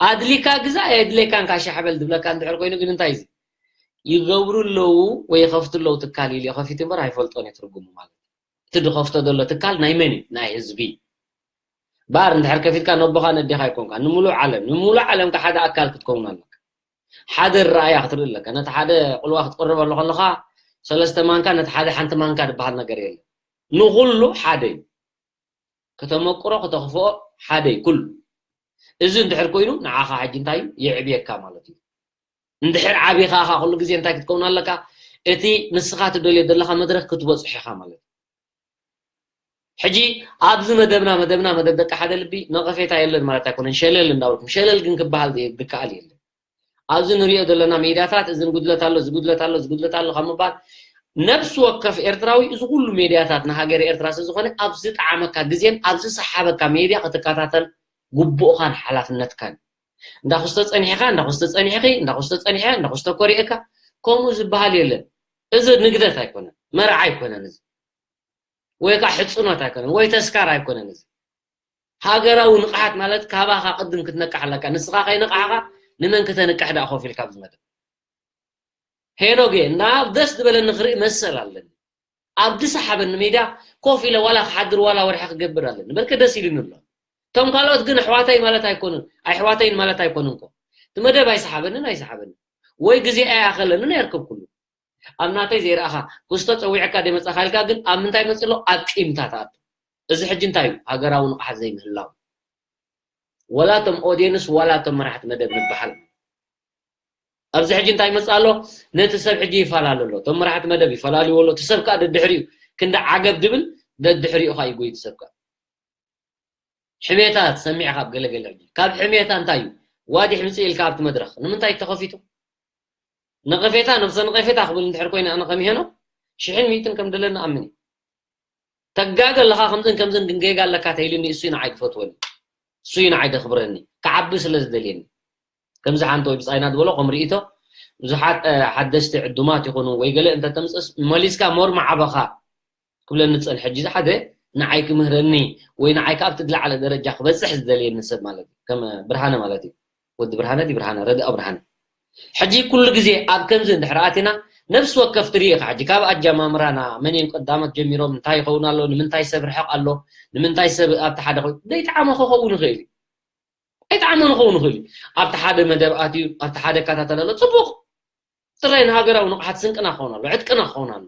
ኣድሊካ ግዛ ኣየድለካን ካሻ ሓበል ድብለካ እንድሕር ኮይኑ ግን እንታይ እዚ? ይገብሩ ኣለዉ ወይ ይኸፍቱ ኣለዉ ትካል ኢሉ ከፊቱ እምበር ኣይፈልጦን እዩ ትርጉሙ ማለት እዩ። እቲ ዝኸፍቶ ዘሎ ትካል ናይ መን እዩ? ናይ ህዝቢ። ባር እንድሕር ከፊትካ ነቦኻ ነዴኻ ኣይኮንካ፣ ንምሉእ ዓለም፣ ንምሉእ ዓለም ከ ሓደ ኣካል ክትከውን ኣለካ። ሓደ ራእያ ክትርኢ ኣለካ። ነቲ ሓደ ቁልዋ ክትቅርበሉ ከለኻ ሰለስተ ማንካ፣ ነቲ ሓደ ሓንቲ ማንካ ዝበሃል ነገር የለን። ንኹሉ ሓደ እዩ። ከተመቅሮ፣ ከተኽፍኦ ሓደ እዩ ኩሉ። እዚ እንድሕር ኮይኑ ንዓኻ ሕጂ እንታይ እዩ? የዕብየካ ማለት እዩ። እንድሕር ዓቢኻ ኢኻ ኩሉ ግዜ እንታይ ክትከውን ኣለካ? እቲ ንስኻ ትደልዮ ዘለኻ መድረኽ ክትበጽሖ ኢኻ ማለት እዩ። ሕጂ ኣብዚ መደብና፣ መደብና መደብ ደቂ ሓደ ልቢ ነቐፌታ የለን ማለት ኣይኮነን። ሸለል እንዳበልኩም፣ ሸለል ግን ክበሃል ዝከኣል የለን። ኣብዚ ንሪኦ ዘለና ሜድያታት፣ እዚ ጉድለት ኣሎ፣ እዚ ጉድለት ኣሎ፣ እዚ ጉድለት ኣሎ ካብ ምባል፣ ነብሲ ወከፍ ኤርትራዊ እዚ ኩሉ ሜድያታት ንሃገረ ኤርትራ ስለ ዝኾነ፣ ኣብ ዝጠዓመካ ግዜን ኣብ ዝሰሓበካ ሜድያ ክትከታተል ግቡእኻን ሓላፍነትካን። እንዳ ኩስቶ ጸኒሕኻ፣ እንዳ ኩስቶ ጸኒሕኺ፣ እንዳ ኩስቶ ጸኒሐ፣ እንዳ ኩስቶ ኮሪኤካ፣ ከምኡ ዝበሃል የለን። እዚ ንግደት ኣይኮነን፣ መርዓ ኣይኮነን፣ እዚ ወይ ከዓ ሕጽኖት ኣይኮነን፣ ወይ ተስካር ኣይኮነን። እዚ ሃገራዊ ንቕሓት ማለት ካባኻ ቅድም ክትነቅሕ ኣለካ። ንስኻ ከይነቃሕኻ ንመን ክተንቅሕ ደኣ ኮፍ ኢልካ ኣብዚ መደብ? ሄኖጌ፣ ናብ ደስ ዝበለኒ ክርኢ መሰል ኣለኒ። ኣብ ዝሰሓበኒ ሜድያ ኮፍ ኢለ ዋላ ክሓድር ዋላ ወርሒ ክገብር ኣለኒ። በልከ ደስ ኢሉኒ ኣሎ። እቶም ካልኦት ግን ኣሕዋተይ ማለት ኣይኮኑን፣ ኣይሕዋተይን ማለት ኣይኮኑን እኮ። እቲ መደብ ኣይሰሓበንን ኣይሰሓበንን። ወይ ግዜ ኣይኣኸለንን ኣየርከብኩሉ። ኣብ ናተይ ዘይረኣኻ፣ ክስቶ ጸዊዐካ ደይ መጻኻ ኢልካ ግን ኣብ ምንታይ መጽእ ኣሎ? ኣብ ቂምታ ትኣቱ። እዚ ሕጂ እንታይ እዩ? ሃገራዊ ንቕሓት ዘይምህላው። ወላ ቶም ኦድየንስ ወላ ቶም መራሕቲ መደብ ንበሃል። ኣብዚ ሕጂ እንታይ ይመጽእ ኣሎ? ነቲ ሰብ ሕጂ ይፈላለ ኣሎ። ቶም መራሕቲ መደብ ይፈላልዎ ኣሎ። እቲ ሰብ ከኣ ደድሕሪኡ ክንዲ ዓገብ ድብል ደድሕሪኡ ከኣ ይጎይ እቲ ሰብ ከኣ። ሕሜታ ትሰሚዕ ካብ ገለገለ ሕጂ። ካብ ሕሜታ እንታይ እዩ? ዋዲሕ ምጽእ ኢልካ ኣብቲ መድረኽ። ንምንታይ ተኸፊቱ? ነቐፌታ፣ ነብሰ ነቐፌታ ክብል እንድሕር ኮይነ ኣነ ከም ይሄኖ ሽሕን ሚእትን ከም ደለና ኣምን እዩ። ተጋገ ኣለኻ ከምዝን ከምዝን ግን ጌጋ ኣለካ ተይልኒ እሱ እዩ ንዓይ ክፈትወኒ። እሱ እዩ ንዓይ ደኽብረኒ። ክዓቢ ስለ ዝደልየኒ። ከምዚ ሓንቲ ወይ ብጻይና ዝበሎ ከም ርእይቶ ብዙሓት ሓደስቲ ዕዱማት ይኹኑ ወይ ገለ እንተተምጽእስ መሊስካ ሞር መዓበኻ ክብለኒ ዝጸንሐ ሕጂ ዝሓደ ንዓይ ክምህረኒ ወይ ንዓይ ካብቲ ዝለዓለ ደረጃ ክበጽሕ ዝደልየኒ ሰብ ማለት እዩ። ከም ብርሃነ ማለት እዩ። ወዲ ብርሃነ ድዩ ብርሃነ ረድኣው ብርሃነ። ሕጂ ኩሉ ግዜ ኣብ ከምዚ እንድሕር ኣቲና ነብሲ ወከፍ ትርኢ ኢኻ። ሕጂ ካብ ኣጀማምራና መን እዮም ቀዳሞት ጀሚሮም፣ እንታይ ይኸውን ኣሎ፣ ንምንታይ ሰብ ርሕቕ ኣሎ፣ ንምንታይ ሰብ ኣብቲ ሓደ ኮይኑ ዘይጠዓሞ ክኸውን ይኽእል እዩ። ኣይጠዓሞን ክኸውን ይኽእል እዩ። ኣብቲ ሓደ መደብ ኣትዩ ኣብቲ ሓደ ይከታተል ኣሎ፣ ጽቡቕ። ጥራይ ንሃገራዊ ንቕሓት ስንቅና ክኸውን ኣሎ፣ ዕጥቅና ክኸውን ኣሎ።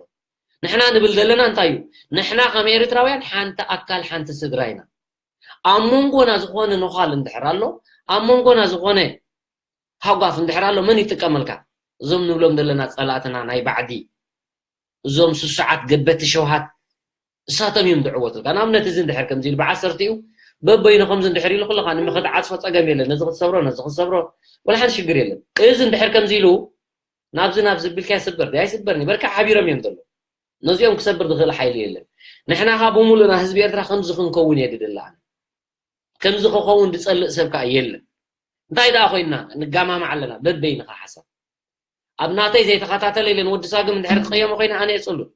ንሕና ንብል ዘለና እንታይ እዩ? ንሕና ከም ኤርትራውያን ሓንቲ ኣካል ሓንቲ ስድራ ኢና። ኣብ መንጎና ዝኾነ ነዃል እንድሕር ኣሎ፣ ኣብ መንጎና ዝኾነ ሃጓፍ እንድሕር ኣሎ መን ይጥቀመልካ? እዞም ንብሎም ዘለና ጸላእትና ናይ ባዕዲ እዞም ስሱዓት ገበቲ ሸውሃት እሳቶም እዮም ዝዕወቱልካ። ንኣብነት እዚ እንድሕር ከምዚ ኢሉ ብዓሰርቲኡ በበይኑ ከምዚ እንድሕር ኢሉ ኩልኻ ንምኽትዓጽፎ ጸገም የለን። ነዚ ክትሰብሮ ነዚ ክትሰብሮ ወላ ሓንቲ ሽግር የለን። እዚ እንድሕር ከምዚ ኢሉ ናብዚ ናብዚ ቢልካ ይስበር ድዩ ኣይስበርን እዩ። በርካ ሓቢሮም እዮም ዘለዉ። ነዚኦም ክሰብር ዝኽእል ሓይሊ የለን። ንሕና ኸኣ ብምሉእና ህዝቢ ኤርትራ ከምዚ ክንከውን እየ ድደሊ ኣነ። ከምዚ ክኸውን ዝጸልእ ሰብ ከኣ የለን። እንታይ ደኣ ኮይንና ንጋማማዕ ኣለና በበይንኻ ሓሳብ። ኣብ ናተይ ዘይተኸታተለ ኢለን ወዲ ሳግም እንድሕር ክቐየሞ ኮይነ ኣነ እየ ጽሉእ።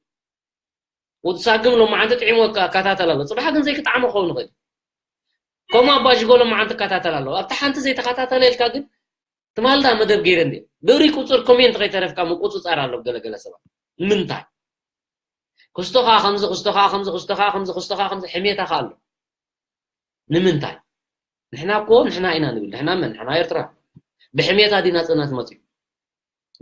ወዲ ሳግም ሎማዓንቲ ጥዒሞ እከታተል ኣሎ። ጽባሕ ግን ዘይክጥዓሞ ክኸውን ይኽእል። ከምኡ ኣባ ሽጎ ሎማዓንቲ እከታተል ኣሎ። ኣብታ ሓንቲ ዘይተኸታተለ ኢልካ ግን ትማልዳ መደብ ገይረ እንድየ። ብሪ ቁጽር ኮሜንት ከይተረፍካ ምቁጽጻር ኣሎ ገለገለ ሰባት። ንምንታይ? ክስቶ ከኣ ከምዚ ክስቶ ከኣ ከምዚ ክስቶ ከኣ ከምዚ ክስቶ ከኣ ከምዚ ሕሜታ ከኣ ኣሎ። ንምንታይ? ንሕና እኮ ንሕና ኢና ንብል። ንሕና መን? ንሕና ኤርትራ። ብሕሜታ ድዩ ናጽነት መጺኡ?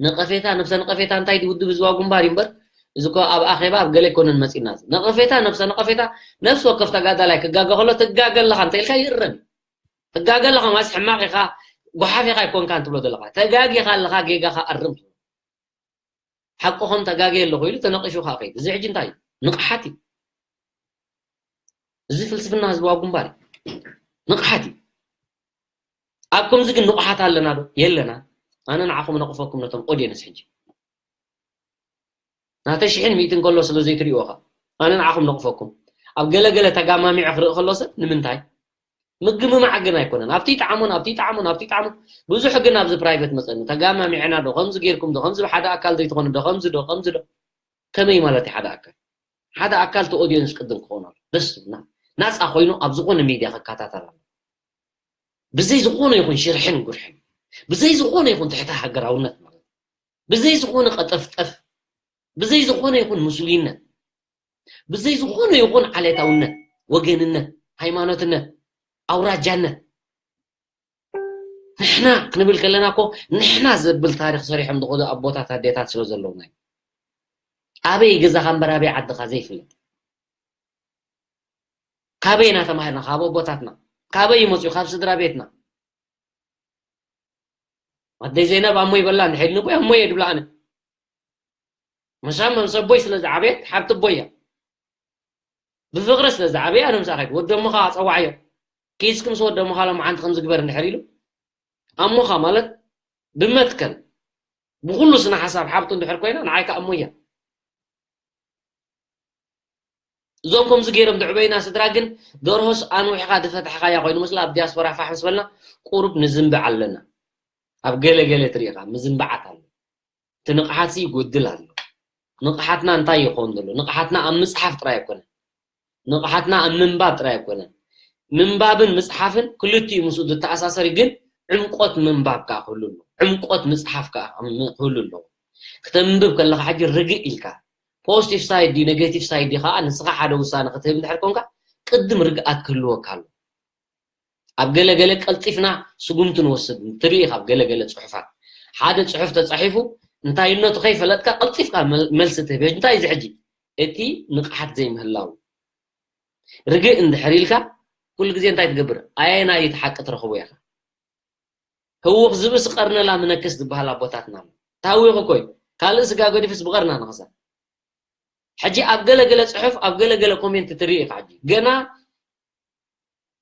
ነቐፌታ፣ ነብሰ ነቐፌታ እንታይ ድዩ ውድብ ህዝባዊ ግንባር እዩ እምበር፣ እዚ እኮ ኣብ ኣኼባ ኣብ ገለ ኣይኮነን መጺእና። ነቐፌታ፣ ነብሰ ነቐፌታ፣ ነፍሲ ወከፍ ተጋዳላይ ክጋገ ከሎ ትጋገ ኣለኻ እንተ ኢልካ ይእረም። ትጋገ ኣለኻ ማለት ሕማቕ ኢኻ፣ ጓሓፍ ኢኻ ኣይኮንካን ትብሎ ዘለኻ። ተጋጊኻ ኣለኻ፣ ጌጋኻ ኣርም ትብሎ። ሓቅኹም ተጋግየ ኣለኹ ኢሉ ተነቒፉ ከኣ ከይድ። እዚ ሕጂ እንታይ እዩ? ንቕሓት እዩ። እዚ ፍልስፍና ህዝባዊ ግንባር እዩ። ንቕሓት እዩ። ኣብ ከምዚ ግን ንቑሓት ኣለና ዶ? የለና። ኣነ ንዓኹም ነቕፈኩም ነቶም ኦድየንስ ሕጂ። ናተይ ሽሕን ሚእትን ከሎ ስለ ዘይትሪእዎ ኸ? ኣነ ንዓኹም ነቕፈኩም። ኣብ ገለ ገለ ተጋማሚዐ ክርኢ ከሎ ሰብ ንምንታይ? ምግምማዕ ግን ኣይኮነን። ኣብቲ ይጥዓሞን፣ ኣብቲ ይጥዓሞን፣ ኣብቲ ይጥዓሞን። ብዙሕ ግን ኣብዚ ፕራይቬት መጸኒ። ተጋማሚዕና ዶ? ከምዚ ጌርኩም ዶ? ከምዚ ብሓደ ኣካል ዘይትኾኑ ዶ? ከምዚ ዶ? ከምዚ ዶ? ከመይ ማለት እዩ ሓደ ኣካል? ሓደ ኣካል እቲ ኦድየንስ ቅድም ክኾን ኣሎ። ደስ ዝብልና። ናጻ ኮይኑ ኣብ ዝኾነ ሚድያ ክከታተል ኣሎ። ብዘይ ዝኾነ ይኹን ሽርሕን ጉርሕን። ብዘይ ዝኾነ ይኹን ትሕተ ሃገራውነት ማለት እዩ። ብዘይ ዝኾነ ቀጠፍጠፍ። ብዘይ ዝኾነ ይኹን ምስሉይነት። ብዘይ ዝኾነ ይኹን ዓሌታውነት፣ ወገንነት፣ ሃይማኖትነት፣ ኣውራጃነት። ንሕና ክንብል ከለና እኮ ንሕና ዘብል ታሪኽ ሰሪሖም ዝኸዱ ኣቦታት ኣዴታት ስለ ዘለውና እዩ። ኣበይ ገዛኻ እምበር ኣበይ ዓድኻ ዘይፍለጥ። ካበይ ኢና ተማሂርና? ካብ ኣቦታትና። ካበይ ይመጽኡ? ካብ ስድራ ቤትና። ኣደይ ዘይነብ ኣሞ ይበላ እንድሕር ኢልኒ እኮ ኣሞ እየ ድብላ ኣነ። ምሳም ምስ ኣቦይ ስለ ዝዓበየት ሓብቲ ኣቦይ እያ። ብፍቕሪ ስለ ዝዓበየ ኣነ ምሳኣ ከይድ ወዲ ኣሞኻ ጸዋዕዮ። ኪስኪ ምስ ወዲ ኣሞኻ ሎምዓንቲ ከምዚ ግበር እንድሕር ኢሉ ኣሞኻ ማለት ብመትከል ብኹሉ ስነ ሓሳብ ሓብቱ እንድሕር ኮይና ንዓይ ከኣ ኣሞ እያ። እዞም ከምዚ ገይሮም ዘዕበዩና ስድራ ግን ደርሆስ ኣንዊሕኻ ዝፈታሕኻያ ኮይኑ መስላ ኣብ ዲያስፖራ ፋሕ ምስ በልና ቁሩብ ንዝንብዕ ኣለና። ኣብ ገለ ገለ ትሪኢኻ ምዝንባዓት ኣሎ። እቲ ንቕሓትሲ ይጎድል ኣሎ። ንቕሓትና እንታይ ይኸውን ዘሎ? ንቕሓትና ኣብ ምጽሓፍ ጥራይ ኣይኮነን። ንቕሓትና ኣብ ምንባብ ጥራይ ኣይኮነን። ምንባብን ምጽሓፍን ክልቲኡ ምስኡ ዝተኣሳሰር እዩ፣ ግን ዕምቆት ምንባብ ከኣ ክህሉ ኣለዎ። ዕምቆት ምጽሓፍ ከኣ ክህሉ ኣለዎ። ክተንብብ ከለኻ ሕጂ ርግእ ኢልካ ፖዚቲቭ ሳይድ ድዩ ኔጌቲቭ ሳይድ ድዩ ከኣ ንስኻ ሓደ ውሳነ ክትህብ እንድሕር ኮንካ ቅድም ርግኣት ክህልወካ ኣሎ። ኣብ ገለ ገለ ቀልጢፍና ስጉምቲ ንወስድ ትርኢ ካብ ገለ ገለ ጽሑፋት ሓደ ጽሑፍ ተጻሒፉ እንታይነቱ ከይፈለጥካ ቀልጢፍካ መል- መልሲ ትህብ። እንታይ እዚ ሕጂ እቲ ንቕሓት ዘይምህላው ርግእ እንድሕር ኢልካ ኩሉ ግዜ እንታይ ትገብር? ኣየናይ እዩ እቲ ሓቂ ትረኽቦ ኢኻ? ህውኽ ዝብስ ቀርነላ ምነክስ ዝበሃል ኣቦታትና ኣሎ። ታዊኽ እኮ እዩ። ካልእ ስጋ ገዲፍስ ብቐርና ንኽሳ። ሕጂ ኣብ ገለ ገለ ጽሑፍ፣ ኣብ ገለ ገለ ኮሜንት ትርኢ ኢኻ። ሕጂ ገና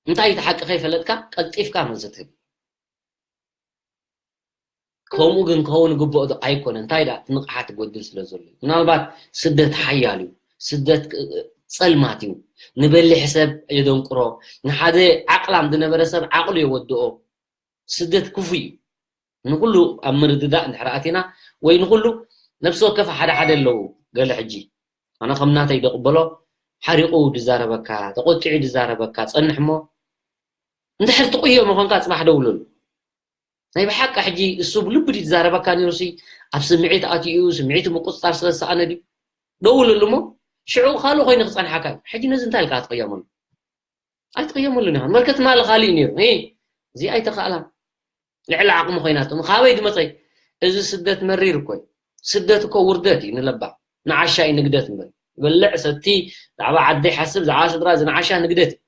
እንታይ እቲ ሓቂ ከይፈለጥካ ቀልጢፍካ መልሲ ትህብ። ከምኡ ግን ክኸውን ግብኦ ዶ? ኣይኮነ። እንታይ ደኣ? እቲ ንቕሓት ይጎድል ስለ ዘሎ እዩ። ምናልባት ስደት ሓያል እዩ። ስደት ጸልማት እዩ። ንበሊሕ ሰብ የደንቁሮ። ንሓደ ዓቕላም ዝነበረ ሰብ ዓቕሉ የወድኦ። ስደት ክፉ እዩ። ንኹሉ ኣብ ምርድዳእ እንድሕር ኣቲና ወይ ንኹሉ ነፍሲ ወከፍ ሓደ ሓደ ኣለዉ። ገለ ሕጂ ኣነ ከም ናተይ ደቕበሎ ሓሪቑ ድዛረበካ፣ ተቖጢዑ ድዛረበካ ጸንሕ እሞ እንድሕር ትቕዮ ምኾንካ ጽባሕ ደውለሉ። ናይ ብሓቂ ሕጂ እሱ ብልቢ ድዩ ዝዛረበካ ነይሩ ሲ ኣብ ስምዒት ኣትዩ ስምዒቱ ምቁፅፃር ስለ ዝሰኣነ ድዩ? ደውለሉ እሞ ሽዑ ካልእ ኮይኑ ክፀንሓካ እዩ። ሕጂ ነዚ እንታይ ኢልካ ትቕየመሉ? ኣይትቕየመሉን ኢኻ። መርከት ማለ ካሊእ ነይሩ። እ፣ እዚ ኣይተኻእላን። ልዕሊ ዓቕሚ ኮይናቶ። ካበይ ድመፀይ? እዚ ስደት መሪር እኮ እዩ። ስደት እኮ ውርደት እዩ ንለባ። ንዓሻ እዩ ንግደት እምበር። ይበልዕ ሰቲ፣ ብዛዕባ ዓደይ ሓስብ፣ ብዛዕባ ስድራ፣ እዚ ንዓሻ ንግደት እዩ።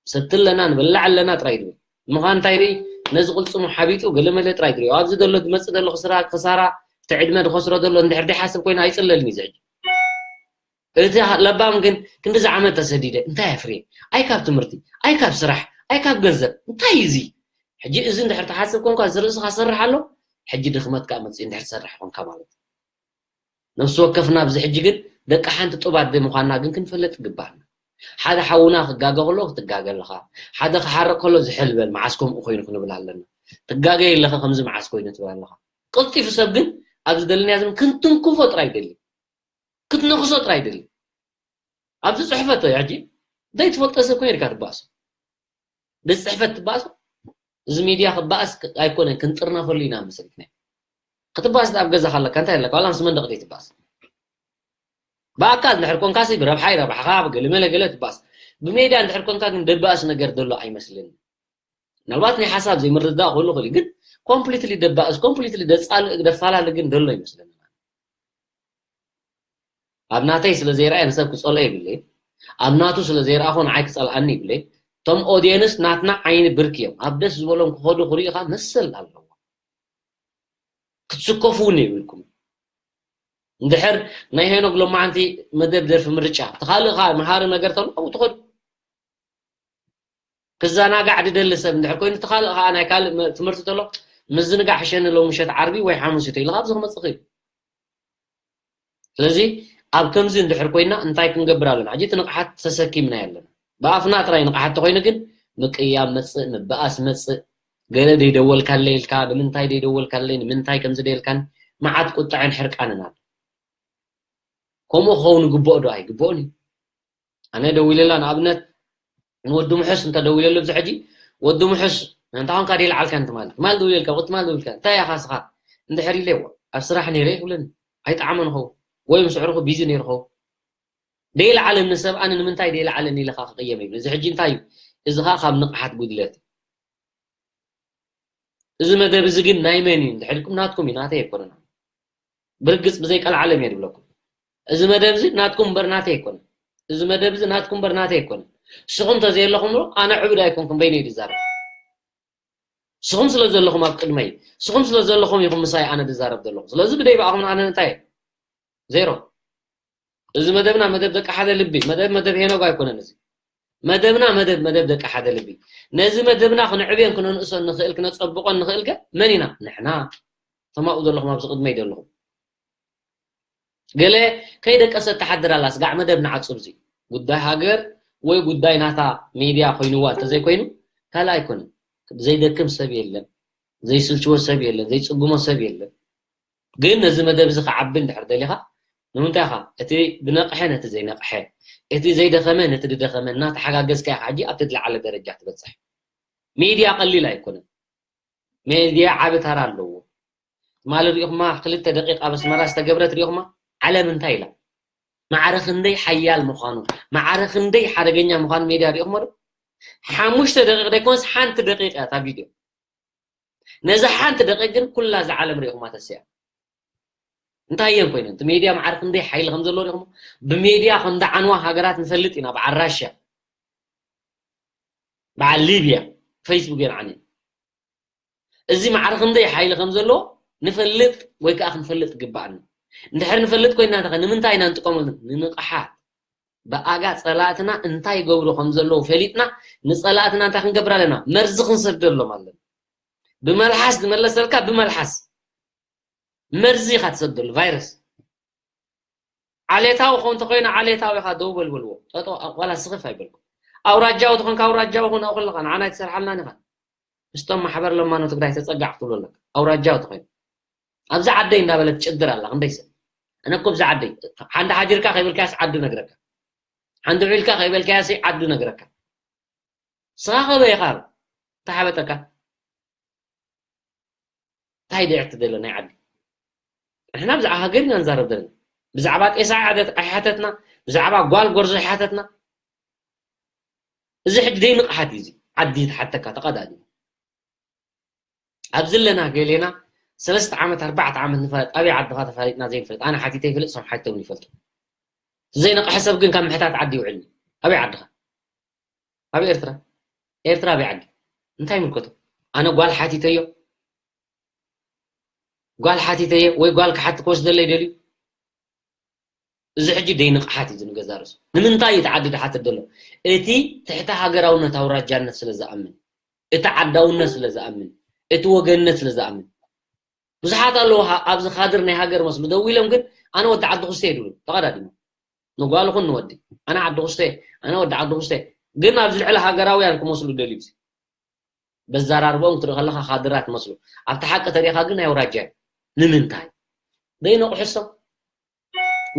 ሰቲ ኣለና፣ ንበልዕ ኣለና ጥራይ ድብል። ምዃን እንታይ ርኢ? ነዚ ቅልጽሙ ሓቢጡ ገለመለ ጥራይ ድሪኦ። ኣብዚ ዘሎ ድመጽእ ዘሎ ክስራ-፣ ክሳራ፣ እቲ ዕድመ ድኸስሮ ዘሎ እንድሕር ደይሓስብ ኮይኑ ኣይጽለልን እዩ እዚ ሕጂ። እቲ ለባም ግን ክንድዚ ዓመት ተሰዲደ እንታይ ኣፍርየ? ኣይ ካብ ትምህርቲ፣ ኣይ ካብ ስራሕ፣ ኣይ ካብ ገንዘብ፣ እንታይ እዩ እዚ? ሕጂ እዚ እንድሕር ትሓስብ ኮንካ፣ እዚ ርእስኻ ሰርሕ ኣሎ፣ ሕጂ ድኽመት ከኣ መጽኡ እንድሕር ትሰርሕ ኮንካ ማለት እዩ። ነፍሲ ወከፍና ኣብዚ ሕጂ ግን ደቂ ሓንቲ ጡብ ኣደ ምዃንና ግን ክንፈልጥ ይግባኣና። ሓደ ሓውና ክጋገ ከሎ ክትጋገ ኣለኻ። ሓደ ክሓርቕ ከሎ ዝሕል በል፣ መዓስ ከምኡ ኮይኑ ክንብል ኣለና። ትጋገ ኣለኻ ከምዚ መዓስ ኮይኑ ትብል ኣለኻ። ቀልጢፉ ሰብ ግን ኣብዚ ደለናዮ ዘመን ክንትንክፎ ጥራይ ይደሊ። ክትነኽሶ ጥራይ ይደሊ። ኣብዚ ጽሕፈት ሕጂ ዘይትፈልጦ ሰብ ኮይነ ኢልካ ትባእሶ። ቤት ጽሕፈት ትባእሶ። እዚ ሚድያ ክባእስ ኣይኮነን፣ ክንጥርነፈሉ ኢና መስለኒ። ክትባእስ ኣብ ገዛኻ ኣለካ፣ እንታይ ኣለካ? ዋላ ምስ መንደቕ ደይ ትባእስ። ብኣካል እንድሕር ኮንካሲ ብረብሓ ይረብሓኻ፣ ብገለ መለ ገለ ትባእስ። ብሜድያ እንድሕር ኮንካ ግን ደባእስ ነገር ዘሎ ኣይመስልን። ምናልባት ናይ ሓሳብ ዘይምርድዳእ ክህሉ ይኽእል እዩ፣ ግን ኮምፕሊትሊ ደባእስ፣ ኮምፕሊትሊ ደጻል-፣ ደፋላሊ ግን ዘሎ ይመስለኒ። ኣብ ናተይ ስለ ዘይረኣየ ንሰብ ክጸልኦ ይብለይ፣ ኣብ ናቱ ስለ ዘይረኣኹ ንዓይ ክጸልኣኒ ይብለይ። እቶም ኦድየንስ ናትና ዓይኒ ብርክ እዮም። ኣብ ደስ ዝበሎም ክኸዱ ክርእኻ መሰል ኣለዎም። ክትስከፉ እውን የብልኩም። እንድሕር ናይ ሄኖክ ሎማዓንቲ መደብ ደርፊ ምርጫ፣ እቲ ካልእ ኸኣ መሃሪ ነገር ተሎ ኣብኡ ትኸዱ። ክዘናጋዕ ድደሊ ሰብ እንድሕር ኮይኑ፣ እቲ ካልእ ኸኣ ናይ ካልእ መ-፣ ትምህርቲ ተሎ፣ ምዝንጋዕ ሕሸኒ ሎሚ ምሸት ዓርቢ ወይ ሓሙስ እዩ ተይሉ፣ ካብዚ ክመጽእ ይኽእል። ስለዚ ኣብ ከምዚ እንድሕር ኮይና እንታይ ክንገብር ኣለና? ሕጂ እቲ ንቕሓት ተሰኪምና ኣለና። ብኣፍና ጥራይ ንቕሓት ተኾይኑ ግን ምቅያም መጽእ፣ ምብኣስ መጽእ፣ ገለ ደይደወልካለይ ኢልካ፣ ንምንታይ ደይደወልካለይ፣ ንምንታይ ከምዚ ደይልካን፣ መዓት ቁጥዐን ሕርቃንን ኣሎ። ከምኡ ክኸውን ይግብኦ ዶ ኣይግብኦን እዩ? ኣነ ደዊለላ ንኣብነት ንወዲ ምሑስ እንተ ደዊለሉ ኣብዚ ሕጂ፣ "ወዲ ምሑስ፣ እንታ ኾንካ ደይለዓልካን ትማል? ትማል ደዊለልካ፣ ትማል ደዊልካ፣ እንታይ ኢኻ ስኻ?" እንድሕር ኢለዎ፣ "ኣብ ስራሕ ነይረ" ይብለኒ። ኣይጠዓመን ኸውን። ወይ ምስ ኣዕሩኹ ቢዚ ነይሩ ኸውን። ደይለዓለኒ ሰብ ኣነ ንምንታይ ደይለዓለኒ ኢልኻ ክቕየም ይብል። እዚ ሕጂ እንታይ እዩ? እዚ ኸኣ ካብ ንቕሓት ጉድለት እዩ። እዚ መደብ እዚ ግን ናይ መን እዩ እንድሕር ኢልኩም፣ ናትኩም እዩ፣ ናተይ ኣይኮነን። ብርግጽ ብዘይ ቀልዓለም እየ ዝብለኩም። እዚ መደብ እዚ ናትኩም እምበር ናተይ ኣይኮነን። እዚ መደብ እዚ ናትኩም እምበር ናተይ ኣይኮነን። ንስኹም ተዘየለኹምሉ ኣነ ዕቡድ ኣይኮንኩን፣ በይነይ ድዛረብ። ንስኹም ስለ ዘለኹም ኣብ ቅድመይ፣ ንስኹም ስለ ዘለኹም ኢኹም ምሳይ ኣነ ድዛረብ ዘለኹ። ስለዚ ብደይ ብኣኹም ኣነ እንታይ እየ? ዜሮ። እዚ መደብና መደብ ደቂ ሓደ ልቢ፣ መደብ፣ መደብ ሄኖግ ኣይኮነን እዚ። መደብና መደብ፣ መደብ ደቂ ሓደ ልቢ። ነዚ መደብና ክንዕብዮን ክነንእሶን ንኽእል፣ ክነጸብቖን ንኽእል ከ መን ኢና? ንሕና። እቶም ኣብኡ ዘለኹም፣ ኣብዚ ቅድመይ ዘለኹም። ገለ ከይደቀሰት ትሓድር ኣላ፣ ስጋዕ መደብ ንዓጹ። እዚ ጉዳይ ሃገር ወይ ጉዳይ ናታ ሜድያ ኮይንዋ እንተዘይኮይኑ ካልእ ኣይኮነን። ዘይደክም ሰብ የለን፣ ዘይስልችዎ ሰብ የለን፣ ዘይጽግሞ ሰብ የለን። ግን ነዚ መደብ እዚ ክዓቢ እንድሕር ደሊኻ፣ ንምንታይ ኢኻ እቲ ዝነቕሐ ነቲ ዘይነቕሐ፣ እቲ ዘይደኸመ ነቲ ዝደኸመ እናተሓጋገዝካ ኢኻ ሕጂ ኣብቲ ዝለዓለ ደረጃ ትበጽሕ። ሜድያ ቀሊል ኣይኮነን። ሜድያ ዓቢ ተራ ኣለዎ። ትማሊ ሪኢኹማ፣ ክልተ ደቂቕ ኣብ ኣስመራ ዝተገብረት ሪኢኹማ? ዓለም እንታይ ኢላ? ማዕረ ክንደይ ሓያል ምዃኑ፣ ማዕረ ክንደይ ሓደገኛ ምዃኑ ሜድያ ሪኢኹሞ ዶ? ሓሙሽተ ደቂቕ ደይኮነስ ሓንቲ ደቂቕ እያ እታ ቪድዮ። ነዛ ሓንቲ ደቂቕ ግን ኩላ እዛ ዓለም ሪኢኹማ ተሲኣ። እንታይ እየን ኮይነን? እቲ ሜድያ ማዕረ ክንደይ ሓይሊ ከም ዘለዎ ሪኢኹሞ? ብሜድያ ከም ደዓንዋ ሃገራት ንፈልጥ ኢና፣ በዓል ራሽያ። በዓል ሊብያ ፌስቡክ የልዓኒ። እዚ ማዕረ ክንደይ ሓይሊ ከም ዘለዎ ንፈልጥ ወይ ከዓ ክንፈልጥ ይግባኣና። እንድሕር ንፈልጥ ኮይና እንተኸ ንምንታይ ኢና ንጥቀመሉ? ንንቕሓት። ብኣጋ ጸላእትና እንታይ ይገብሩ ከም ዘለዉ ፈሊጥና ንጸላእትና እንታይ ክንገብር ኣለና? መርዚ ክንሰደሎም ኣለና። ብመልሓስ ዝመለሰልካ ብመልሓስ መርዚ ኢኻ ትሰደሉ፣ ቫይረስ። ዓሌታዊ ኾን እንተኾይኑ ዓሌታዊ ኢኻ ደው በል በልዎ። ጠጠው ዋላ ስኽፍ ኣይበልኩም። ኣውራጃዊ ተኾንካ ኣውራጃዊ ኾን ኣኹልኻ ንዓና ኣይትሰርሓልናን ኢኻ። ምስቶም ማሕበር ለማኖ ትግራይ ተጸጋዕ ክትብሎ ኣለካ። ኣውራጃዊ ተኾይኑ ኣብዚ ዓደይ እንዳበለት ትጭድር ኣላ። ክንደይ ሰብ ኣነ እኮ ብዛ ዓደይ ሓንዲ ሓዲርካ ከይበልካያስ ዓዱ ነግረካ። ሓንዲ ውዒልካ ከይበልካያስ ዓዱ ነግረካ። ስኻ ከበይ ኢኻ? ተሓበጠካ። እንታይ ድዕቲ ደሎ ናይ ዓዲ? ንሕና ብዛዕባ ሃገር ኢና ንዛረብ ዘለና። ብዛዕባ ጤሳ ዓደት ኣይሓተትና፣ ብዛዕባ ጓል ጎርዞ ኣይሓተትና። እዚ ሕጂ ዘይንቕሓት እዩ እዚ። ዓዲ ተሓተካ ተቐዳዲሙ። ኣብዚ ኣለና ገሌና ሰለስተ ዓመት ኣርባዕተ ዓመት ንፋለጥ ኣበይ ዓድኻ ተፋሊጥና ዘይንፈልጥ ኣነ ሓቲተ ይፈልጥ ሶም ሓቲቶም ይፈልጡ ዘይነቕሐ ሰብ ግን ካብ ምሕታት ዓዲ ይውዕል ኣበይ ዓድኻ ኣብ ኤርትራ ኤርትራ ኣበይ ዓዲ እንታይ ይምልከቶ ኣነ ጓል ሓቲተዮ ጓል ሓቲተየ ወይ ጓል ክሓቲ ክወስደለይ ደልዩ እዚ ሕጂ ደይ ንቕሓት እዩ ንገዛ ርእሱ ንምንታይ እዩ ተዓዲ ድሓትት ደሎ እቲ ትሕቲ ሃገራውነት ኣውራጃነት ስለ ዝኣምን እቲ ዓዳውነት ስለ ዝኣምን እቲ ወገንነት ስለ ዝኣምን ብዙሓት ኣለዉ ኣብዚ ካድር ናይ ሃገር መስሉ ደው ኢሎም ግን ኣነ ወዲ ዓዲ ክስተ ይድሉ ተቐዳዲሙ ንጓል ኹን ንወዲ ኣነ ዓዲ ክስተ ኣነ ወዲ ዓዲ ክስተ ግን ኣብዚ ልዕሊ ሃገራውያን ክመስሉ ደልዩ በዘራርቦም ክትርኢ ከለኻ ካድራት መስሉ ኣብቲ ሓቂ ተሪኻ ግን ናይ ኣውራጃ ንምንታይ ደይ ነቑሕሶም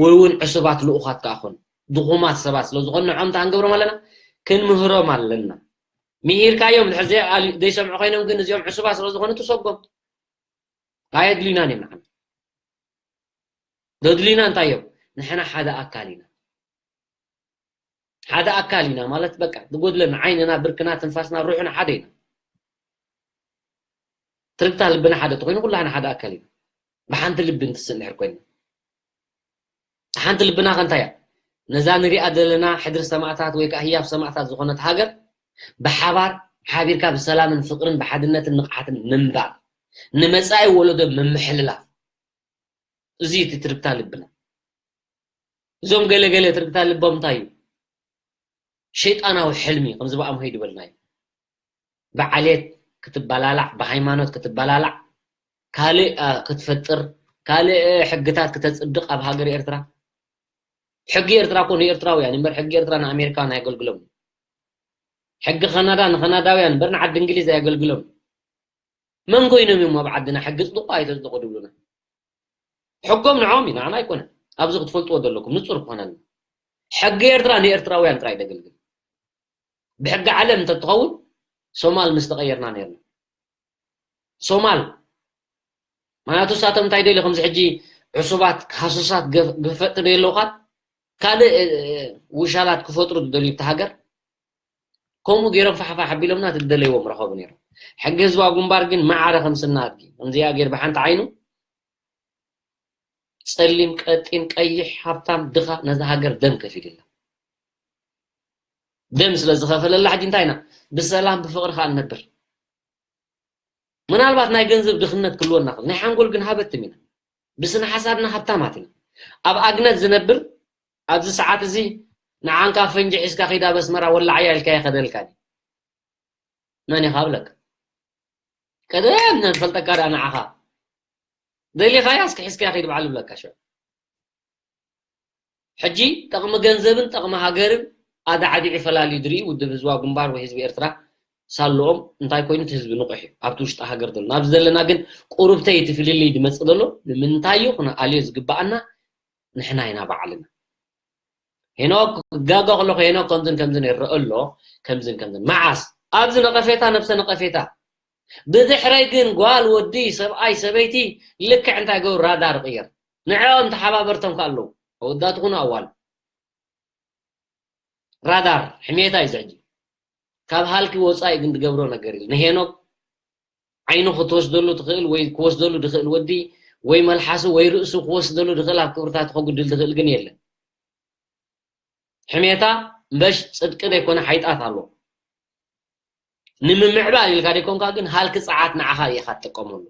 ወይ እውን ዕሱባት ልኡኻት ከኣ ኾኑ ድኹማት ሰባት ስለ ዝኾኑ ንዖም እንታይ ክንገብሮም ኣለና ክንምህሮም ኣለና ምሂርካዮም ድሕር ዘይሰምዑ ኮይኖም ግን እዚኦም ዕሱባት ስለ ዝኾኑ ትሰጎም ኣየድልዩናን እዮም ንዓና ዘድልዩና እንታይ እዮም ንሕና ሓደ ኣካል ኢና ሓደ ኣካል ኢና ማለት በቃ ዝጎድለና ዓይንና ብርክና ትንፋስና ሩሕና ሓደ ኢና ትርግታ ልብና ሓደ ተኮይኑ ኩላህና ሓደ ኣካል ኢና ብሓንቲ ልቢ እንትስእ እንድሕር ኮይና ሓንቲ ልብና ከንታ እያ ነዛ ንሪኣ ዘለና ሕድሪ ሰማእታት ወይ ከዓ ህያብ ሰማእታት ዝኾነት ሃገር ብሓባር ሓቢርካ ብሰላምን ፍቅርን ብሓድነትን ንቕሓትን ምንባር ንመፃኢ ወለዶ ምምሕልላፍ እዚ እቲ ትርግታ ልብና እዞም ገለ ገለ ትርግታ ልቦም እንታይ እዩ ሸይጣናዊ ሕልሚ ከምዚ ብኣምሆይ ዝበልናዮ ብዓሌት ክትበላላዕ ብሃይማኖት ክትበላላዕ ካልእ ክትፈጥር ካልእ ሕግታት ክተፅድቕ ኣብ ሃገር ኤርትራ ሕጊ ኤርትራ እኮ ንኤርትራውያን እምበር ሕጊ ኤርትራ ንኣሜሪካውያን ኣየገልግሎም ሕጊ ካናዳ ንካናዳውያን እምበር ንዓዲ እንግሊዝ ኣየገልግሎም መን ኮይኖም እዮም ኣብ ዓድና ሕጊ ፅድቁ ኣይተፅድቁ ድብሉና ሕጎም ንዖም እዩ ንዓና ኣይኮነን ኣብዚ ክትፈልጥዎ ዘለኩም ንፁር ክኾነልና ሕጊ ኤርትራ ንኤርትራውያን ጥራይ ደገልግል ብሕጊ ዓለም እንተትኸውን ሶማል ምስ ተቐየርና ነርና ሶማል ምክንያቱ እሳቶም እንታይ ደልዩ ከምዚ ሕጂ ዕሱባት ሃሱሳት ግፈጥቲ ዶ የለውኻት ካልእ ውሻላት ክፈጥሩ ዝደልዩ ብቲ ሃገር ከምኡ ገይሮም ፋሕፋሕ ኣቢሎምና እቲ ዝደለይዎ ምረኸቡ ነይሮም ሕጊ ህዝባዊ ግንባር ግን ማዕረ ከም ስና ኣድጊ ከምዚኣ ገይር ብሓንቲ ዓይኑ ጸሊም ቀጢን ቀይሕ ሃብታም ድኻ ነዛ ሃገር ደም ከፊልላ ደም ስለ ዝኸፈለላ ሕጂ እንታይ ኢና ብሰላም ብፍቕሪ ከዓ ንነብር ምናልባት ናይ ገንዘብ ድኽነት ክልወና ክእል ናይ ሓንጎል ግን ሃበትም ኢና ብስነ ሓሳብና ሃብታማት ኢና ኣብ ኣግነት ዝነብር ኣብዚ ሰዓት እዚ ንዓንካ ፈንጂ ሒዝካ ኺድ ኣብ ኣስመራ ወላዓያ ኢልካ ይኸደልካ መን ኢኻ ብለካ ቀደም ነንፈልጠካ ዳ ንዓኻ ደሊኻያ እስኪ ሒዝካ ኺድ በዓል ብለካ ሽዑ ሕጂ ጠቕሚ ገንዘብን ጠቕሚ ሃገርን ኣዳዕዲዑ ፈላልዩ ዝርኢ ውድብ ህዝባዊ ግንባር ወይ ህዝቢ ኤርትራ ሳልኦም እንታይ ኮይኑ እቲ ህዝቢ ንቑሕ እዩ ኣብቲ ውሽጢ ሃገር ዘሎ ናብዚ ዘለና ግን ቁሩብተይ እቲ ፍልልይ ዝመፅእ ዘሎ ንምንታይ እዩ ክንኣልዮ ዝግበኣና ንሕና ኢና ባዕልና ሄኖክ ክጋገ ከለኹ ሄኖክ ከምዝን ከምዝን ይረአ ኣሎ ከምዝን ከምዝን መዓስ ኣብዚ ነቐፌታ ነብሰ ነቐፌታ ብድሕረይ ግን ጓል ወዲ ሰብኣይ ሰበይቲ ልክዕ እንታይ ገብሩ ራዳር ይቕየር ንዕኦም ተሓባበርቶም ከ ኣለዉ ኣወዳት ኩኑ ኣዋል ራዳር ሕሜታ እዩ ዝሕጂ ካብ ሃልኪ ወፃኢ ግን ዝገብሮ ነገር የለ ንሄኖክ ዓይኑ ክትወስደሉ ትኽእል ወይ ክወስደሉ ዝኽእል ወዲ ወይ መልሓሱ ወይ ርእሱ ክወስደሉ ዝኽእል ኣብ ክብርታት ከጉድል ዝኽእል ግን የለን ሕሜታ እምበሽ ፅድቂ ዘይኮነ ሓይጣት ኣሎ ንምምዕባል ኢልካ ደይኮንካ ግን ሃልኪ ጸዓት ንዓኻ ኢኻ ትጥቀመሉ።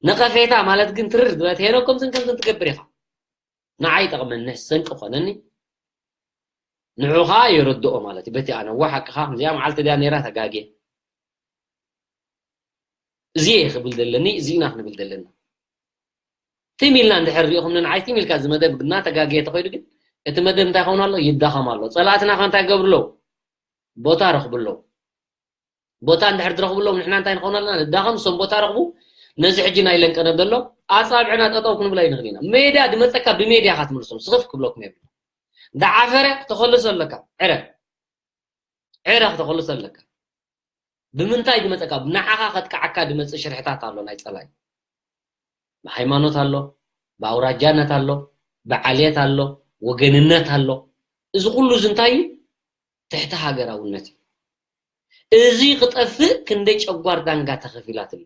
ነቐፌታ ማለት ግን ትርር ዝበለት ሄኖ ከምዝን ከምዝን ትገብር ኢኻ። ንዓይ ይጠቕመኒ፣ ሰንቂ ኮነኒ፣ ንዑኻ የረድኦ ማለት እዩ። በቲ ኣነ፣ "ዋ ሓቅኻ፣ ከምዚኣ መዓልቲ ድያ ነይራ ተጋግየ?" እዚ እየ ክብል ዘለኒ፣ እዚ ኢና ክንብል ዘለና። ትም ኢልና እንድሕር ሪኢኹምኒ ንዓይ ትም ኢልካ እዚ መደብ ግና ተጋግየ ተኸይዱ ግን፣ እቲ መደብ እንታይ ይኸውን ኣሎ? ይዳኸም ኣሎ። ጸላእትና ከ እንታይ ይገብሩ ኣለዉ? ቦታ ረኽቡ ኣለዉ። ቦታ እንድሕር ዝረኽቡ ኣለዉ፣ ንሕና እንታይ ንኸውን ኣለና? ንዳኸም፣ እሶም ቦታ ረኽቡ። ነዚ ሕጂ ናይ ለንቀነ ዘሎ ኣጻብዕና ጠጠው ክንብል ኣይንኽእል ኢና። ሜድያ ድመጸካ ብሜድያ ኢኻ ትምልሶም፣ ስኽፍ ክብለኩም የብሉ። ዝዓፈረ ክተኸልሶ ኣለካ። ዕረ። ዕረ ክተኸልሶ ኣለካ። ብምንታይ ድመጸካ? ንዓኻ ከጥቅዓካ ድመጽእ ሽርሕታት ኣሎ ናይ ጸላኢ። ብሃይማኖት ኣሎ፣ ብኣውራጃነት ኣሎ፣ ብዓሌት ኣሎ፣ ወገንነት ኣሎ። እዚ ኩሉ እዚ እንታይ እዩ? ትሕቲ ሃገራውነት እዩ። እዚ ክጠፍእ ክንደይ ጨጓር ዳንጋ ተኸፊላትሉ።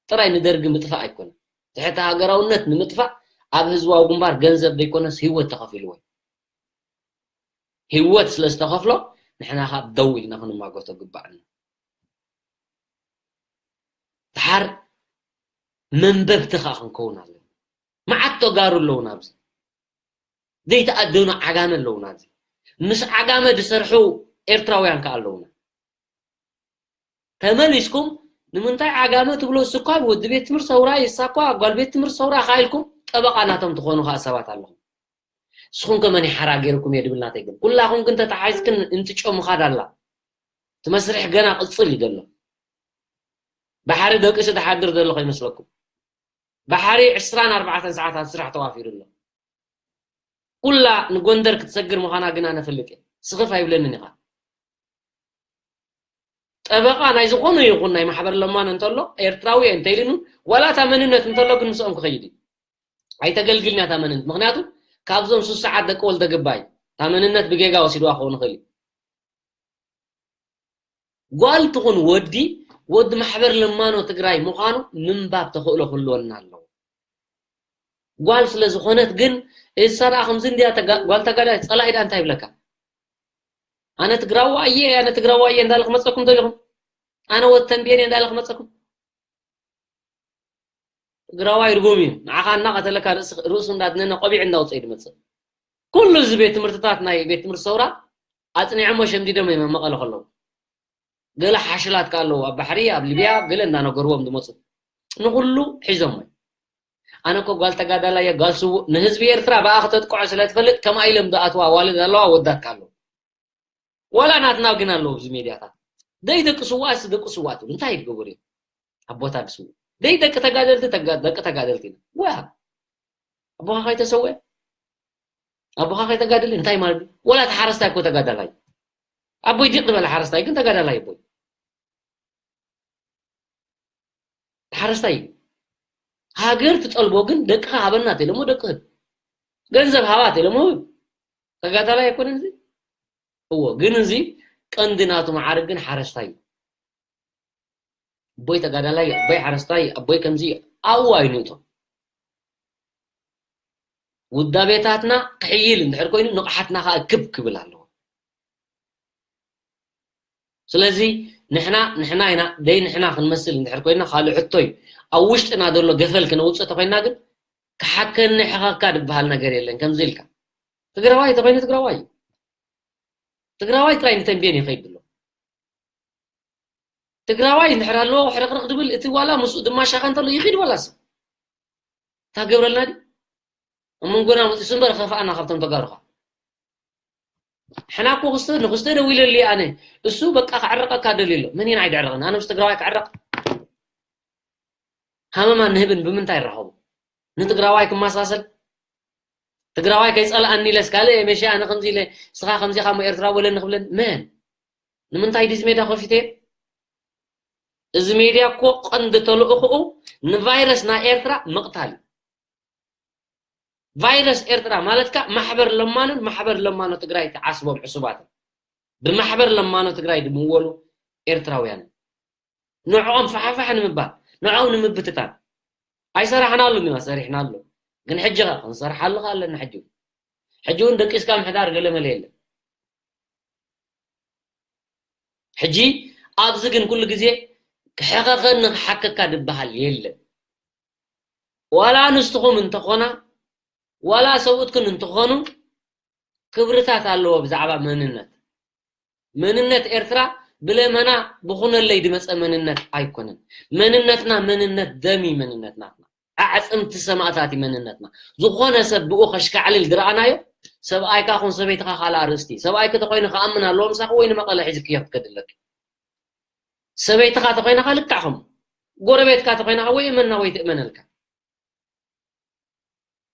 ጥራይ ንደርጊ ምጥፋእ ኣይኮነን። ትሕቲ ሃገራውነት ንምጥፋእ ኣብ ህዝባዊ ግንባር ገንዘብ ዘይኮነስ ህይወት ተኸፊልዎ እዩ። ህይወት ስለ ዝተኸፍሎ ንሕና ካብ ደው ኢልና ክንማጎቶ ግባእና። ድሓር መንበብቲ ከኣ ክንከውን ኣለና። መዓት ተጋሩ ኣለዉና ኣብዚ። ዘይተኣደኑ ዓጋመ ኣለዉና ኣብዚ። ምስ ዓጋመ ዝሰርሑ ኤርትራውያን ከኣ ኣለዉና። ተመሊስኩም ንምንታይ ዓጋመ ትብሎ? እሱ እኳ ወዲ ቤት ትምህርቲ ሰውራ እዩ፣ እሳ እኳ ጓል ቤት ትምህርቲ ሰውራ ኢኻ ኢልኩም ጠበቓ ናቶም ትኾኑ ከኣ ሰባት ኣለኹም። ንስኹም ከ መን ይሓራ ገይርኩም እየ ድብል ናተይ ግን። ኩላኹም ግን ተተሓሒዝክን እንትጮ ምኻድ ኣላ። እቲ መስርሕ ገና ቅጽል እዩ ዘሎ። ባሕሪ ደቂሱ ዝሓድር ዘሎ ከይመስለኩም። ባሕሪ ዕስራን ኣርባዕተን ሰዓት ኣብ ስራሕ ተዋፊሩ ኣሎ። ኩላ ንጎንደር ክትሰግር ምዃና ግን ኣነ እፈልጥ እየ። ስኽፍ ኣይብለንን ኢኻ። ጠበቓ ናይ ዝኾነ ይኹን ናይ ማሕበር ለማኖ እንተሎ፣ ኤርትራዊ እየ እንተኢሉኒ፣ ዋላ እታ መንነት እንተሎ ግን ምስኦም ክኸይድ እዩ። ኣይተገልግልን እያ እታ መንነት። ምኽንያቱ ካብዞም ሱስ ሰዓት ደቂ ወልደ ገባይ እታ መንነት ብጌጋ ወሲድዋ ክኸውን ይኽእል እዩ። ጓል ትኹን ወዲ፣ ወዲ ማሕበር ለማኖ ትግራይ ምዃኑ ምንባብ ተኽእሎ ክህልወና ኣለዎ። ጓል ስለ ዝኾነት ግን እሳ ደኣ ከምዚ እንድያ ተጋ-፣ ጓል ተጋዳላይ ጸላኢ ደኣ እንታይ ይብለካ? ኣነ ትግራዋ እየ፣ ኣነ ትግራዋ እየ እንዳለ ክመጸኩም ደሊኹም? ኣነ ወተንቤን እየ እንዳለ ክመጸኩም? ትግራዋይ ርጉም እዩ። ንዓኻ እናቐተለካ ርእስ-፣ ርእሱ እንዳድነነ ቆቢዕ እንዳውፀ እዩ ዝመፅእ። ኩሉ እዚ ቤት ትምህርትታት ናይ ቤት ትምህርቲ ሰውራ ኣፅኒዖሞ ሸምዲዶም እዮም ኣብ መቐለ ከለዉ። ገለ ሓሽላት ከ ኣለዉ ኣብ ባሕሪ፣ ኣብ ሊብያ፣ ገለ እንዳነገርዎም ዝመፁ። ንኹሉ ሒዞሞ እዮም። ኣነ እኮ ጓል ተጋዳላይ እየ፣ ጓል ስዉእ፣ ንህዝቢ ኤርትራ ብኣ ክተጥቅዖ ስለ ትፈልጥ ከምኣ ኢሎም ዝኣትዋ ኣዋልድ ኣለዋ፣ ኣወዳት ከ ኣለዉ። ዋላ ናትና ግን ኣለዉ ኣብዚ ሜድያታት። ደይ ደቂ ስዉኣት ደቂ ስዉኣት ትብሉ፣ እንታይ ይገበሩ እዮም? ኣቦታት ዝስውኡ። ደይ ደቂ ተጋደልቲ ተጋ-፣ ደቂ ተጋደልቲ ኢና። ዋ! ኣቦኻ ከይተሰውአ? ኣቦኻ ከይተጋደለ እንታይ ማለት እዩ? ዋላ እቲ ሓረስታይ እኮ ተጋዳላይ። ኣቦይ ዲቕ ዝበለ ሓረስታይ ግን ተጋዳላይ ኣቦይ። ሓረስታይ እዩ። ሃገር ትጠልቦ ግን ደቅኻ ሃበና ተይሎሞ ደቂ ህብ። ገንዘብ ሃባ ተይሎሞ ህብ። ተጋዳላይ ኣይኮነን እዚ? እዎ፣ ግን እዚ ቀንዲ ናቱ መዓርግ ግን ሓረስታይ እዩ። ኣቦይ ተጋዳላይ፣ ኣቦይ ሓረስታይ፣ ኣቦይ ከምዚ ኣብኡ ኣይንእቶ። ውዳቤታትና ክሕይል እንድሕር ኮይኑ ንቕሓትና ከኣ ክብ ክብል ኣለዎ። ስለዚ ንሕና፣ ንሕና ኢና፣ ደይ ንሕና ክንመስል እንድሕር ኮይና ካልእ ሕቶ እዩ። ኣብ ውሽጥና ዘሎ ገፈል ክነውፅእ ተኮይና ግን ክሓከኒ ሕኸካ ዝበሃል ነገር የለን። ከምዚ ኢልካ ትግራዋይ ተኮይኑ ትግራዋይ እዩ። ትግራዋይ ጥራይ ንተንቤን ይኸይድ ኣሎ። ትግራዋይ እንድሕር ኣለዎ ሕርቕርቕ ድብል እቲ ዋላ ምስኡ ድማ ሻኻ እንተሎ ይኺድ ዋላ ሰብ። እንታይ ገብረልና ድዩ? ኣብ መንጎና መፂሱ እምበር ከፍኣና ካብቶም ተጋሩኻ። ሕና እኮ ክስተ፣ ንክስተ ደዊለሉ ኣነ። እሱ በቃ ክዕረቐካ ደልዩ ኣሎ። መን ኢና ኣይድዕረቕን? ኣነ ምስ ትግራዋይ ክዕረቕ? ሃመማን ንህብን ብምንታይ ይራኸቡ? ንትግራዋይ ክመሳሰል? ትግራዋይ ከይፀልኣኒ ኢለስ ካልእ እየ መሸ ኣነ ከምዚ ኢለ፣ ንስኻ ከምዚ ኢኻ እሞ ኤርትራ በለኒ ክብለኒ? መን? ንምንታይ ድዚ ሜዳ ከፊተ? እዚ ሜድያ እኮ ቀንዲ ተልእኽኡ ንቫይረስ ናይ ኤርትራ ምቕታል እዩ። ቫይረስ ኤርትራ ማለት ከኣ ማሕበር ለማኖን ማሕበር ለማኖ ትግራይ ተዓስቦም ዕሱባትን ብማሕበር ለማኖ ትግራይ ድምወሉ ኤርትራውያን ንዕኦም ፋሕፋሕ ንምባል፣ ንዕኦም ንምብትታን። ኣይሰራሕናሉን ኢና፣ ሰሪሕናሉ። ግን ሕጂ ኸ ክንሰርሓሉ ኸ ኣለና ሕጂ እውን። ሕጂ እውን ደቂስካ ምሕዳር ገለ መለ የለን። ሕጂ ኣብዚ ግን ኩሉ ግዜ ክሕኸኸኒ ክሓከካ ዝበሃል የለን። ዋላ ኣንስትኹም እንተኾና፣ ዋላ ሰብኡትክን እንተኾኑ፣ ክብርታት ኣለዎ ብዛዕባ መንነት። መንነት ኤርትራ ብለመና ብኹነለይ ዝመጸ መንነት ኣይኮነን። መንነትና መንነት ደም እዩ፣ መንነት ናትና። ኣዕጽምቲ ሰማእታት እዩ መንነትና። ዝኾነ ሰብ ብኡ ከሽካዕልል ዝረኣናዮ፣ ሰብኣይካ ኹን ሰበይትኻ ካልእ ኣርእስቲ። ሰብኣይኪ ተኾይኑ ክኣምን ኣለዎ ምሳኺ ወይ ንመቐለ ሒዝክዮ ክትከዲ ኣለኪ። ሰበይትኻ ተኾይና ከኣ ልክዕ ከምኡ። ጎረቤትካ ተኾይና ከኣ ወይ እመና ወይ ትእመነልካ።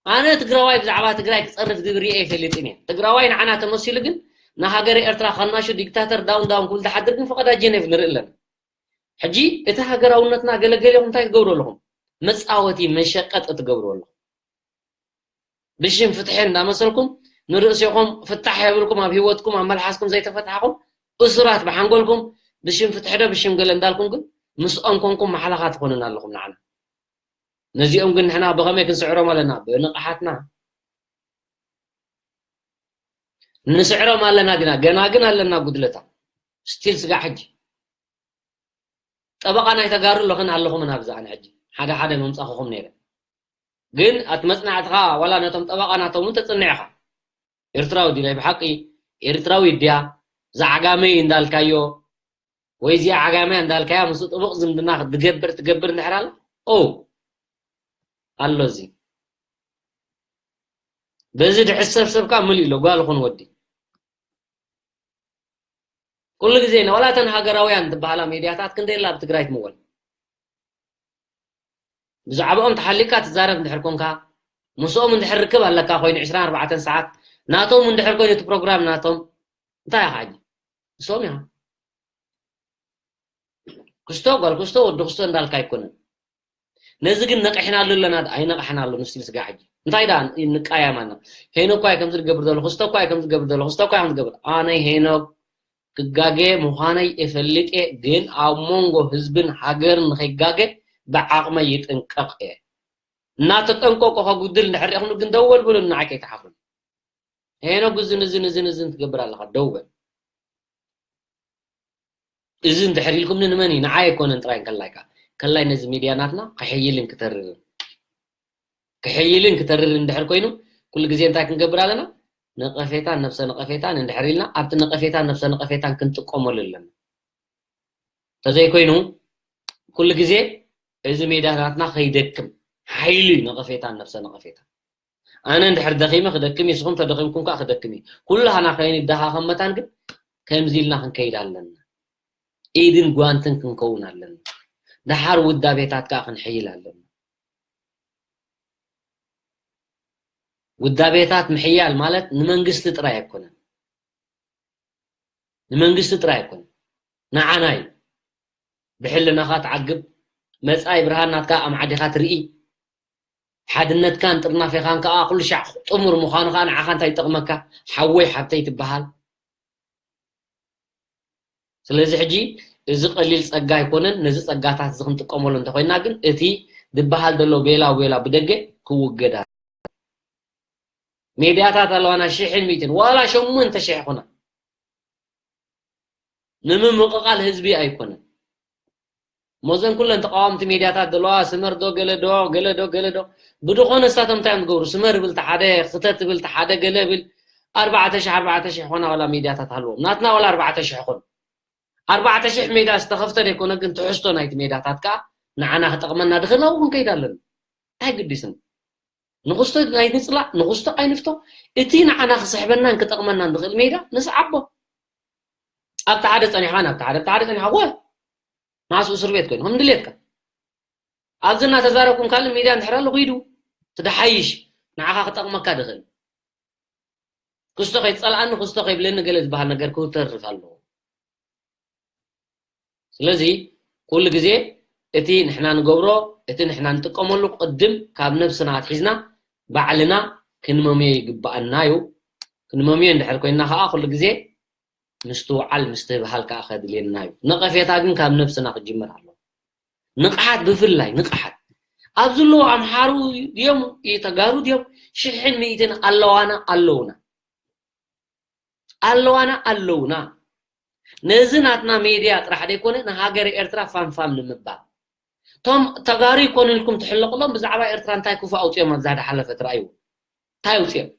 ኣነ ትግራዋይ ብዛዕባ ትግራይ ክጸርፍ ዝብል ርእየ ኣይፈልጥን እየ። ትግራዋይ ንዓና ተመሲሉ ግን ንሃገረ ኤርትራ ከናሹ ዲክታተር ዳውን ዳውን ክብል ዝሓድር ግን ፈቐዳ ጀኔቭ ንርኢ ኣለና። ሕጂ እቲ ሃገራውነትና ገለገሊኹም እንታይ ትገብሩ ኣለኹም? መጻወቲ መሸቀጢ ትገብሩ ኣለኹም። ብሽም ፍትሒ እንዳመሰልኩም ንርእሲኹም ፍታሕ የብልኩም፣ ኣብ ህይወትኩም ኣብ መልሓስኩም ዘይተፈትሓኹም እሱራት ብሓንጎልኩም ብሽም ፍትሒ ዶ ብሽም ገለ እንዳልኩም ግን ምስኦም ኮንኩም ማሕለኻ ትኾኑና ኣለኹም ንዓና። ነዚኦም ግን ንሕና ብኸመይ ክንስዕሮም ኣለና? ብንቕሓትና። ንስዕሮም ኣለና ዲና? ገና ግን ኣለና ጉድለታ። ስቲል ስጋዕ ሕጂ። ጠበቓ ናይ ተጋሩ ኣለኽን ኣለኹምን ኣብዚ ኣነ ሕጂ። ሓደ ሓደ ምምጻኹኹም ነይረ። ግን ኣቲ መጽናዕትኻ ዋላ ነቶም ጠበቓ ናቶም እውን ተጽንዕ ኢኻ። ኤርትራዊ ድዩ ናይ ብሓቂ? ኤርትራዊ ድያ? ዝዓጋመ እዩ እንዳልካዮ፣ ወይ እዚኣ ዓጋመያ እንዳልካያ ምስኡ ጥቡቕ ዝምድና ክትገብር ትገብር እንድሕር ኣላ? ኦ፣ ኣሎ እዚ። በዚ ድሕሰብ ሰብ ከኣ ምሉእ ኢሎ፣ ጓል ኹን ወዲ። ኩሉ ግዜ ነ-፣ ዋላ እተን ሃገራውያን ትበሃላ ሚድያታት ክንደይ ኣላ ኣብ ትግራይ ትምወል? ብዛዕባኦም ተሓሊካ ትዛረብ እንድሕር ኮንካ፣ ምስኦም እንድሕር ርክብ ኣለካ ኮይኑ ዕስራን ኣርባዕተን ሰዓት፣ ናቶም እንድሕር ኮይኑ እቲ ፕሮግራም ናቶም፣ እንታይ ኢኻ ሕጂ? ንሶም ኢኻ። ክስቶ፣ ጓል ክስቶ፣ ወዲ ክስቶ እንዳልካ ኣይኮነን። ነዚ ግን ነቂሕናሉ ኣለና፣ ኣይነቅሕናሉ ንስል ስጋ ሕጂ። እንታይ ደኣ ንቃያም ኣና? ሄኖ እኳ እዩ ከምዚ ዝገብር ዘሎ፣ ክስቶ እኳ እዩ ከምዚ ዝገብር ዘሎ፣ ክስቶ እኳ እዩ ከምዚ ዝገብር። ኣነ ሄኖ ክጋገ ምዃነይ እፈልጥ እየ፣ ግን ኣብ መንጎ ህዝብን ሃገርን ንኸይጋገ ብዓቕመይ ይጥንቀቕ እየ። እናተጠንቀቁ ከጉድል እንድሕር ሪእኹም ግን ደው በል ብሉኒ፣ ንዓይ ከይትሓፍሩኒ። ሄኖግ እዝን እዝን እዝን እዝን ትገብር ኣለኻ፣ ደው በል። እዚ እንድሕር ኢልኩምኒ ንመን እዩ? ንዓይ ኣይኮነን ጥራይ እንከላይ ከኣ፣ ከላይ ነዚ ሚድያ ናትና ክሕይልን ክተርርን፣ ክሕይልን ክተርርን እንድሕር ኮይኑ፣ ኩሉ ግዜ እንታይ ክንገብር ኣለና? ነቐፌታን ነብሰ ነቐፌታን እንድሕር ኢልና፣ ኣብቲ ነቐፌታን ነብሰ ነቐፌታን ክንጥቀመሉ ኣለና። እንተዘይኮይኑ፣ ኩሉ ግዜ እዚ ሜዳ ናትና ከይደክም፣ ሓይሉ እዩ ነቐፌታን ነብሰ ነቐፌታን። ኣነ እንድሕር ደኺመ ክደክም እየ፣ ንስኹም ተደኺምኩም ከኣ ክደክም እየ። ኩላህና ከይንደኻኸም መታን ግን ከምዚ ኢልና ክንከይድ ኣለና። ኢድን ጓንትን ክንከውን ኣለና። ደሓር ውዳቤታት ከኣ ክንሕይል ኣለና። ውዳቤታት ምሕያል ማለት ንመንግስቲ ጥራይ ኣይኮነን። ንመንግስቲ ጥራይ ኣይኮነን። ንዓና እዩ። ብሕልናኻ ትዓግብ፣ መጻኢ ብርሃን ናትካ ኣምዓዲኻ ትርኢ፣ ሓድነትካን ጥርናፌኻን ከኣ ኩሉ ሻዕ ጥሙር ምዃኑ ከኣ ንዓኻ እንታይ ይጠቕመካ? ሓወይ ሓብተይ ትበሃል። ስለዚ ሕጂ እዚ ቀሊል ጸጋ ኣይኮነን። ነዚ ጸጋታት እዚ ክንጥቀመሉ እንተኾይንና ግን እቲ ዝበሃል ዘሎ ቤላ ቤላ ብደገ ክውገድ ኣለዎ። ሜድያታት ኣለዋና ሽሕን ሚእትን፣ ዋላ ሸሞንተ ሽሕ ይኹና። ንምምቕቓል ህዝቢ ኣይኮነን። እሞ እዘን ኩለን ተቃወምቲ ሜድያታት ዘለዋ፣ ስመር ዶ ገለ ዶ፣ ገለ ዶ፣ ገለ ዶ፣ ብድኾነ ንሳቶም እንታይ እዮም ዝገብሩ? ስመር ብል ተሓደ፣ ክተት ብል ተሓደ፣ ገለ ብል ኣርባዕተ ሽሕ፣ ኣርባዕተ ሽሕ ይኾና ዋላ ሜድያታት ኣለዎም። ናትና ዋላ ኣርባዕተ ሽሕ ይኾኑ። ኣርባዕተ ሽሕ ሜዳ ዝተኸፍተ ዘይኮነ ግን ትሕዝቶ ናይቲ ሜዳታት ከኣ ንዓና ክጠቕመና ድኽእል ናብኡ ክንከይድ ኣለና። ኣይግዲስን። ንኽስቶ ኣይንጽላእ፣ ንኽስቶ ኣይንፍቶ። እቲ ንዓና ክስሕበናን ክጠቕመናን ዝኽእል ሜዳ ንስዓቦ። ኣብቲ ሓደ ጸኒሕካ ናብቲ ሓደ፣ ኣብቲ ሓደ ጸኒሕካ፣ ወ-፣ ንኣስ እስር ቤት ኮይኑ፣ ከም ድሌትካ። ኣብዚ እናተዛረብኩም ካልእ ሜድያ እንድሕር ኣሎ፣ ኺዱ። እቲ ደሓይሽ፣ ንዓኻ ክጠቕመካ ድኽእል። ክስቶ ከይትጸልኣኒ፣ ክስቶ ከይብለኒ ገለ ዝበሃል ነገር ክተርፍ ኣለዎ። ስለዚ ኩሉ ግዜ እቲ ንሕና ንገብሮ፣ እቲ ንሕና ንጥቀመሉ ቅድም ካብ ነብስና ኣትሒዝና ባዕልና ክንመምዮ ይግብኣና እዩ። ክንመምዮ እንድሕር ኮይንና ከኣ ኩሉ ግዜ ምስትውዓል ምስትብሃል ከኣ ከድልየና እዩ። ነቐፌታ ግን ካብ ነብስና ክጅምር ኣለዎ። ንቕሓት ብፍላይ ንቕሓት። ኣብ ዘለዉ ኣምሓሩ ድዮም ተጋሩ ድዮም ሽሕን ሚእትን ኣለዋና ኣለውና። ኣለዋና ኣለውና። ነዚ ናትና ሜድያ ጥራሕ ዘይኮነ ንሃገር ኤርትራ ፋምፋም ንምባል። እቶም ተጋሩ ይኮኑ ኢልኩም ትሕለቕሎም ብዛዕባ ኤርትራ እንታይ ክፉእ ኣውፅኦም ኣብዛ ዝሓለፈ ትረኣዩ? እንታይ ኣውፅኦም?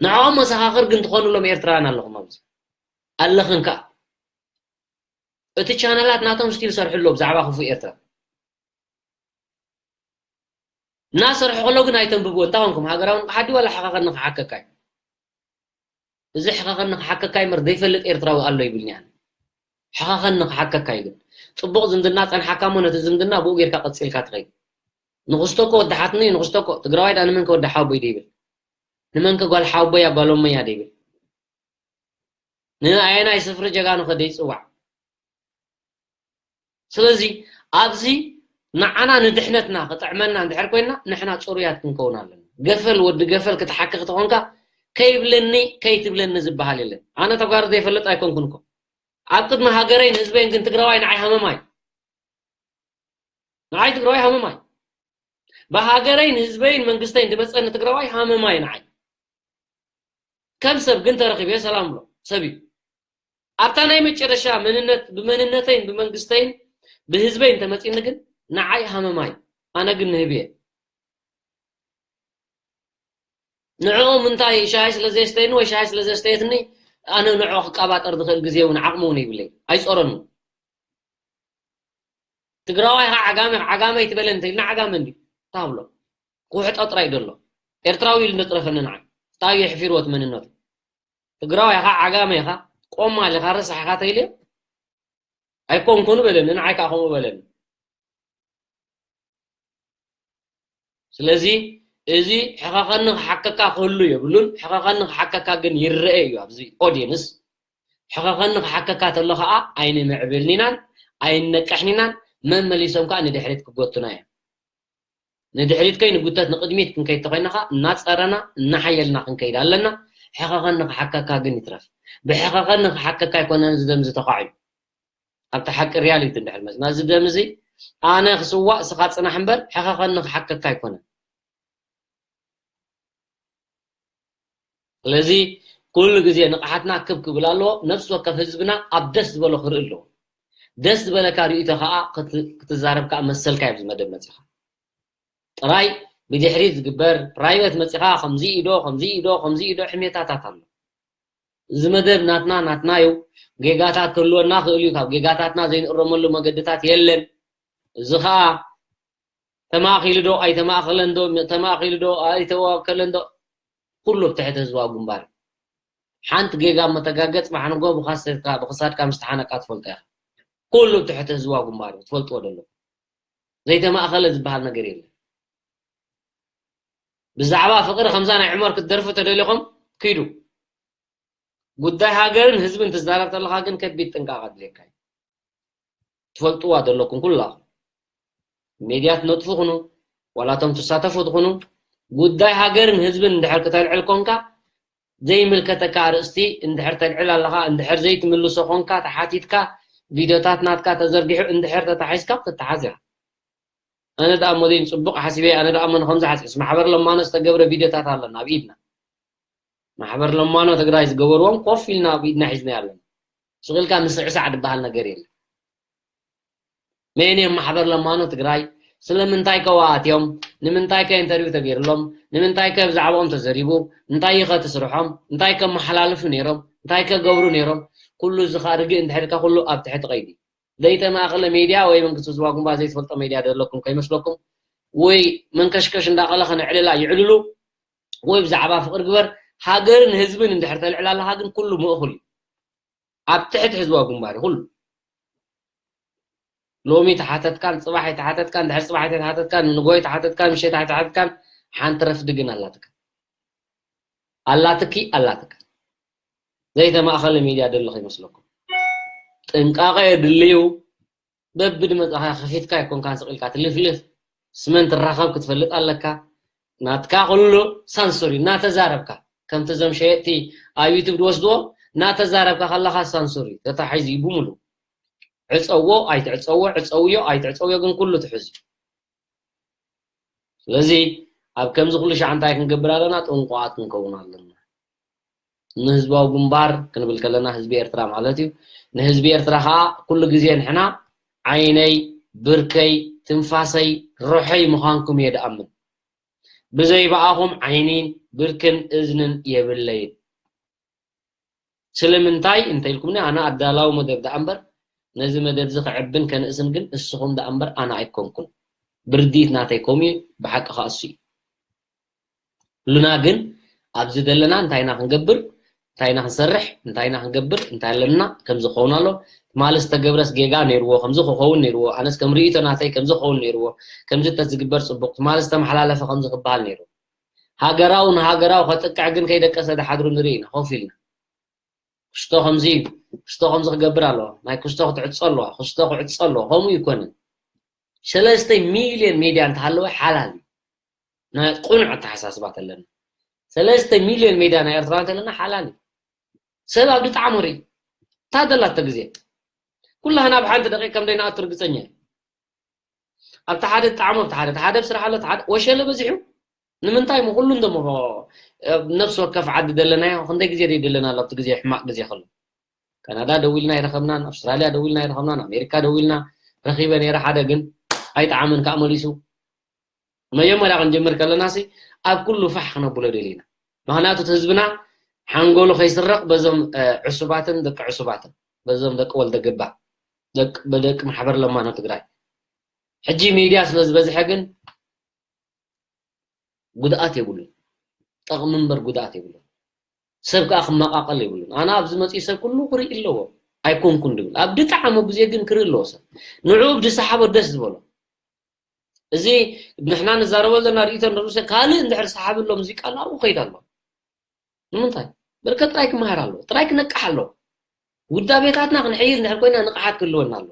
ንዕኦም መሰኻኽር ግን ትኾኑሎም ኤርትራውያን ኣለኹም ኣብዚ ኣለኽን ከኣ። እቲ ቻነላት ናቶም ስቲል ሰርሑ ኣለዉ ብዛዕባ ክፉእ ኤርትራ። እናሰርሑ ከለዉ ግን ኣይተንብብዎ። እንታይ ኮንኩም? ሃገራዊ ንቕሓት ድዩ ዋላ ሕኸኸኒ ክሓከካ እዩ? እዚ ሕኸኸኒ ክሓከካ እዩ እምበር ዘይፈልጥ ኤርትራዊ ኣሎ ይብልኒ ኣነ። ሕኸኸኒ ክሓከካ እዩ ግን። ጽቡቕ ዝምድና ጸንሓካ እሞ ነቲ ዝምድና ብኡ ጌርካ ቀጺልካ ትኸይድ። ንኽስቶ እኮ ወዲ ሓትኒ እዩ፣ ንኽስቶ እኮ ትግራዋይ ደኣ ንመን ከ ወዲ ሓወቦይ ደይብል? ንመን ከ ጓል ሓወቦይ እያ ጓል እሞይ እያ ደይብል? ንኣየናይ ስፍሪ ጀጋኑ ከ ደይጽዋዕ? ስለዚ ኣብዚ ንዓና ንድሕነትና ክጥዕመና እንድሕር ኮይና ንሕና ጽሩያት ክንከውን ኣለና። ገፈል ወዲ ገፈል ክትሓክኽ ተኾንካ ከይብለኒ ከይትብለኒ ዝበሃል የለን። ኣነ ተጋሩ ዘይፈልጥ ኣይኮንኩን እኮ። ኣብ ቅድሚ ሃገረይን ህዝበይን ግን ትግራዋይ ንዓይ ሃመማይ። ንዓይ ትግራዋይ ሃመማይ። ብሃገረይን ህዝበይን መንግስተይን ዝመፀኒ ትግራዋይ ሃመማይ ንዓይ። ከም ሰብ ግን ተረኺበ ሰላም ብሎ ሰብ እዩ። ኣብታ ናይ መጨረሻ መንነት ብመንነተይን ብመንግስተይን ብህዝበይን ተመፂኒ ግን ንዓይ ሃመማይ። ኣነ ግን ንህብ እየ። ንዕኦም እንታይ ሻሂ ስለ ዘየስተይኒ ወይ ሻሂ ስለ ዘስተየትኒ ኣነ ንዕኦ ክቀባጠር ዝኽእል ግዜ እውን ዓቕሚ እውን ይብለይ ኣይፀረኑ። ትግራዋይ ኸዓ ዓጋመ ዓጋመ ይትበለ እንተኢልና ዓጋመ እንዲ ታብሎ ክውሕጦ ጥራይ ደሎ ኤርትራዊ ኢሉ ንጥረፈኒ ንዓይ እንታይ የሕፊርዎት መንነቱ ትግራዋይ ኢኻ ዓጋመ ኢኻ ቆማል ኢኻ ረሳሕ ኢኻ ተኢለ ኣይኮንኩን በለኒ ንዓይ ከዓ ከምኡ በለኒ ስለዚ እዚ ሕኸኸኒ ክሓከካ ክህሉ የብሉን። ሕኸኸኒ ክሓከካ ግን ይረአ እዩ ኣብዚ ኦድየንስ። ሕኸኸኒ ክሓከካ ተሎ ከዓ ኣይንምዕብልን ኢናን ኣይንነቅሕን ኢናን መመሊሶም ከዓ ንድሕሪት ክጎቱና እዮም። ንድሕሪት ከይ ንጉተት ንቅድሚት ክንከይድ ተኮይና ከዓ እናፀረና እናሓየልና ክንከይድ ኣለና። ሕኸኸኒ ክሓከካ ግን ይትረፍ። ብሕኸኸኒ ክሓከካ ኣይኮነን ዝደም ዝተኳዕ እዩ። ኣብቲ ሓቂ ሪያሊቲ እንድሕር መፅና እዚ ደም እዚ ኣነ ክስዋእ ስኻ ፅናሕ እምበር ሕኸኸኒ ክሓከካ ኣይኮነን ስለዚ ኩሉ ግዜ ንቕሓትና ክብ ክብል ኣለዎ ነፍሲ ወከፍ ህዝብና ኣብ ደስ ዝበሎ ክርኢ ኣለዎ ደስ ዝበለካ ርእቶ ከዓ ክትዛረብ ከዓ መሰልካ ኣብዚ መደብ መፅኻ ጥራይ ብድሕሪት ዝግበር ፕራይበት መፂኻ ከምዚ ኢዶ ከምዚ ኢዶ ከምዚ ኢዶ ሕሜታታት ኣሎ እዚ መደብ ናትና ናትና እዩ ጌጋታት ክህልወና ክእል እዩ ካብ ጌጋታትና ዘይንእረመሉ መገድታት የለን እዚ ከዓ ተማእኺሉ ዶ ኣይተማእኸለን ዶ ተማእኺሉ ዶ ኣይተዋከለን ዶ ኩሉ ኣብ ትሕቲ ህዝባዊ ግንባር ሓንቲ ጌጋ መተጋገጽ ማሕንጎ ብኻሰትካ ብኽሳድካ ምስ ተሓነቃ ትፈልጦ ኢኻ ኩሉ ኣብ ትሕቲ ህዝባዊ ግንባር ትፈልጥዎ ደሎ ዘይተማእኸለ ዝበሃል ነገር የለን ብዛዕባ ፍቕሪ ከምዛ ናይ ዑመር ክትደርፉ ተደሊኹም ኪዱ ጉዳይ ሃገርን ህዝብን ትዛረብ ተለኻ ግን ከቢድ ጥንቃቐ ኣድልየካ እዩ ትፈልጥዋ ዘለኩም ኩላኹም ሜድያ ትነጥፉ ኩኑ ዋላቶም ትሳተፉ ትኹኑ ጉዳይ ሃገርን ህዝብን እንድሕር ክተልዕል ኮንካ ዘይምልከተካ ኣርእስቲ እንድሕር ተልዕል ኣለኻ እንድሕር ዘይትምልሶ ኮንካ ተሓቲትካ ቪድዮታት ናትካ ተዘርጊሑ እንድሕር ተታሒዝካ ክትተሓዝ ኢኻ ኣነ ደኣ ሞዴል ጽቡቕ ሓሲበ ኣነ ደኣ ሞ ንኸምዚ ሓሲስ ማሕበር ለማኖ ዝተገብረ ቪድዮታት ኣለና ኣብ ኢድና ማሕበር ለማኖ ትግራይ ዝገበርዎም ኮፍ ኢልና ኣብ ኢድና ሒዝና ኣለና ስቕ ኢልካ ምስዕሳዕ ዝበሃል ነገር የለን መን እዮም ማሕበር ለማኖ ትግራይ ስለምንታይ ከ ወኣትዮም ንምንታይ ከ ኢንተርቪው ተገይርሎም ንምንታይ ከ ብዛዕባኦም ተዘሪቡ እንታይ ከ ትስርሖም እንታይ ከ መሓላልፉ ነይሮም እንታይ ከ ገብሩ ነይሮም ኩሉ እዚ ከ ርግእ እንድሕር ኢልካ ኩሉ ኣብ ትሕቲ ቀይዲ ዘይተማእኸለ ሜድያ ወይ መንግስቲ ህዝባዊ ግንባር ዘይትፈልጦ ሜድያ ዘለኩም ከይመስለኩም ወይ መንከሽከሽ እንዳቐለ ከነዕልላ ይዕልሉ ወይ ብዛዕባ ፍቕሪ ግበር ሃገርን ህዝብን እንድሕር ተልዕል ኣለኻ ግን ኩሉ ምእኹል እዩ ኣብ ትሕቲ ህዝባዊ ግንባር እዩ ኩሉ ሎሚ ተሓተትካን ፅባሕ ኣይተሓተትካን ድሕሪ ፅባሕ ኣይተሓተትካን ንጎይ ተሓተትካን ምሸት ኣይተሓተትካን ሓንቲ ረፍዲ ግን ኣላትካ ኣላትኪ ኣላትካ ዘይተማእኸለ ሚድያ ደሎ ከይመስለኩም ጥንቃቐ የድልዩ በብድመፅኻ ከፊትካ ኣይኮንካን ስቕ ኢልካ ትልፍልፍ ስመን ትራኸብ ክትፈልጥ ኣለካ ናትካ ኩሉ ሳንሱር እዩ እናተዛረብካ ከምቲ እዞም ሸየጥቲ ኣብ ዩቱብ ዝወስድዎ እናተዛረብካ ከለኻ ሳንሱር እዩ ተታሒዙ እዩ ብምሉ ዕፀዎ ኣይትዕፀዎ ዕፀውዮ ኣይትዕፀውዮ ግን ኩሉ ትሕዝ እዩ ስለዚ ኣብ ከምዚ ኩሉ ሻዕ እንታይ ክንገብር ኣለና ጥንቁቓት ክንከውን ኣለና ንህዝባዊ ግንባር ክንብል ከለና ህዝቢ ኤርትራ ማለት እዩ። ንህዝቢ ኤርትራ ከዓ ኩሉ ግዜ ንሕና ዓይነይ፣ ብርከይ፣ ትንፋሰይ፣ ርሖይ ምዃንኩም እየ ድኣምን። ብዘይ ብኣኹም ዓይኒን ብርክን እዝንን የብለይን። ስለምንታይ እንተኢልኩምኒ፣ ኣነ ኣዳላዊ መደብ ደኣ እምበር፣ ነዚ መደብ እዚ ክዕብን ከንእስን ግን እስኹም ደኣ እምበር ኣነ ኣይኮንኩን። ብርድኢት ናተይ ከምኡ እዩ፣ ብሓቂ ከኣ እሱ እዩ። ኩልና ግን ኣብዚ ዘለና እንታይ ኢና ክንገብር፣ እንታይ ኢና ክንሰርሕ፣ እንታይ ኢና ክንገብር፣ እንታይ ኣለና፣ ከምዚ ክኸውን ኣሎ። ትማሊ ዝተገብረስ ጌጋ ነይርዎ፣ ከምዚ ክኸውን ነይርዎ፣ ኣነስ ከም ርእይቶ ናተይ ከምዚ ክኸውን ነይርዎ፣ ከምዚ እንተዝግበር ጽቡቕ፣ ትማሊ ዝተመሓላለፈ ከምዚ ክበሃል ነይሩ። ሃገራዊ ንሃገራዊ ከጥቅዕ ግን ከይደቀሰ ድሓድሩ ንርኢ ኢና፣ ኮፍ ኢልና። ክስቶ ከምዚ እዩ፣ ክስቶ ከምዚ ክገብር ኣለዎ፣ ናይ ክስቶ ክትዕጾ ኣለዋ፣ ክስቶ ክዕጾ ኣለዎ፣ ከምኡ ይኮንን። ሰለስተ ሚልዮን ሜድያ እንተሃለወ ሓላል እዩ። ናይ ቁኑዕ ኣተሓሳስባ ተለና። ሰለስተ ሚልዮን ሜድያ ናይ ኤርትራ እንተለና ሓላል እዩ። ሰብ ኣብ ድጣዕሞ ርኢ። እታ ደላቶ ግዜ። ኩላህና ኣብ ሓንቲ ደቂቕ ከም ደይንኣቱ ርግጸኛ እየ። ኣብቲ ሓደ ጣዕሞ ኣብቲ ሓደ፣ እቲ ሓደ ኣብ ስራሕ ኣሎ፣ እቲ ሓደ ወሸለ በዚሑ። ንምንታይ እሞ ኩሉ እንደሞ ነፍሲ ወከፍ ዓዲ ደለናዮ ክንደይ ግዜ ደይ ደለና ኣሎ ኣብቲ ግዜ ሕማቕ ግዜ ከሎ። ካናዳ ደዊልና ይረኸብናን፣ ኣውስትራልያ ደዊልና ይረኸብናን፣ ኣሜሪካ ደዊልና ረኺበ ነይረ ሓደ ግን ኣይጠዓመን ከዓ መሊሱ። መጀመርያ ክንጅምር ከለና ሲ ኣብ ኩሉ ፋሕ ክነብሎ ደሊና። ምኽንያቱ እቲ ህዝብና ሓንጎሉ ከይስረቕ በዞም እ፣ ዕሱባትን ደቂ ዕሱባትን በዞም ደቂ ወልደ ገባ ደቂ በደቂ ማሕበር ለማኖ ትግራይ ሕጂ ሚድያ ስለ ዝበዝሐ ግን ጉድኣት የብሉን። ጠቕሚ እምበር ጉድኣት የብሉን። ሰብ ከዓ ክመቃቐል የብሉን። ኣነ ኣብዚ መፅኡ ሰብ ኩሉ ክርኢ ኣለዎ ኣይኮንኩን ድብል ኣብ ድጣዕሞ ግዜ ግን ክርኢ ኣለዎ ሰብ ንዕኡ ብድሰሓቦ ደስ ዝበሎ እዚ ንሕና ንዛረቦ ዘለና ርእይቶ ንርእሰ ካልእ እንድሕር ሰሓቢ ኣሎ ሙዚቃ ናብኡ ከይድ ኣሎ ንምንታይ በርከ ጥራይ ክመሃር ኣሎ ጥራይ ክነቅሕ ኣሎ ውዳቤታትና ክንሕይል እንድሕር ኮይና ንቕሓት ክህልወና ኣሎ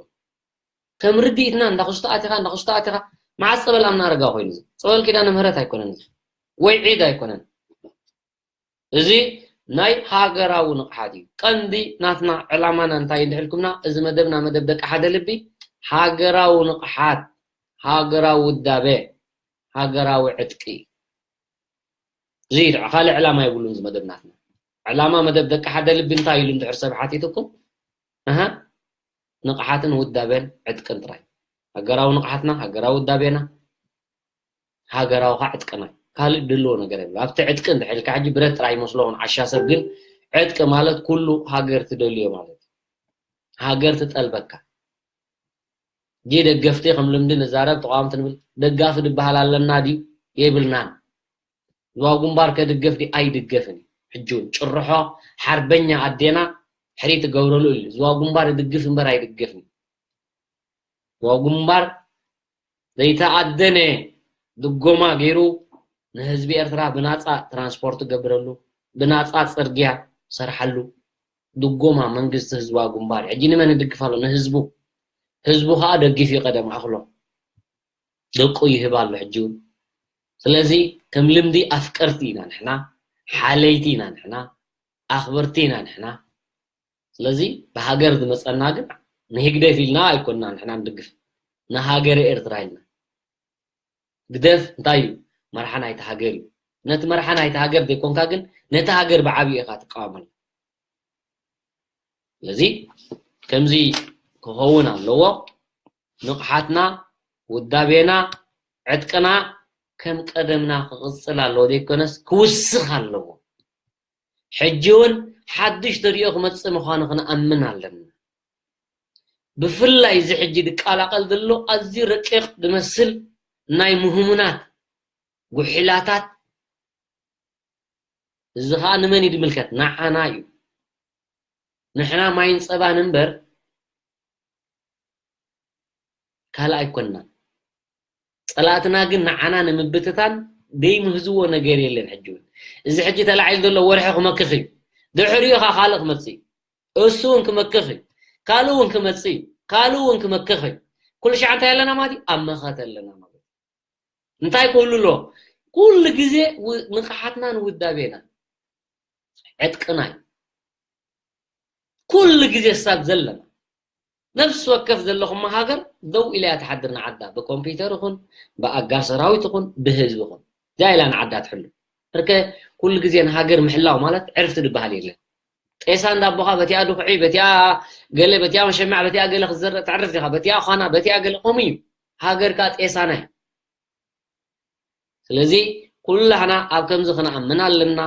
ከም ርድኢትና እንዳኽስቶ ኣቲኻ እንዳኽስቶ ኣቲኻ መዓስ ፀበል ኣምና ኣረጋ ኮይኑ ፀበል ኪዳነ ምህረት ኣይኮነን ወይ ዒድ ኣይኮነን እዚ ናይ ሃገራዊ ንቕሓት እዩ ቀንዲ ናትና ዕላማና እንታይ እንድሕልኩምና እዚ መደብና መደብ ደቂ ሓደ ልቢ ሃገራዊ ንቕሓት ሃገራዊ ውዳበ ሃገራዊ ዕጥቂ እዩ እዚ እዩ ካልእ ዕላማ የብሉን እዚ መደብ ናትና ዕላማ መደብ ደቂ ሓደ ልቢ እንታይ ኢሉ እንድሕር ሰብ ሓቲትኩም ኣሃ ንቕሓትን ውዳበን ዕጥቅን ጥራይ ሃገራዊ ንቕሓትና ሃገራዊ ውዳቤና ሃገራዊ ከዓ ዕጥቅና ካልእ ድልዎ ነገር የብሉ ኣብቲ ዕጥቂ እንድሕልካ ሕጂ ብረት ጥራይ ይመስሎ ኹን ዓሻ ሰብ ግን ዕጥቂ ማለት ኩሉ ሃገር ትደልዮ ማለት ሃገር ትጠልበካ ጂ ደገፍቲ ከም ልምዲ ንዛረብ ተቃወምቲ ንብል ደጋፊ ድበሃል ኣለና ድዩ የብልናን ዝዋ ግንባር ከድገፍ ድዩ ኣይድገፍን እዩ ሕጂ እውን ጭርሖ ሓርበኛ ኣዴና ሕሪ ትገብረሉ እዩ ዝዋ ግንባር ይድግፍ እምበር ኣይድገፍን እዩ ዝዋ ግንባር ዘይተኣደነ ድጎማ ገይሩ ንህዝቢ ኤርትራ ብናፃ ትራንስፖርት ገብረሉ ብናፃ ፅርግያ ሰርሓሉ ድጎማ መንግስቲ ህዝባዊ ግንባር ሕጂ ንመን ይድግፍ ኣሎ ንህዝቡ ህዝቡ ከዓ ደጊፍ እዩ ቀደም ኣኽሎ ደቁ ይህብ ኣሎ ሕጂ እውን ስለዚ ከም ልምዲ ኣፍቀርቲ ኢና ንሕና ሓለይቲ ኢና ንሕና ኣኽበርቲ ኢና ንሕና ስለዚ ብሃገር ዝመፀና ግን ንህግደፍ ኢልና ኣይኮንና ንሕና ንድግፍ ንሃገረ ኤርትራ ኢልና ግደፍ እንታይ እዩ መርሓ ናይቲ ሃገር እዩ ነቲ መርሓ ናይቲ ሃገር ዘይኮንካ ግን ነቲ ሃገር ብዓብዩ ኢኻ ትቃወመሉ ስለዚ ከምዚ ክኸውን ኣለዎ ንቕሓትና ውዳቤና ዕጥቅና ከም ቀደምና ክቕፅል ኣለዎ ዘይኮነስ ክውስኽ ኣለዎ ሕጂ እውን ሓድሽ ተሪኦ ክመፅእ ምዃኑ ክንኣምን ኣለና ብፍላይ እዚ ሕጂ ዝቀላቐል ዘሎ ኣዝዩ ረቂቕ ዝመስል ናይ ምህሙናት ጉሒላታት እዚ ከዓ ንመን እዩ ዝምልከት ንዓና እዩ ንሕና ማይን ፀባን እምበር ካልእ ኣይኮንና ፀላእትና ግን ንዓና ንምብትታን ደይምህዝዎ ነገር የለን ሕጂ እውን እዚ ሕጂ ተላዒሉ ዘሎ ወርሒ ክመክኽ እዩ ድሕሪኡ ኻ ካልእ ክመፅእ እዩ እሱ እውን ክመክኽ እዩ ካልእ እውን ክመፅእ እዩ ካልእ እውን ክመክኽ እዩ ኩሉ ሻዕ እንታይ ኣለና ማለት እዩ ኣብ መኸት ኣለና ማለት እዩ እንታይ ክህሉ ኣለዎ ኩሉ ግዜ ንቕሓትና ንውዳቤና ዕጥቅና እዩ ኩሉ ግዜ ሳብ ዘለና ነፍሲ ወከፍ ዘለኹም ሃገር ደው ኢላ እያ ትሓድር ንዓዳ ብኮምፒተር ይኹን ብኣጋር ሰራዊት ይኹን ብህዝቢ ይኹን እዚኣ ኢላ ንዓዳ ትሕሉ እርከ ኩሉ ግዜ ንሃገር ምሕላው ማለት ዕርፍቲ ዝበሃል የለን። ጤሳ እንዳቦኻ በቲኣ ድኹዒ፣ በቲኣ ገለ፣ በቲኣ መሸማዕ፣ በቲኣ ገለ ክትዘርእ ተዕርፍ ዲኻ፣ በቲኣ ዃና፣ በቲኣ ገለ፣ ከምኡ እዩ። ሃገር ከኣ ጤሳና እዩ። ስለዚ ኩላህና ኣብ ከምዚ ክንኣምን ኣለና።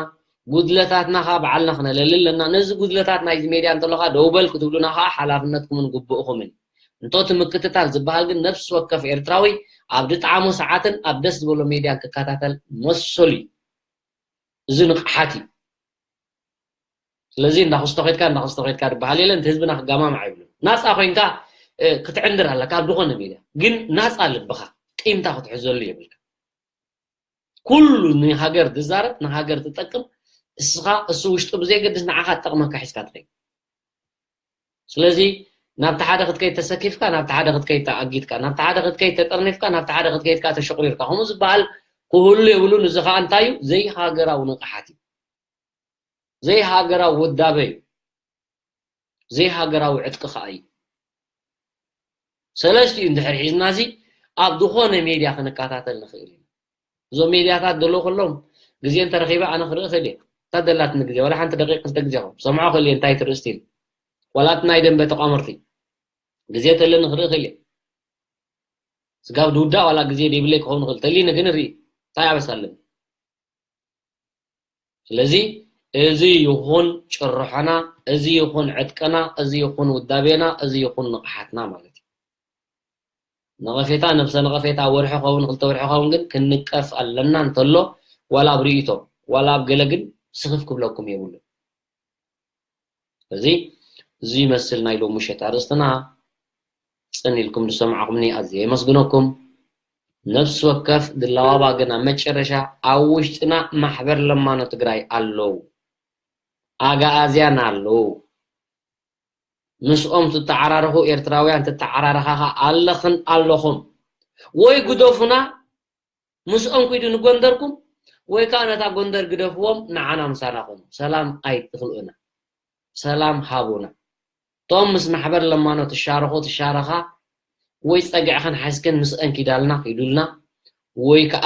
ጉድለታትና ከኣ ባዕልና ክነለሊ ኣለና። ነዚ ጉድለታት ናይዚ ሜድያ እንተሎ ከኣ ደው በል ክትብሉና ከኣ ሓላፍነትኩምን ግቡእኹምን። እንቶ እቲ ምክትታል ዝበሃል ግን ነፍሲ ወከፍ ኤርትራዊ ኣብ ድጥዓሞ ሰዓትን ኣብ ደስ ዝበሎ ሜድያን ክከታተል መሰሉ እዩ። እዚ ንቕሓት እዩ። ስለዚ እንዳ ክስቶ ኬድካ፣ እንዳ ክስቶ ኬድካ ዝበሃል የለን። እቲ ህዝብና ክጋማማዕ ይብሉ። ናጻ ኮይንካ፣ እ፣ ክትዕንድር ኣለካ ኣብ ዝኾነ ሜድያ። ግን ናጻ ልብኻ፣ ቂምታ ክትሕዘሉ የብልካ። ኩሉ ንሃገር ዝዛረብ፣ ንሃገር ዝጠቅም፣ እስኻ፣ እሱ ውሽጡ ብዘየገድስ ንዓኻ ዝጠቕመካ ሒዝካ ትኸይድ። ስለዚ ናብቲ ሓደ ክትከይድ ተሰኪፍካ፣ ናብቲ ሓደ ክትከይድ ተኣጊድካ፣ ናብቲ ሓደ ክትከይድ ተጠርኒፍካ፣ ናብቲ ሓደ ክትከይድ ከኣ ተሸቑሪርካ። ከምኡ ዝበሃል ክህሉ የብሉን። እዚ ከኣ እንታይ እዩ? ዘይሃገራዊ ንቕሓት እዩ። ዘይሃገራዊ ውዳበ እዩ። ዘይሃገራዊ ዕጥቂ ከኣ እዩ። ሰለስቲኡ እንድሕር ሒዝና፣ እዚ ኣብ ዝኾነ ሜድያ ክንከታተል ንኽእል ኢና። እዞም ሜድያታት ዘለዉ ከለዎም ግዜ እንተረኺበ ኣነ ክርኢ እኽእል እየ። እታ ዘላትኒ ግዜ፣ ዋላ ሓንቲ ደቂቕ ክልተ ግዜ ኹም ሰምዖ እኽእል እየ፣ እንታይ ትርእስቲ ኢሉ። ዋላ እቲ ናይ ደንበ ተቋመርቲ ግዜ ተለኒ ክርኢ እኽእል እየ። ስጋብ ድውዳእ ዋላ ግዜ ዘይብለይ ክኸውን ይኽእል፣ ተሊኒ ግን ርኢ፣ እንታይ ኣበሳ ኣለኒ? ስለዚ እዚ ይኹን ጭርሖና፣ እዚ ይኹን ዕጥቀና፣ እዚ ይኹን ውዳቤና፣ እዚ ይኹን ንቕሓትና ማለት እዩ። ነቐፌታ፣ ነብሰ ነቐፌታ ወርሒ ኸውን፣ ክልተ ወርሒ ኸውን ግን ክንቀፍ ኣለና እንተሎ፣ ዋላ ኣብ ርእይቶ፣ ዋላ ኣብ ገለ ግን ስኽፍ ክብለኩም የብሉን። ስለዚ እዚ ይመስል ናይ ሎሚ ምሸት ኣርእስትና። ጽን ኢልኩም ዝሰማዕኹምኒ ኣዝየ የመስግነኩም። ነፍሲ ወከፍ ድላዋባ ግን ኣብ መጨረሻ ኣብ ውሽጥና ማሕበር ለማኖ ትግራይ ኣለዉ። ኣግኣዝያን ኣለዉ። ምስኦም ትተዓራረኹ ኤርትራውያን ትተዓራረኻ ኸኣ ኣለኽን ኣለኹም። ወይ ግደፉና፣ ምስኦም ኪዱ ንጎንደርኩም፣ ወይ ከኣ ነታ ጎንደር ግደፍዎም፣ ንዓና ምሳና ኩኑ። ሰላም ኣይትኽልኡና። ሰላም ሃቡና። እቶም ምስ ማሕበር ለማኖ ትሻረኹ፣ ትሻረኻ፣ ወይ ጸግዕኽን ሓዝክን ምስአን ኪዳልና፣ ኪዱልና፣ ወይ ከኣ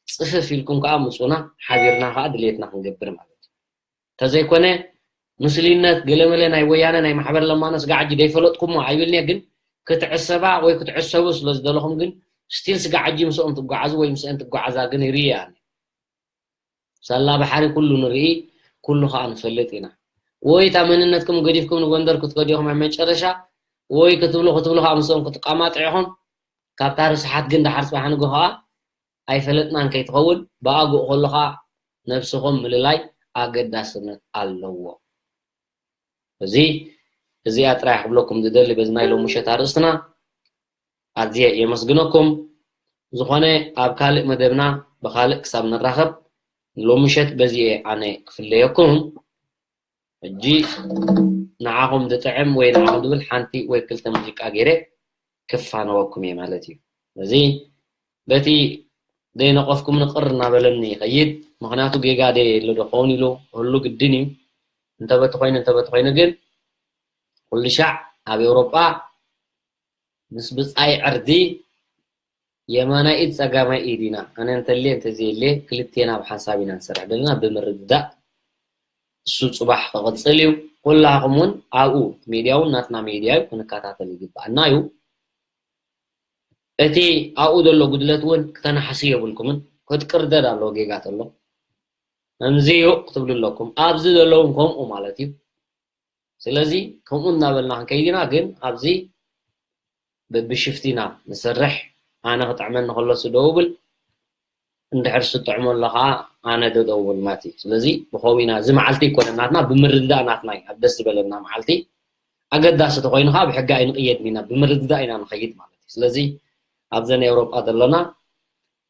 ጽፍፍ ኢልኩም ከኣ ምጹና፣ ሓቢርና ከኣ ድሌትና ክንገብር ማለት እዩ። ተዘይኮነ ምስልነት ገለመለ ናይ ወያነ ናይ ማሕበር ለማኖ ስጋዕ ሕጂ ደይፈለጥኩሞ ኣይብልን'የ፣ ግን ክትዕሰባ ወይ ክትዕሰቡ ስለ ዝደለኹም ግን ስቲል ስጋዕ ሕጂ ምስኦም ትጓዓዙ ወይ ምስአን ትጓዓዛ ግን ይርኢ እየ ኣነ። ሳላ ባሕሪ ኩሉ ንርኢ፣ ኩሉ ከኣ ንፈልጥ ኢና። ወይ እታ መንነትኩም ገዲፍኩም ንጎንደር ክትከዱ ኢኹም ኣብ መጨረሻ፣ ወይ ክትብሉ ክትብሉ ከኣ ምስኦም ክትቃማጡ ኢኹም። ካብታ ርስሓት ግን ደሓር ጽባሕ ንግሆ ከኣ ኣይፈለጥናን ከይትኸውን፣ ብኣግኡ ከሎ ከኣ ነብስኹም ምልላይ ኣገዳስነት ኣለዎ። እዚ፣ እዚኣ ጥራይ ክብለኩም ዝደሊ በዚ ናይ ሎሚ ምሸት ኣርእስትና። ኣዝየ የመስግነኩም። ዝኾነ ኣብ ካልእ መደብና ብኻልእ ክሳብ ንራኸብ፣ ሎሚ ምሸት በዚ እየ ኣነ ክፍለየኩም። ሕጂ ንዓኹም ዝጥዕም ወይ ንዓኹም ዝብል ሓንቲ ወይ ክልተ ሙዚቃ ገይረ ክፋነወኩም እየ ማለት እዩ። እዚ በቲ ዘይነቐፍኩምኒ ቅር እናበለኒ ይኸይድ። ምኽንያቱ ጌጋ ደ ኣሎ ዶ ኸውን ኢሉ ህሉ ግድን እዩ። እንተበቲ ኮይኑ፣ እንተበቲ ኮይኑ ግን ኩሉ ሻዕ ኣብ ኤውሮጳ ምስ ብጻይ ዕርዲ የማናይ ኢድ ጸጋማይ ኢድ ኢና። ኣነ እንተልየ እንተዘየልየ ክልቴና ብሓንሳብ ኢና ንሰርሕ ዘለና ብምርድዳእ። እሱ ጽባሕ ክቕጽል እዩ። ኩላኹም እውን ኣብኡ፣ ሜድያ እውን ናትና ሜድያ እዩ፣ ክንከታተል ይግባኣና እዩ። እቲ ኣብኡ ዘሎ ጉድለት እውን ክተናሕሱ የብልኩምን። ክትቅርደድ ኣለዎ ጌጋ ተሎ። ከምዚ እዩ ክትብሉ ኣለኩም። ኣብዚ ዘለውን ከምኡ ማለት እዩ። ስለዚ ከምኡ እናበልና ክንከይድ ኢና፣ ግን ኣብዚ በብሽፍቲና ንሰርሕ። ኣነ ክጥዕመኒ ከሎ እሱ ደው ብል፣ እንድሕር እሱ ጥዕሞ ኣሎ ከዓ ኣነ ደደው ብል ማለት እዩ። ስለዚ ብኸምኡ ኢና፣ እዚ መዓልቲ ይኮነ ናትና፣ ብምርድዳእ ናትና እዩ፣ ኣብ ደስ ዝበለና መዓልቲ። ኣገዳሲ ተኮይኑ ከዓ ብሕጊ ኣይንቕየድን ኢና፣ ብምርድዳእ ኢና ንኸይድ ማለት እዩ። ስለዚ ኣብዘን ኤውሮጳ ዘለና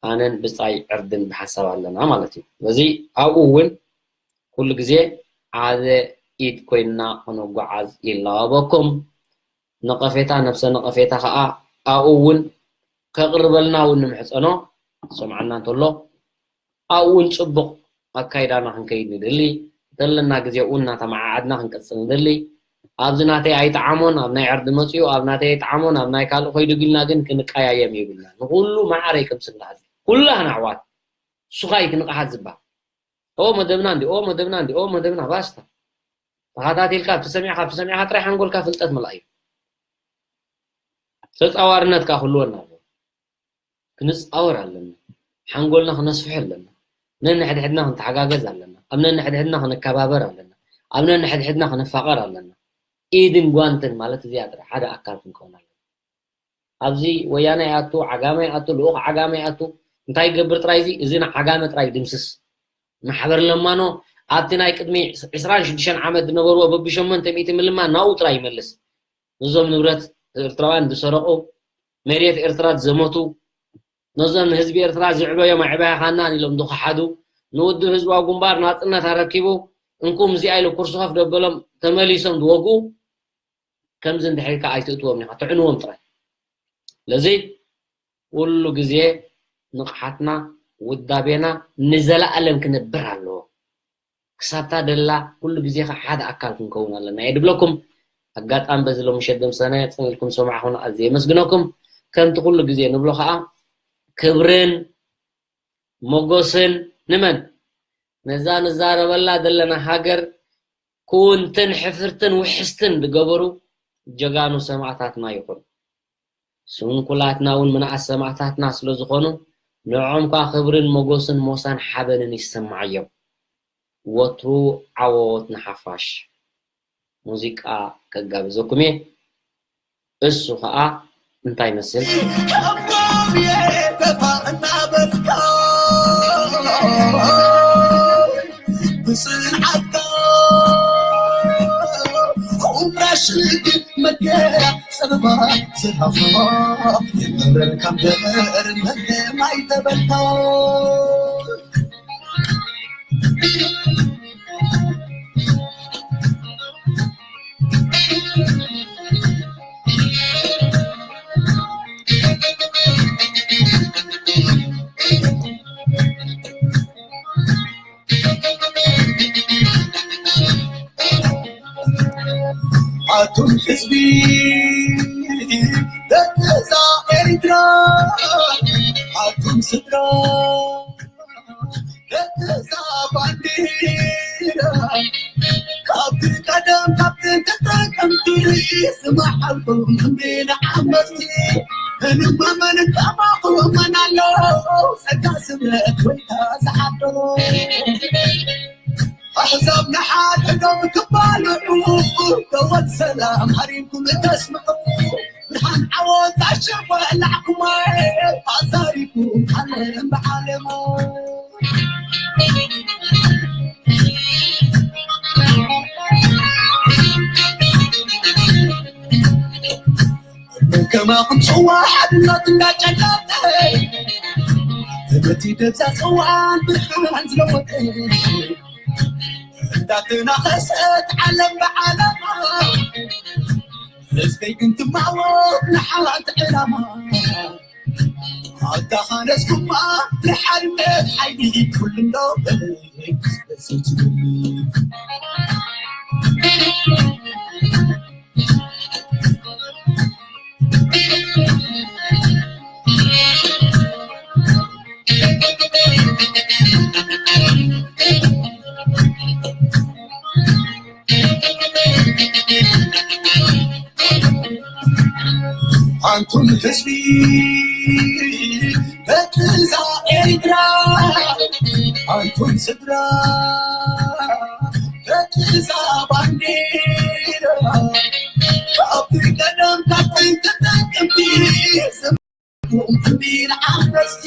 ኣነን ብጻይ ዕርድን ብሓሳብ ኣለና ማለት እዩ። ስለዚ ኣብኡ እውን ኩሉ ግዜ ሓደ ኢድ ኮይንና ክንጓዓዝ ይላበወኩም። ነቐፌታ፣ ነብሰ ነቐፌታ ከዓ ኣብኡ እውን ከቕርበልና እውን ንምሕጸኖ፣ ሰምዓና እንተሎ፣ ኣብኡ እውን ጽቡቕ ኣካይዳና ክንከይድ ንደሊ፣ ዘለና ግዜ እውን እናተመዓዓድና ክንቀጽል ንደሊ። ኣብዚ ናተይ ኣይጠዓሞን፣ ኣብ ናይ ዕርዲ መጺኡ፣ ኣብ ናተይ ኣይጠዓሞን፣ ኣብ ናይ ካልእ ኮይዱ ጊልና ግን ክንቀያየም የብልና። ንኹሉ ማዕረ ይቅምስ እንዳሃዝ። ኩላህና ኣሕዋት፣ ሱኻይ ክንቕሓት ዝባ። ኦ መደብና እንዲ ኦ መደብና እንዲ ኦ መደብና ባስታ። ተኸታቲልካ ኣብቲ ሰሚዕካ ኣብቲ ሰሚዕካ ጥራይ ሓንጎልካ ፍልጠት ምልኣይ እዩ። ተጻዋርነት ከኣ ክህልወና ኣለዎ። ክንጻወር ኣለና። ሓንጎልና ክነስፍሕ ኣለና። ነንሕድሕድና ክንተሓጋገዝ ኣለና። ኣብ ነንሕድሕድና ክንከባበር ኣለና። ኣብ ነንሕድሕድና ክንፋቐር ኣለና። ኢድን ጓንትን ማለት እዚኣ ጥራይ ሓደ ኣካል ክንከውን ኣለና። ኣብዚ ወያነ ይኣቱ፣ ዓጋመ ይኣቱ፣ ልኡኽ ዓጋመ ይኣቱ። እንታይ ይገብር ጥራይ እዚ? እዚ ንዓጋመ ጥራይ ድምስስ። ማሕበር ለማኖ ኣብቲ ናይ ቅድሚ ዕስራን ሽዱሽተን ዓመት ዝነበርዎ በብሸሞንተ ሚእቲ ምልማ ናብኡ ጥራይ ይመልስ። ነዞም ንብረት ኤርትራውያን ዝሰረቑ፣ መሬት ኤርትራ ዝዘመቱ፣ ነዞም ንህዝቢ ኤርትራ ዝዕበዮም ኣዕባያኻናን ኢሎም ዝኸሓዱ፣ ንውድብ ህዝባዊ ግንባር ናጽነት ኣረኪቡ፣ እንኩም እዚኣ ኢሉ ኩርሲ ኮፍ ደበሎም ተመሊሶም ዝወግኡ፣ ከምዚ እንድሕር ኢልካ ኣይትእትዎም ኢኻ፣ ትዕንዎም ጥራይ። ስለዚ ኩሉ ግዜ ንቕሓትና፣ ውዳቤና ንዘለኣለም ክነብር ኣለዎ። ክሳብታ ደላ ኩሉ ግዜ ኸዓ ሓደ ኣካል ክንከውን ኣለና እየ ድብለኩም። ኣጋጣሚ በዚ ሎምሸት ደምሰነ ጽን ኢልኩም ሰማዕኹና ኣዝየ የመስግነኩም። ከምቲ ኩሉ ግዜ ንብሎ ኸዓ ክብርን ሞጎስን ንመን? ነዛ ንዛረበላ ዘለና ሃገር ክውንትን ሕፍርትን ውሕስትን ዝገበሩ ጀጋኑ ሰማእታትና ይኹኑ። ስንኩላትና እውን ምንኣስ ሰማእታትና ስለ ዝኾኑ ንዕኦም ከኣ ክብርን ሞጎስን ሞሳን ሓበንን ይሰማዓዮም። ወትሩ ዓወት ንሓፋሽ። ሙዚቃ ከጋብዘኩም እየ። እሱ ኸኣ እንታይ ይመስል? ኣቱም ህዝቢ ደቂ እዛ ኤርትራ፣ ኣቱም ስድራ ደቂ እዛ ባንዲራ፣ ካብቲ ቀደም ካብ ጥንቲ ጥቅምቲ ዝመሓልኩም እምቢ ንዓመፅቲ፣ እንመመን ከማኹም መን ኣሎ ጸጋ ስብረት ወይ ተዝሓደሮ። ኣሕዛብ ንሓድሕዶም ክባልዑ፣ ደወል ሰላም ሃሪምኩም እተስምዑ፣ ብርሃን ዓወት ኣሸበላዕኩማ፣ ኣዛሪብኩም ዓለም ብዓለሙ። ከማኹም ጽዋ ሓድነት እንዳጨለጠ፣ በቲ ደብዛ ጽዋን ብርሃን ዝለወጠ፣ እንዳተናኸሰት ዓለም ብዓለማ፣ ህዝበይ ግን ትማወት ንሓንቲ ዕላማ። ኣተኻነስኩማ ንሓድነት ሓይሊ ኩሉ እንዶ በለይ፣ ደስ ትብል። ኣንቱም ህዝቢ ደቂ እዛ ኤርትራ፣ ኣንቱም ስድራ ደቂ እዛ ባንዲራ፣ ካብቲ ቀደም ካብ ጥንቲ ጥቅምቲ ዝምኩም እምቢ ንዓመፅቲ፣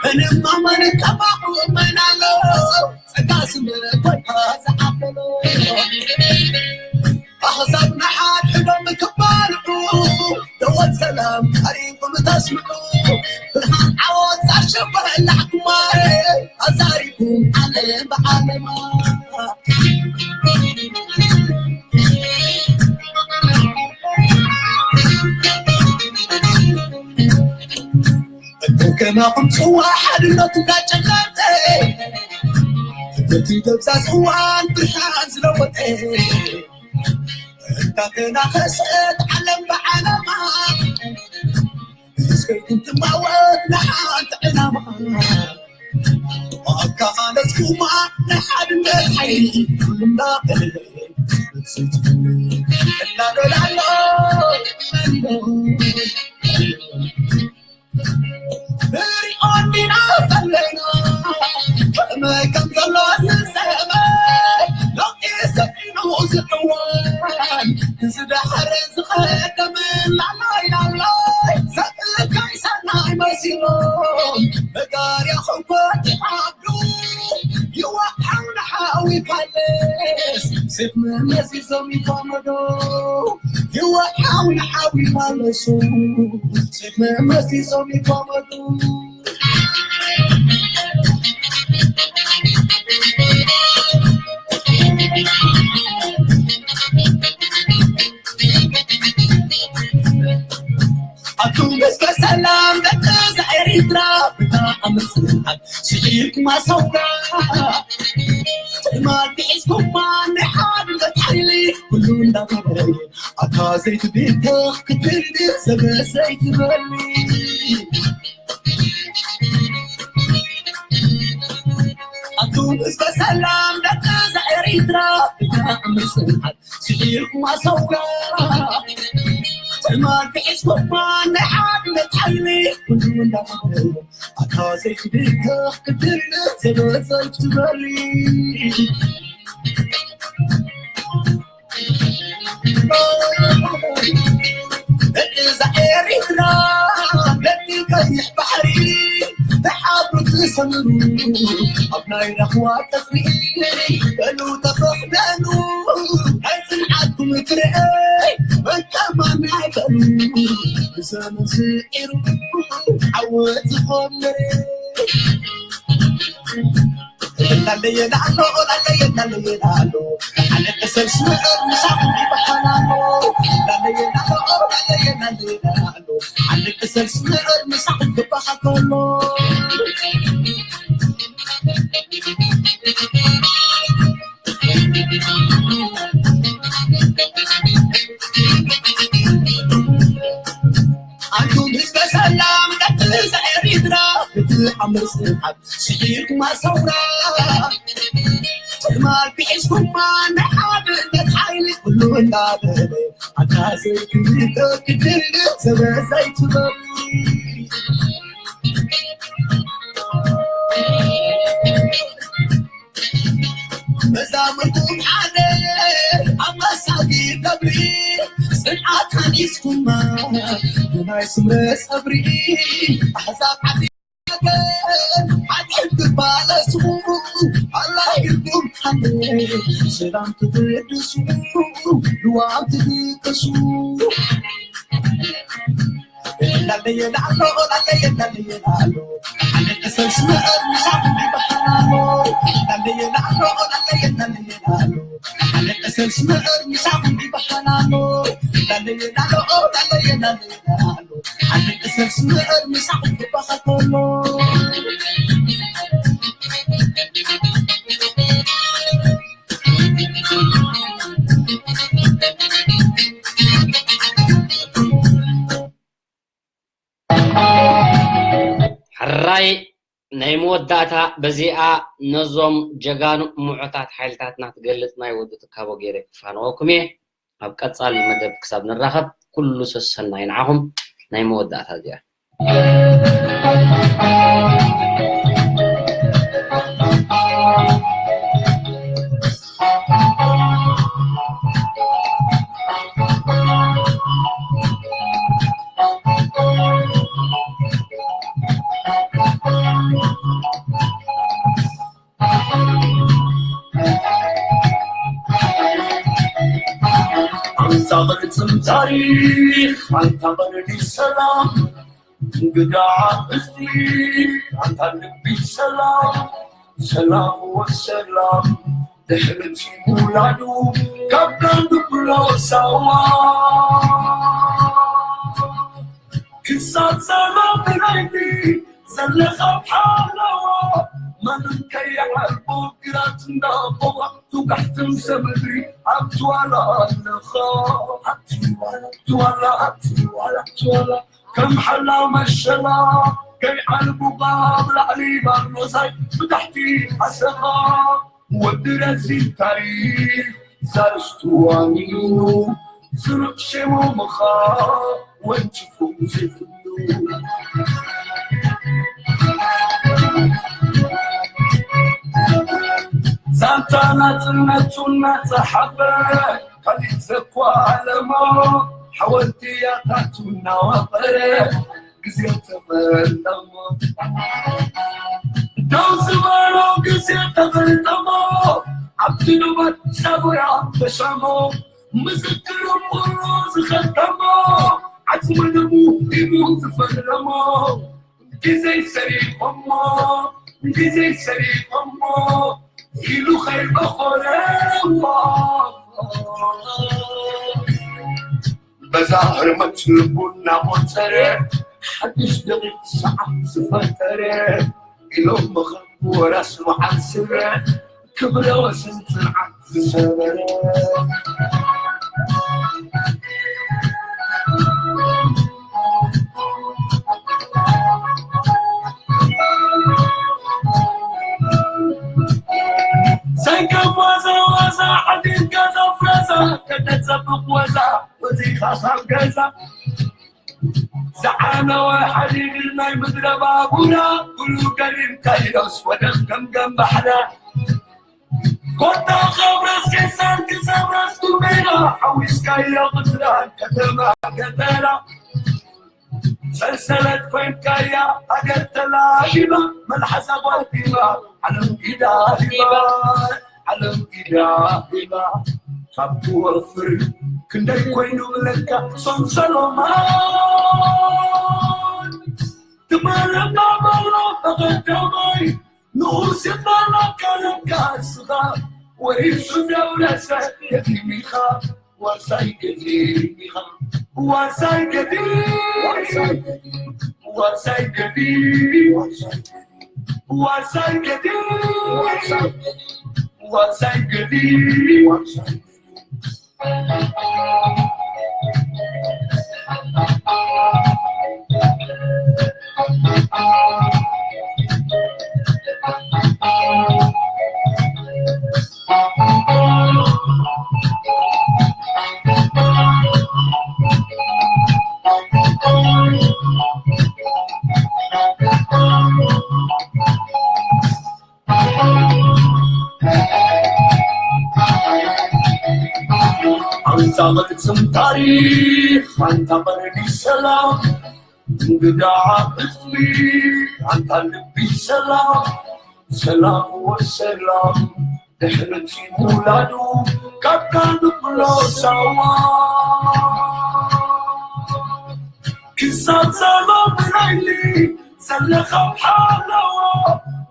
ምንም ኣማን ከማኹም መን ኣሎ? ጸጋ ስም ኮይንካ ዝዓበሎ። ኣሕዛብ ንሓድሕዶም ክባልዑ፣ ደወል ሰላም ቀሪብኩም ተስምዑ። ብርሃን ዓወት ኣሸበላዕኩማ፣ ኣዛሪብኩም ዓለም ብዓለማ። ከማኹም ጽዋ ሓድነት እንዳጨለጠ፣ በቲ ደብዛዝ እዋን ብርሃን ዝለወጠ፣ እንዳተናኸሰት ዓለም ብዓለማ፣ ህዝበይ ትማወት ንሓንቲ ዕላማ። ኣታ ከማለስኩማ ናይ ሓድነት ሓይሊ ኩሉና እናበላሎ ንሪኦ እንዲና ዘለና ከመይ ከም ዘሎ ዝሰመ ሎቂ ሰኢኑ ዝዕወን ዝደሓረ ዝቐደመ ላላይ ላላይ ዘብካይ ሰናይ መሲሎም መጋርያ ኾንኮ ይዓብዱ ይወሓው ንሓዊ ፋለስ ሴፍ መመሲሶም ይፋመዶ ይወሓው ንሓዊ ፋለሱ ሴፍ መመሲሶም ይፋመዱ ኣቱም እስከ ሰላም ደቂ እዛ ኤሪትራ ብጣዕሚ ጽንዓት ስዒርኩም ኣሰውራ ትማል ሒዝኩማ ናይ ሓድነት ሓይሊ ኩሉ እንዳበለ ኣታ ዘይትቤተኽ ክትብል ዘበ ዘይትበሊ ኣቱም እስከ ሰላም ደቂ እዛ ኤሪትራ ብጣዕሚ ጽንዓት ስዒርኩም ኣሰውራ ትማል ሒዝኩማ ናይ ሓድነት ሓይሊ ኩሉ እንዳበለ ኣታ ዘይትቤተኽ ክትብል ዘበ ዘይትበሊ እዛ ኤሪትራ ነቲ ቀይሕ ባሕሪ ተሓብሩ ትሰምሩ ኣብ ናይ ራህዋ ቀጽሪ በሉ ተፈኽደኑ ናይ ጽንዓትኩም ፍረ መቀማን ኣይበሉ ብሰኑ ስዒሩ ዓወት ዝኾን መሬት ላለየ ላሎ ላለየ ላለየ ላሎ ኣነ ቅሰል ስምዕር ምሳኹም ይበሃላሎ ላለየ ላሎ ላለየ ላለየ ላሎ ኣነ ቅሰል ስምዕር ምሳኹም ክበሃል ከሎ ኣንቱም ህዝበ ሰላም ደቂ ኤሪትራ ብትኣምር ጽንዓት ስዒርኩም ኣሰውራ ትማል ሒዝኩማ ናይ ሓድነት ሓይሊ ኩሉ እንዳበለ ኣታ ዘይትብሎ ክትብል ዘበ ዘይትበሉ መዛሙርኩም ሓደ ኣብ መሳጊድ ነብሪ ጽንዓት ሃኒጽኩማ ብናይ ስምረ ጸብሪ ኣሕዛብ ዓዲ ሓጢኣት ክባለሱ ኣላይኩም ሓደ ሰላም ትብድሱ ልዋም ትድቅሱ ላለየ ላሎ ላለየ ላለየ ላሎ ኣነ ቅሰል ስምዕር ምሳኹም ይበሃላሎ ላለየ ላሎ ላለየ ላለየ ላሎ ኣነ ቅሰል ስምዕር ምሳኹም ይበሃላሎ ላለየ ላሎ ላለየ ላለየ ላሎ ኣነ ቅሰል ስምዕር ምሳኹም ይበሃል ከሎ ሕራይ ናይ መወዳእታ በዚኣ ነዞም ጀጋኑ ምዑታት ሓይልታትና ትገልጽ ናይ ወዲ ትካቦ ገይረ ክፋነወኩም እየ። ኣብ ቀጻሊ መደብ ክሳብ ንራኸብ ኩሉ ሰሰናይ ንዓኹም። ናይ መወዳእታ እዚኣ። ኣንታ ቅርጽም ታሪኽ ኣንታ ቅርኒ ሰላም እንግዳ ዓቕስቲ ኣንታ ልቢ ሰላም ሰላም ወሰላም ድሕርቲ ውላዱ ካብ ቀንዱ ብሎ ሳዋ ክሳብ ሰላም ብለይቲ ዘለኻ ሓለዋ ማንም ከይዓርቦ ግራት እንዳቦዋ ቱጋሕትን ሰምድሪ ኣብቲ ዋላ ኣለኻ ኣብቲ ዋላ ኣብቲ ዋላ ኣብቲ ዋላ ኣብቲ ዋላ ከም ሓላ መሸላ ከይዓልቡኻ ኣብ ላዕሊ ባርኖሳይ ብታሕቲ ሓሰኻ ወዲ ረዚን ታሪኽ ዛርስቱ ዋኒኑ ስሩዕ ሸሞምኻ ወንጭፉ ዘይፍሉ ዛንታ ናጽነቱ እናጸሓፈ ካሊእ ዘኳለሞ ሓወልቲ ያታቱ እናወቐረ ግዜ ተፈልጠሞ ደው ዝበሎ ግዜ ተፈልጠሞ ኣብቲ ዶባት ሳቡያ ተሻሞ ምዝክሩ ኩሉ ዝኸተሞ ዓጽሚ ደሙ ሂቡ ዝፈረሞ ግዜ ሰሪቆሞ ግዜ ሰሪቆሞ ኢሉ ከይበኾረ በዛ ህርመት ልቡ እናቆጸረ ሓድሽ ደቂቅ ሰዓት ዝፈጠረ ኢሎም ምኽር ወራስ መዓል ስረ ክብረ ወሰን ጽንዓት ዝሰበረ ሰይከም ዋዛ ዋዛ ዓዲት ገዛ ፍረዛ ከተጸብቕ ወዛ ወፂኻ ካብ ገዛ ዝዓነወ ሓዲድ ናይ ምድረ ባቡራ ኩሉ ገሪምካዮስ ወደም ገምገም ባሕራ ኮታ ኸብረስ ኬሳን ክሰብረስ ቱሜራ ሓዊስካዮ ቅትራን ከተማ ገጠራ ሰንሰለት ኮይንካያ ሃገር ተላሂባ መልሓሳ ጓልቲባ ዓለም ኢዳ ሂባ ዓለም ኢዳ ሂባ ካብ ትወፍር ክንደይ ኮይኑ ብለካ ሶም ሰሎማን ትመረና በሎ ተቐዳማይ ንኡስ ይባላ ከለካ እስኻ ወሪሱ ዘውረሰ የቲም ኢኻ ዋርሳይ ገዲም ኢኻ ዋርሳይ ገዲም ዋርሳይ ገዲም ዋርሳይ ገዲም ዋርሳይ ገዲም ኣንታ ቅልጽም ታሪኽ ኣንታ ቀርኒ ሰላም እንግዳ ህዝቢ ኣንታ ልቢ ሰላም ሰላም ወሰላም ድሕርቲ ምውላዱ ካብካ ንብሎ ሳዋ ክሳብ ሰላም ብናይሊ ዘለኻ ሓለዎ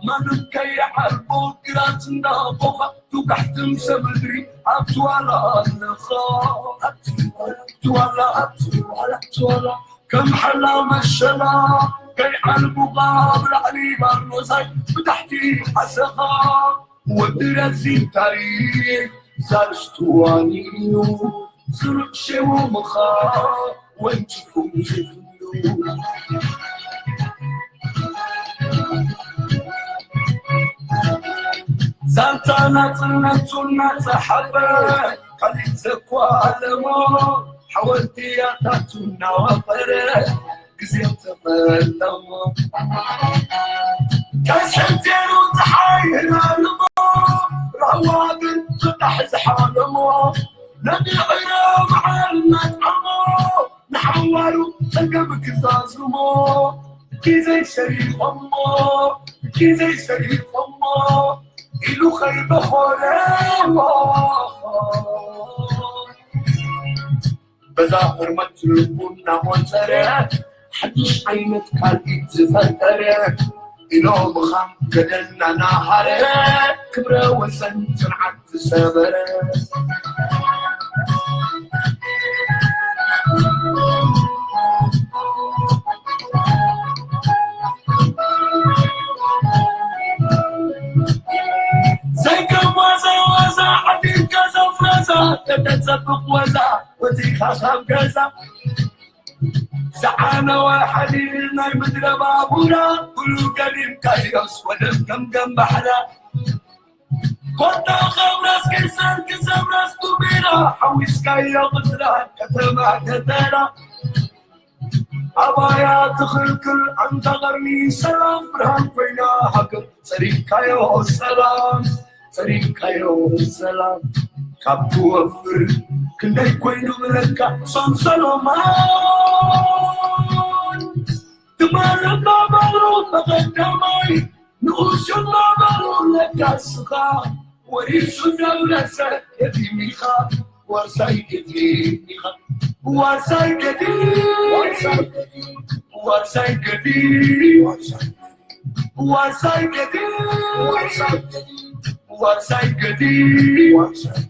ማንም ከይዓልቦ ግራት እንዳቆኻ ቱጋሕቲ ምሰ ምድሪ ኣብቲ ዋላ ኣለኻ ኣብቲ ዋላ ኣብቲ ዋላ ኣብቲ ዋላ ከም ሓላ መሸላ ከይዓልቡኻ ብላዕሊ ባርኖሳይ ብታሕቲ ሓሰኻ ወዲ ረዚን ታሪኽ ዛርስቱ ዋኒኑ ስሩዕ ሸሞምኻ ወንጭፉ ዝፍሉ ዛንታ ናጽነቱ እናጸሓፈ ካሊእ ዘኳለሞ ሓወልቲ ያታቱ እናወፈረ ግዜ ተፈለሞ ቀስሕቴሩ ፀሓይ ህላለሞ ራዋ ግን ፍታሕ ዝሓለሞ ነቲ ዕረ መዓል እናጥዓሞ ንሓዋሩ ጸገም ክዛዝሞ ግዜ ሰሪሖሞ ግዜ ሰሪሖሞ ኢሉ ከይበኾረሞ በዛ ህርመት ልቡ እናቆጸረ ሓድሽ ዓይነት ካልኢት ዝፈጠረ ኢሎ ብኻም ገደልና ናሃረ ክብረ ወሰን ጽንዓት ዝሰበረ ዘይከም ዋዛ ዋዛ ዓዲት ገዛ ፍረዛ ከተጸብቕ ወዛ ወፂኻ ካብ ገዛ ዝዓነወ ሓዲድ ናይ ምድረ ባቡራ፣ ኩሉ ገዲምካዮስ ወደብ ገምገም ባሕራ። ኮታ ካብ ራስ ቄሳር ክሳብ ራስ ዱሜራ፣ ሓዊስካዮ ቅጥራ ከተማ ከተራ። ኣባያ ትኽልክል ኣንታ ቐርኒ ሰላም ብርሃን ኮይና ሃገር፣ ጸሪግካዮ ሰላም፣ ጸሪግካዮ ሰላም ካብ ትወፍር፣ ክንደይ ኮይኑ ብለካ ሶም ሰሎማን። ትማል እናበሉ ብቐዳማይ ንኡስ እናበሉ ለጋስኻ፣ ወሪሱ ዘውረሰ ገዲም ኢኻ፣ ዋርሳይ ገዲም ኢኻ። ዋርሳይ ገዲም፣ ዋርሳይ ገዲም፣ ዋርሳይ ገዲም፣ ዋርሳይ ገዲም፣ ዋርሳይ ገዲም፣ ዋርሳይ ገዲም።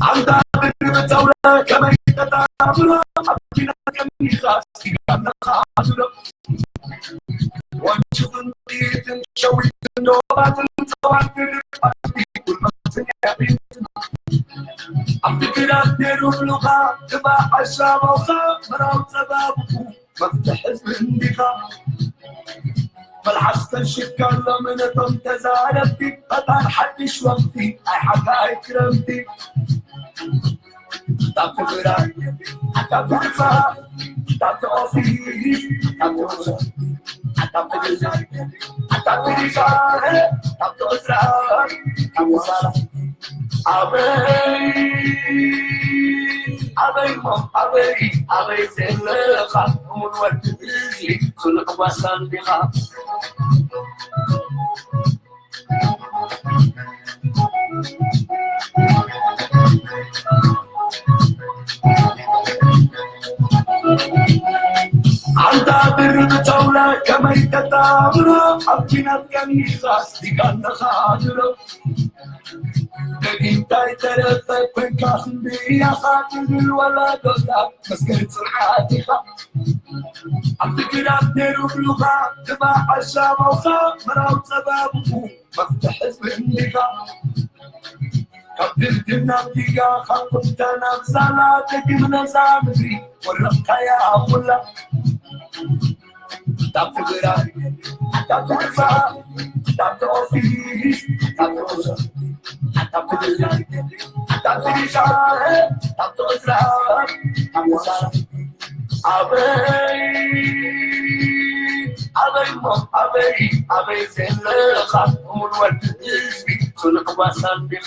ኣንታ ድርብ ጸውረ ከመይ ተጣምሮ፣ ኣብ ኪናት ቀኒኻ ስጋነኻ ኣዙሮ። ወንጭፍን ጥይትን ሸዊትን ዶባትን ጸዋትን ልባትን ጉልባትን ያቢትን። ኣብቲ ግራት ነይሩ ብሉኻ፣ ትባዕ ኣሻቦኻ፣ ምራው ጸባብኹ፣ መፍትሕ ህዝቢ እንዲኻ። መልሓስ ተንሽካ ሎሚ ነቶም ተዛረብቲ፣ ፈጣር ሓድሽ ወቕቲ፣ ኣይ ሓጋይ ክረምቲ። ኣታ ትግራይ፣ ኣታ ትግፋ፣ ኣታ ኦፊስ፣ ኣታ ኦፊስ፣ ኣታ ትግዛይ፣ ኣታ ትግዛይ፣ ኣታ ትግዛይ፣ ኣታ ትግዛይ። ኣበይ፣ ኣበይ እሞ፣ ኣበይ፣ ኣበይ ዘለኻ? እሙን ወዲ ህዝቢ፣ ጽኑዕ ጓሳ እንዲኻ። ኣንታ ድርብ ጨውላ ከመይ ተጣምሮ፣ ኣብ ኲናት ቀኒኻ ስቲካ ኣለኻ ድሮ። ደጊምታይ ተረፈ ኮንካ ክንድያኻ፣ ትብል ወለዶታት መስገን ጽንዓት ኢኻ። ኣብቲ ግራት ነይሩ ብሉኻ፣ ትባዕ ኣሻቦኻ፣ ምራው ጸባብኹ፣ መፍትሕ ህዝቢ እንዲኻ። ካብ ድልድል ናብ ዲጋ፣ ካብ ኩፍታ ናብ ዛላ፣ ደጊም ነዛ ምድሪ ወረቕካያ ኩላ። ካብ ትግራይ፣ ካብ ትግፋ፣ ካብ ተኦፊስ፣ ካብ ተኦሶ፣ ካብ ትግራይ፣ ካብ ትግፋ፣ ካብ ተኦስራ፣ ካብ ወሳላ። ኣበይ፣ ኣበይ እሞ፣ ኣበይ፣ ኣበይ ዘለኻ? እሙን ወዲ ህዝቢ፣ ጽኑዕ ጓሳ እንዲኻ።